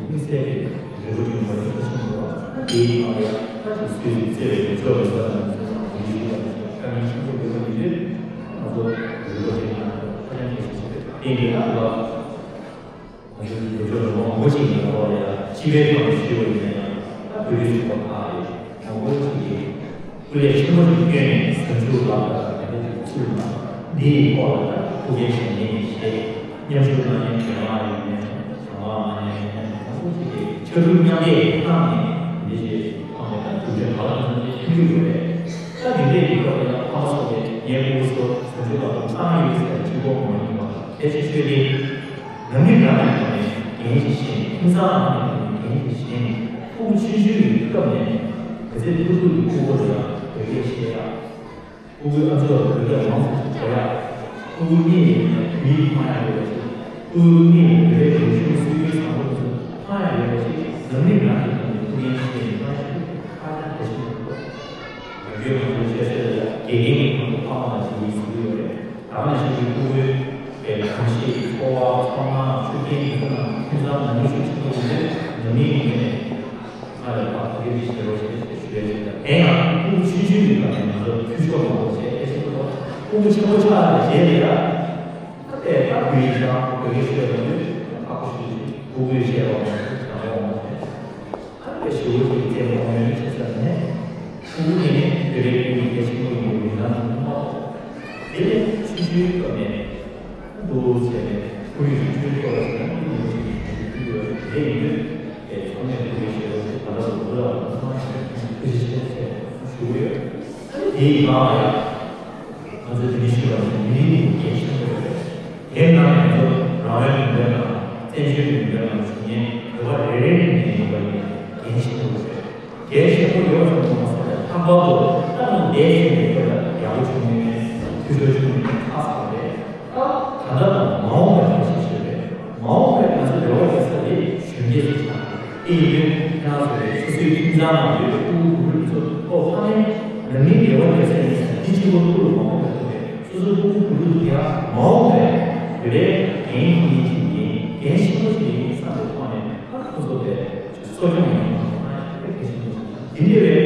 དམིགས་བསལ་གྱི་རེ་བ་བྱུང་བ་ནི་ཁ་ཤས་མི་འདུག་དེའི་ནང་ལ་ཡང་ད་ཅིག་སུས་བརྩེ་བའི་ལུས་སྲོག་ལ་ཟ་དང་ཟ་དང་ཡིད་ཆེས་དང་དཀའ་ངལ་ཆེན་པོ་ཡོད་པ་ཡིན་དུས། ང་ཚོ་རེ་བ་བྱེད་ན་ཧ་ཅང་གལ་ཆེ་ཆེ་རེད། དེ་འདི་ལ་ང་ཚོའི་ལོ་རྒྱུས་ལ་མང་པོ་ཅིག་ཡིན་པ་ལ་ཡང་སྤྱི་པའི་ཐོག་ནས་ཞུས་པ་ཡིན་ན་ཡང་། ད་བོད་རིགས་ཚོགས་པ་ཁག་གིས་མང་པོ་ཅིག་གིས་སྐུ་ལས་ཆེན་པོ་ཞིག་བསྐྱོན་ནས་ཟབ་འཇུག་ལག་བསྟར་དང་དེ་འདྲ་ཅིག་བཙུགས་ན། འདི་ཡི་ཐོག་ལ་ད་ཐུགས་འགན་བཞེས་མཁན་གྱི་བཤད། མཉམ་ཞུགས་གནང་མཁན་རྒྱ་ནག་ཡིན་ནའི་གཞུང་ལམ་ནང་ནས་ཡིན་ནའི་མང་པོ་ཅིག་གིས་ཕྱར་གྲུ་མཉམ་འདེགས་གནང་ནས་འདི་ཞིག་བཏང་ནས། ད་དུས་ཚོད་བར་ལ་ང་ཚོ་མཐུན་འགྱུར་ཡོད་རེད། ད་འདི་འདྲའི་གི་སྐབས་ལ་ཡང་ཕ་མ་ཚོ་གིས་ངའི་ཕྲུ་གུ་ཚོ་ཟབ་འཇུག་ལག་བསྟར་གནང་གི་ཡོད་ཟེར་གཅིག་པོ་མ་ཡིན་པ། གལ་ཆེ་ཤོས་དེ། ནང་མི་རང་ནས་ཐོག་ནས་འགན་ཞིག་བཞེས་ནས། ཁྱིམ་ཚང་རང་ནས་ཐོག་ནས་འགན་ཞིག་བཞེས་ནས། ཕྲུ་གུ་ཆུང་ཆུང་ཡོད་སྐབས་ནས་ག་ཚོད་ཐུབ་ཐུབ་ཀྱིས་ཕྲུ་གུ་ལ་ཡང་བོད་སྐད་བཤད་ཡག་ཕྲུ་གུའི་ཨ་མཆོག་ལ་བོད་སྐད་མང་ཙམ་གོ་ཡག་ཕྲུ་གུ་གཉིས་ཡོད་ན་བོད་ཡིག་སྨྲ་ཡག་ཡོད་པ་ཞིག་ཕྲུ་གུ་གཉིས་ལ་བོད་པའི་རིག་གཞུང་སྲོལ་རྒྱུན་བཟང་པོ་དེ་ཚོ་མཐོང་ཡག་ཡོད་པ་ཞིག་ནང་མི་རང་གིས་ཐོག་ནས་ཐུགས་འགན་བཞེས་ནས་གནང་ཡག་དེ་ཧ་ཅང་གལ་ཆེན་པོ་རེད། ང་ཚོའི་ང་ཚོའི་བཤད་སྲོལ་ལ་ཡང་དགེ་རྒན་གྱི་ཁོངས་སུ་ཕ་མ་དང་བྱིས་པའི་གཟིགས་ཡོད་རེད། ད་ག་ནང་བཞིན་གྱི་ཕྲུ་གུའི་གང་ཤེས་ཀྱི་འཚོ་བ། ཚོར་སྣང་། ཤུགས་རྐྱེན་དེ་ཚོ་རྣམས་ཁྱིམ་ཚང་ནང་མི་ཤུགས་ཆེན་པོ་ཡིན་དུས། ནང་མིའི་ངོས་ནས་ང་ལ་ཕར་ཐུགས་རྗེ་ཆེ་ཞུ་རོགས་ཞེས་ཞུ་ཡ་ཞིག་དང་། དེ་ཡང་ཕྲུ་གུ་ཆུང་ཆུང་གི་སྐབས་ནས་ང་ཚོར་འཐུས་ཤོར་མང་པོ་བྱས། གལ་ཆེན་པོ་ཐོག་ཕྲུ་གུ་ཆེན་པོ་ཆགས་པའི་རྗེས་ལ་ཡང་ད་ལྟའི་ད་བོད་ཡིག་སྦྱང་། བོད་སྐད་ཤོད་ལབ་དུས་ཁག་པོ་ཞེ་པོ་ཞིག་ཕྲུ་གུའི་བཤད་པ་མང་པོ་བྱ་བ་མང་པོ་བྱས། ཨ་ནི་ཞེ་པོ་ཅིག་བཙན་པོ་ཡོད་ཆེ་ས་ནས། ཕྲུ་གུ་ནས་བོད་པའི་སྐད་ཡིག་གལ་ཆེན་པོ་ཡིན་པའི་ཉམས་མྱོང་མ་ཐོབ། དེ་ནས་ཆུང་ཆུང་སྐབས་ནས་འདུག་ཟེར་ནས་ཁོར་ཡུག་ཆུང་ཆུང་སྐབས་ལ་ཟེར་ན་མི་ཉུང་ཞིག་ཡོད་པ་དེ་ཡིན་དུས། ཚང་མས་ཕྲུ་གུའི་ཤེས་རབ་ད་ལྟ་བུ་ལ་ཐུགས་རྗེ་ཆེ་ཞུ་གི་ཡོད། ཨ་ནི་དེའི་སྒང་ལ་ཡང་། ང་ཚོས་དེ་རིང་ཞུས་པ་ནི་མི་རིགས་ཀྱི་འགན་ཆེན་པོ་རེད། དེའི་ནང་ནས་ང་ཚོ་རང་དབང་མི་འདོད་པ་དང་བཙན་བྱོལ་མི་འདོད་པ་བྱུང་མཁན་བོད་པ་རེ་རེ་རེ་ནས་ཡིན་པ་ཡིན་འགན་ཆེན་པོ་རེད། འགན་ཆེན་པོ་ཡོད་ཙམ་དུ་མ་ཟད་པའི་ལྷག་པར་དུ་ད་ནང་བསྡད་ཟིན་པའི་བོད་ལ་ཡག་པོ་བྱུང་མེད་མཁན། འཐུས་ཤོར་བྱུང་མེད་མཁན་ཁག་ཚ་པོ་རེད། ད་ད་ལྟ་དང་མ་འོངས་པའི་ལ་ཤེས་ཤེས་རེད། མ་འོངས་པའི་ང་ཚོ་འབྲེལ་བ་རྒྱག་ས་དེ་གཞོན་སྐྱེས་སུ་ཆགས། དེ་ཡིན་དུས་ཁྱེད་རང་ཚོ་རེད། སོ་སོའི་ཁྱིམ་ཚང་ནང་ཡོད་པའི་ཕྲུ་གུ་བུ་ཕྲུག་ཚོ། ཨོ་ཕ་མས་ནང་མིའི་འབྲེལ་བ་རྒྱག་ས་ཡིན་ཟེར་ན། འདི་གཅིག་པོ་ཐུགས་ལ་མ་འོངས་པའི་ཐོག་ནས་སོ་སོའི་ཕྲུ་གུ་བུ་ཕྲུག་དེ་ཡང་མ་འོངས་པའི་བོད་པའི་འགན་འཁྱེར་མཁན་ཅིག་ཡིན། འགན་ཆེན་པོ་ཞིག་ཡིན་བསམ་པའི་ཐོག་ནས། ད་ཁོ་ཚོ་དེ་གསོ་སྐྱོང་ཡོང་བ་ཧ་ཅང་གལ་ཆེན་པོ་ཞིག་དང་། དེ་འདྲ་བའི་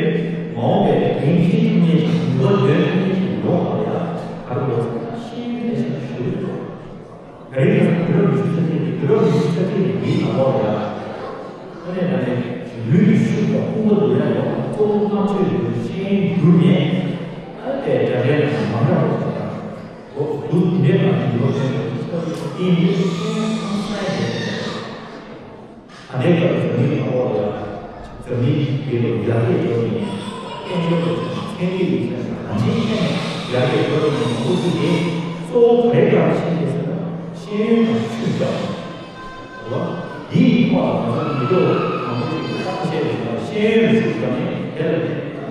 མ་འོངས་པའི་འགན་འཁྱེར་ཐུབ་མཁན་ཞིག་ནུས་པ་འདོན་ཐུབ་མཁན་ཞིག་ཡོང་བ་ལ་ཡང་། ག་རེ་ལབ་ཟེར་ན་ཤེས་ཡོན་ལས་བྱེད་པ་ཞིག་དགོས། ད་རེས་ཁ་སང་དུས་རབས་ཉི་ཤུ་རྩ་གཅིག་ནས། དུས་རབས་ཉི་ཤུ་རྩ་གཅིག་ནས་མིའི་ནང་ལོགས་ལ་ཡང་། དངོས་གནས་དྲང་གནས་ལུས་ཀྱི་ཤུགས་དང་དཔུང་པ་འདུ་ཡ་ཡོད་པ། གཙོ་བོ་བསླབ་བྱའི་ལུས་ཤེས་ཡོན་བསྒྱུར་ནས། ཨ་ནི་དེ་འདྲ་འདྲའི་ནང་མ་འདྲ་བ་ཞིག་དང་། འོ་འདུག་འདི་འདྲའི་ནང་ཡོད་པ་ཡིན་པ་ཞིག་ཆགས་ཡོད་པ་ཡིན་དུས། ཤེས་ཡོན་ཧང་སང་ཡ་ཡོད་པ་རེད། ད་ལྟའི་སྐབས་འཛམ་གླིང་ནང་ལོགས་ལ་འཛམ་གླིང་འདི་ལ་ཡར་རྒྱས་འགྲོ་བཞིན། དཔལ་འབྱོར་ལ་ཚན་རིག་ལ་ཚན་རིག་གང་ཅིའི་ཐད་ནས་ཡར་རྒྱས་འགྲོ་བཞིན་པའི་ཁོ་ཚོ་དེ་གཙོ་བོ་ག་རེ་རྒྱག་བཞིན་ཡོད་ཟེར་ན། ཤེས་ཡོན་ལ་ཤུགས་རྒྱག་པ་རེད་བ། འདིའི་ཐོག་ལ་ང་ཚོ་མི་རབས་མང་པོ་ཞིག་གིས་བསམ་བློ་བྱས་པ་ཡིན་ན། ཤེས་ཡོན་ལ་ཤུགས་རྒྱག་ནས། དེ་ལ་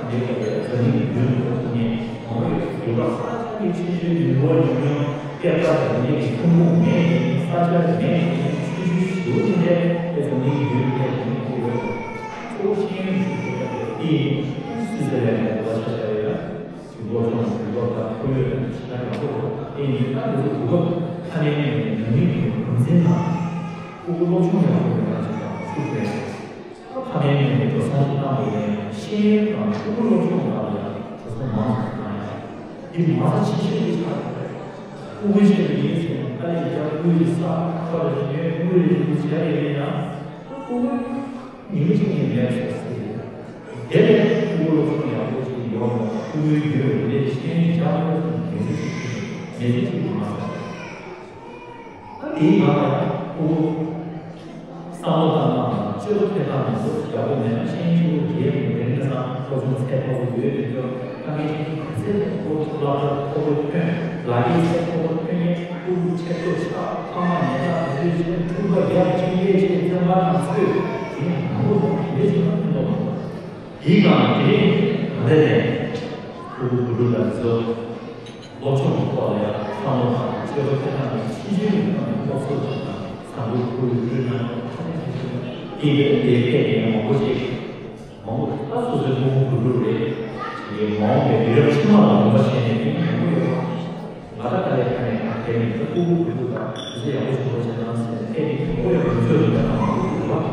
དེ་ལ་འཛམ་གླིང་གི་མདུན་དུ་འགྲོ་ཐུབ་མཁན་མང་པོ་ཡོད། ཡོད་པ། ས་ཆ་གི་ཆུ་ཆུའི་ནུས་པ་ཉུང་ཉུང་སྐད་གྲགས་དང་། འདི་གི་ཐོན་ཁུངས་མེད་མཁན། ས་ཆ་གི་མེད་མཁན། ཆོས་བརྒྱུད་ཞི་བ་འདི་འདྲའི་དེ་ཚོ་མིའི་རྒྱུད་ལ་ཡོད་པའི་གཙོ་བོ་ཤེས་ཡོན་གྱི་ཆོས་ལ་དེ་ཡིན། སུད་སི་ལ་ཡང་ལ་ཆ་བྱ་ཡོད་ལ། གི་སློབ་སྦྱོང་གི་སློབ་གྲྭ་ཁོར་ཡུག་དང་ཞིང་ཁ་ཡག་པོ་དེ་ཡིན། ད་འདི་ཚོ་གོ་སྐབས་ཐ་མའི་ངོས་ནས་ནང་མི་གི་རང་བཙན་དང་ཕྲུ་གུ་སློབ་སྦྱོང་ཡག་པོ་ཡོང་ཡག་ཅིག་དང་ཤུགས་སྤྲད། ཐ་མའི་ངོས་ནས་འགྲོ་སོང་ཞིག་བཏང་དགོས་ན་ཡང་ཤེས་ཡོན་དང་ཕྲུ་གུ་སློབ་སྦྱོང་ནང་ལ་ཡང་འགྲོ་སོང་མང་ཙམ་བཏང་ཡག་འདི་མ་རྩ་ཆེ་ཤོས་ཀྱི་ཆ་རེད། ཕྲུ་གུའི་ཆེད་དུ་ཡིན་ཟེར་ན་དཀའ་ལས་རྒྱག་དགོས་ཀྱི་ས་ཁ་ལ་ཉོན་དངུལ་ལ་ཉོན་བྱས་ཡིན་ན་ཡང་ཕྲུ་གུ་ཉིན་གཅིག་ཉིན་མེད་ཟེར་ཟེར། དེ་ལས་ཕྲུ་གུ་སློབ་སྦྱོང་ཡག་པོ་ཞིག་ཡོང་བ་ཕྲུ་གུའི་རྒྱུད་ལ་དེ་ཤེས་ཡོན་ཡག་པོ་ཞིག་ཡོང་རྒྱུ་ཞིག་མེད་ཚུལ་ཞིག་མ་ཟད། ད་དེའི་ནང་ལ་ཡང་ཕྲུ་གུ་བསམ་བློ་བཏང་སྟངས་དང་སྤྱོད་པ་འཕེལ་སྟངས་མང་པོ་ཡག་པོ་མེད་ན་ཤེས་ཡོན་ཕྲུ་གུ་རྒྱས་མི་འགྲོ། དེ་ནས་བཟུང་སློབ་སྦྱོང་ཚད་མཐོ་པོ་ཡོད་མི་འགྲོ། ད་ངས་ཁྱེད་ཀྱི་ག་ཚད་མཐོ་པོ་སློབ་གྲྭ་མཐོ་པོ་ཐོན་ལག་གི་ཚད་མཐོ་པོ་ཐོན་ནས་ཕྲུ་གུ་ཆེ་ཕྲུག་ཆགས་ཕ་མ་ཉེ་ཆར་དེ་ཚོའི་ཆེད་ཕྲུ་གུ་རྒྱབ་ཅིང་ལས་བྱེད་བཙན་པ་དང་ཚོས་དེ་ཡང་མང་པོ་དང་དེ་འདྲ་ཞིག་ལ་ཕན་ཐོགས་མང་པོ། དེའི་སྒང་ལ་དེ་རིང་ད་ལྟ་ནས་ཕྲུ་གུ་བུ་ཕྲུག་དང་དེ་ཚོ་སློབ་སྦྱོང་གི་ཐོག་ལ་ཡང་བསམ་བློ་དང་སྤྱོད་པ་འཕེལ་སྟངས་ཀྱི་ཤེས་བྱའི་ཐོག་ནས་སློབ་གསོ་དང་བཟང་པོའི་ཕྲུ་གུ་བུ་ཕྲུག་རྣམས་ཐ་དད་ཀྱི་ཐོག་ནས་དེ་འདྲའི་ལས་ཀ་དེ་ཡང་མང་པོ་ཞིག་མང་པོ་ད་སོ་སོའི་ཕྲུ་གུ་བུ་ཕྲུག་རེད། དེ་མ་འོངས་པའི་དུས་རབས་ཕྱི་མ་ལ་དགོངས་པ་བཞེས་ནས་དེ་མང་པོ་ཡོད་པ། ང་ད་ལྟ་ལས་ཁ་ནས་ང་དེ་ནས་ད་ཕྲུ་གུ་བུ་ཕྲུག་དང་དེ་ཚོ་ཡག་པོ་བྱུང་བ་བྱས་ན་ཟེར་ནས་ཨེ་ནི་ཁོ་ཡང་མི་ཚོད་དུ་ཡང་མང་པོ་འདུག་ལ།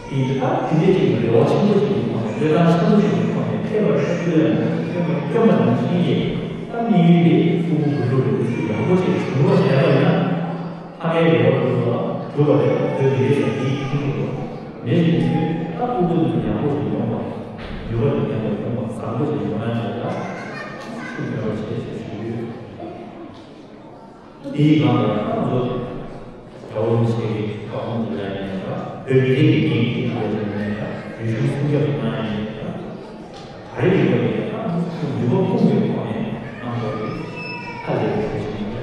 དེ་ད་དེ་འདྲའི་ཅིག་རེ་བ་ཆེན་པོ་ཞིག་གི་ཐོག་ནས་བློས་བཏང་ཆེན་པོ་ཞིག་གི་ཐོག་ནས་ཕེབས་པར་ཤོག་ལས་མ་ཐོན་པར་སྐྱོན་པ་ནང་བཞིན་གྱི་ད་དམིགས་ཡུལ་དེ་ཕྲུ་གུ་བུ་ཕྲུག་རེ་ཚོ་ཡག་པོ་ཞིག་བྱུང་བ་བྱས་པ་ཡིན་ན། ཕ་མའི་རེ་བ་གྲུབ་པ་གྲུབ་པ་རེད། བོད་མི་རིགས་ལ་དེའི་ཁྱིམ་དུ་མེད་ཅིག་ཡིན་དུས་ད་ཕྲུ་གུ་འདི་ཚོ་ཡག་པོ་ཞིག་ཡོང་བ། ནུས་པ་ལྡན་པ་ཡོང་བ་བཟང་པོ་ཞིག་ཡོང་ན་བྱས་ད་ཤུགས་སྣོན་པ་བྱེད་ཅེས་ཞུ་གི་ཡོད། དེའི་སྒང་ལ་ཡང་ང་ཚོ་དགྲ་བོ་མི་ཆེ་གི་བཀའ་དགོངས་ཀྱི་ལ་ཡང་ཡང་འདྲ། བོད་མི་རིགས་ཀྱི་འགན་འཁྱེར་དགོས་ཀྱི་མེད་ཡང་འདྲ། རིག་གཞུང་སྲུང་སྐྱོབ་ཀྱི་གནང་ཡང་མེད་ཡང་འདྲ། ག་རེ་ཡིན་པ་ཡིན་ཡང་ང་ཚོ་ནུས་པ་ཕུང་བའི་ཐོག་ནས་གནང་དགོས་ཀྱི་ཧ་ལས་པའི་གལ་ཆེན་ཡིན།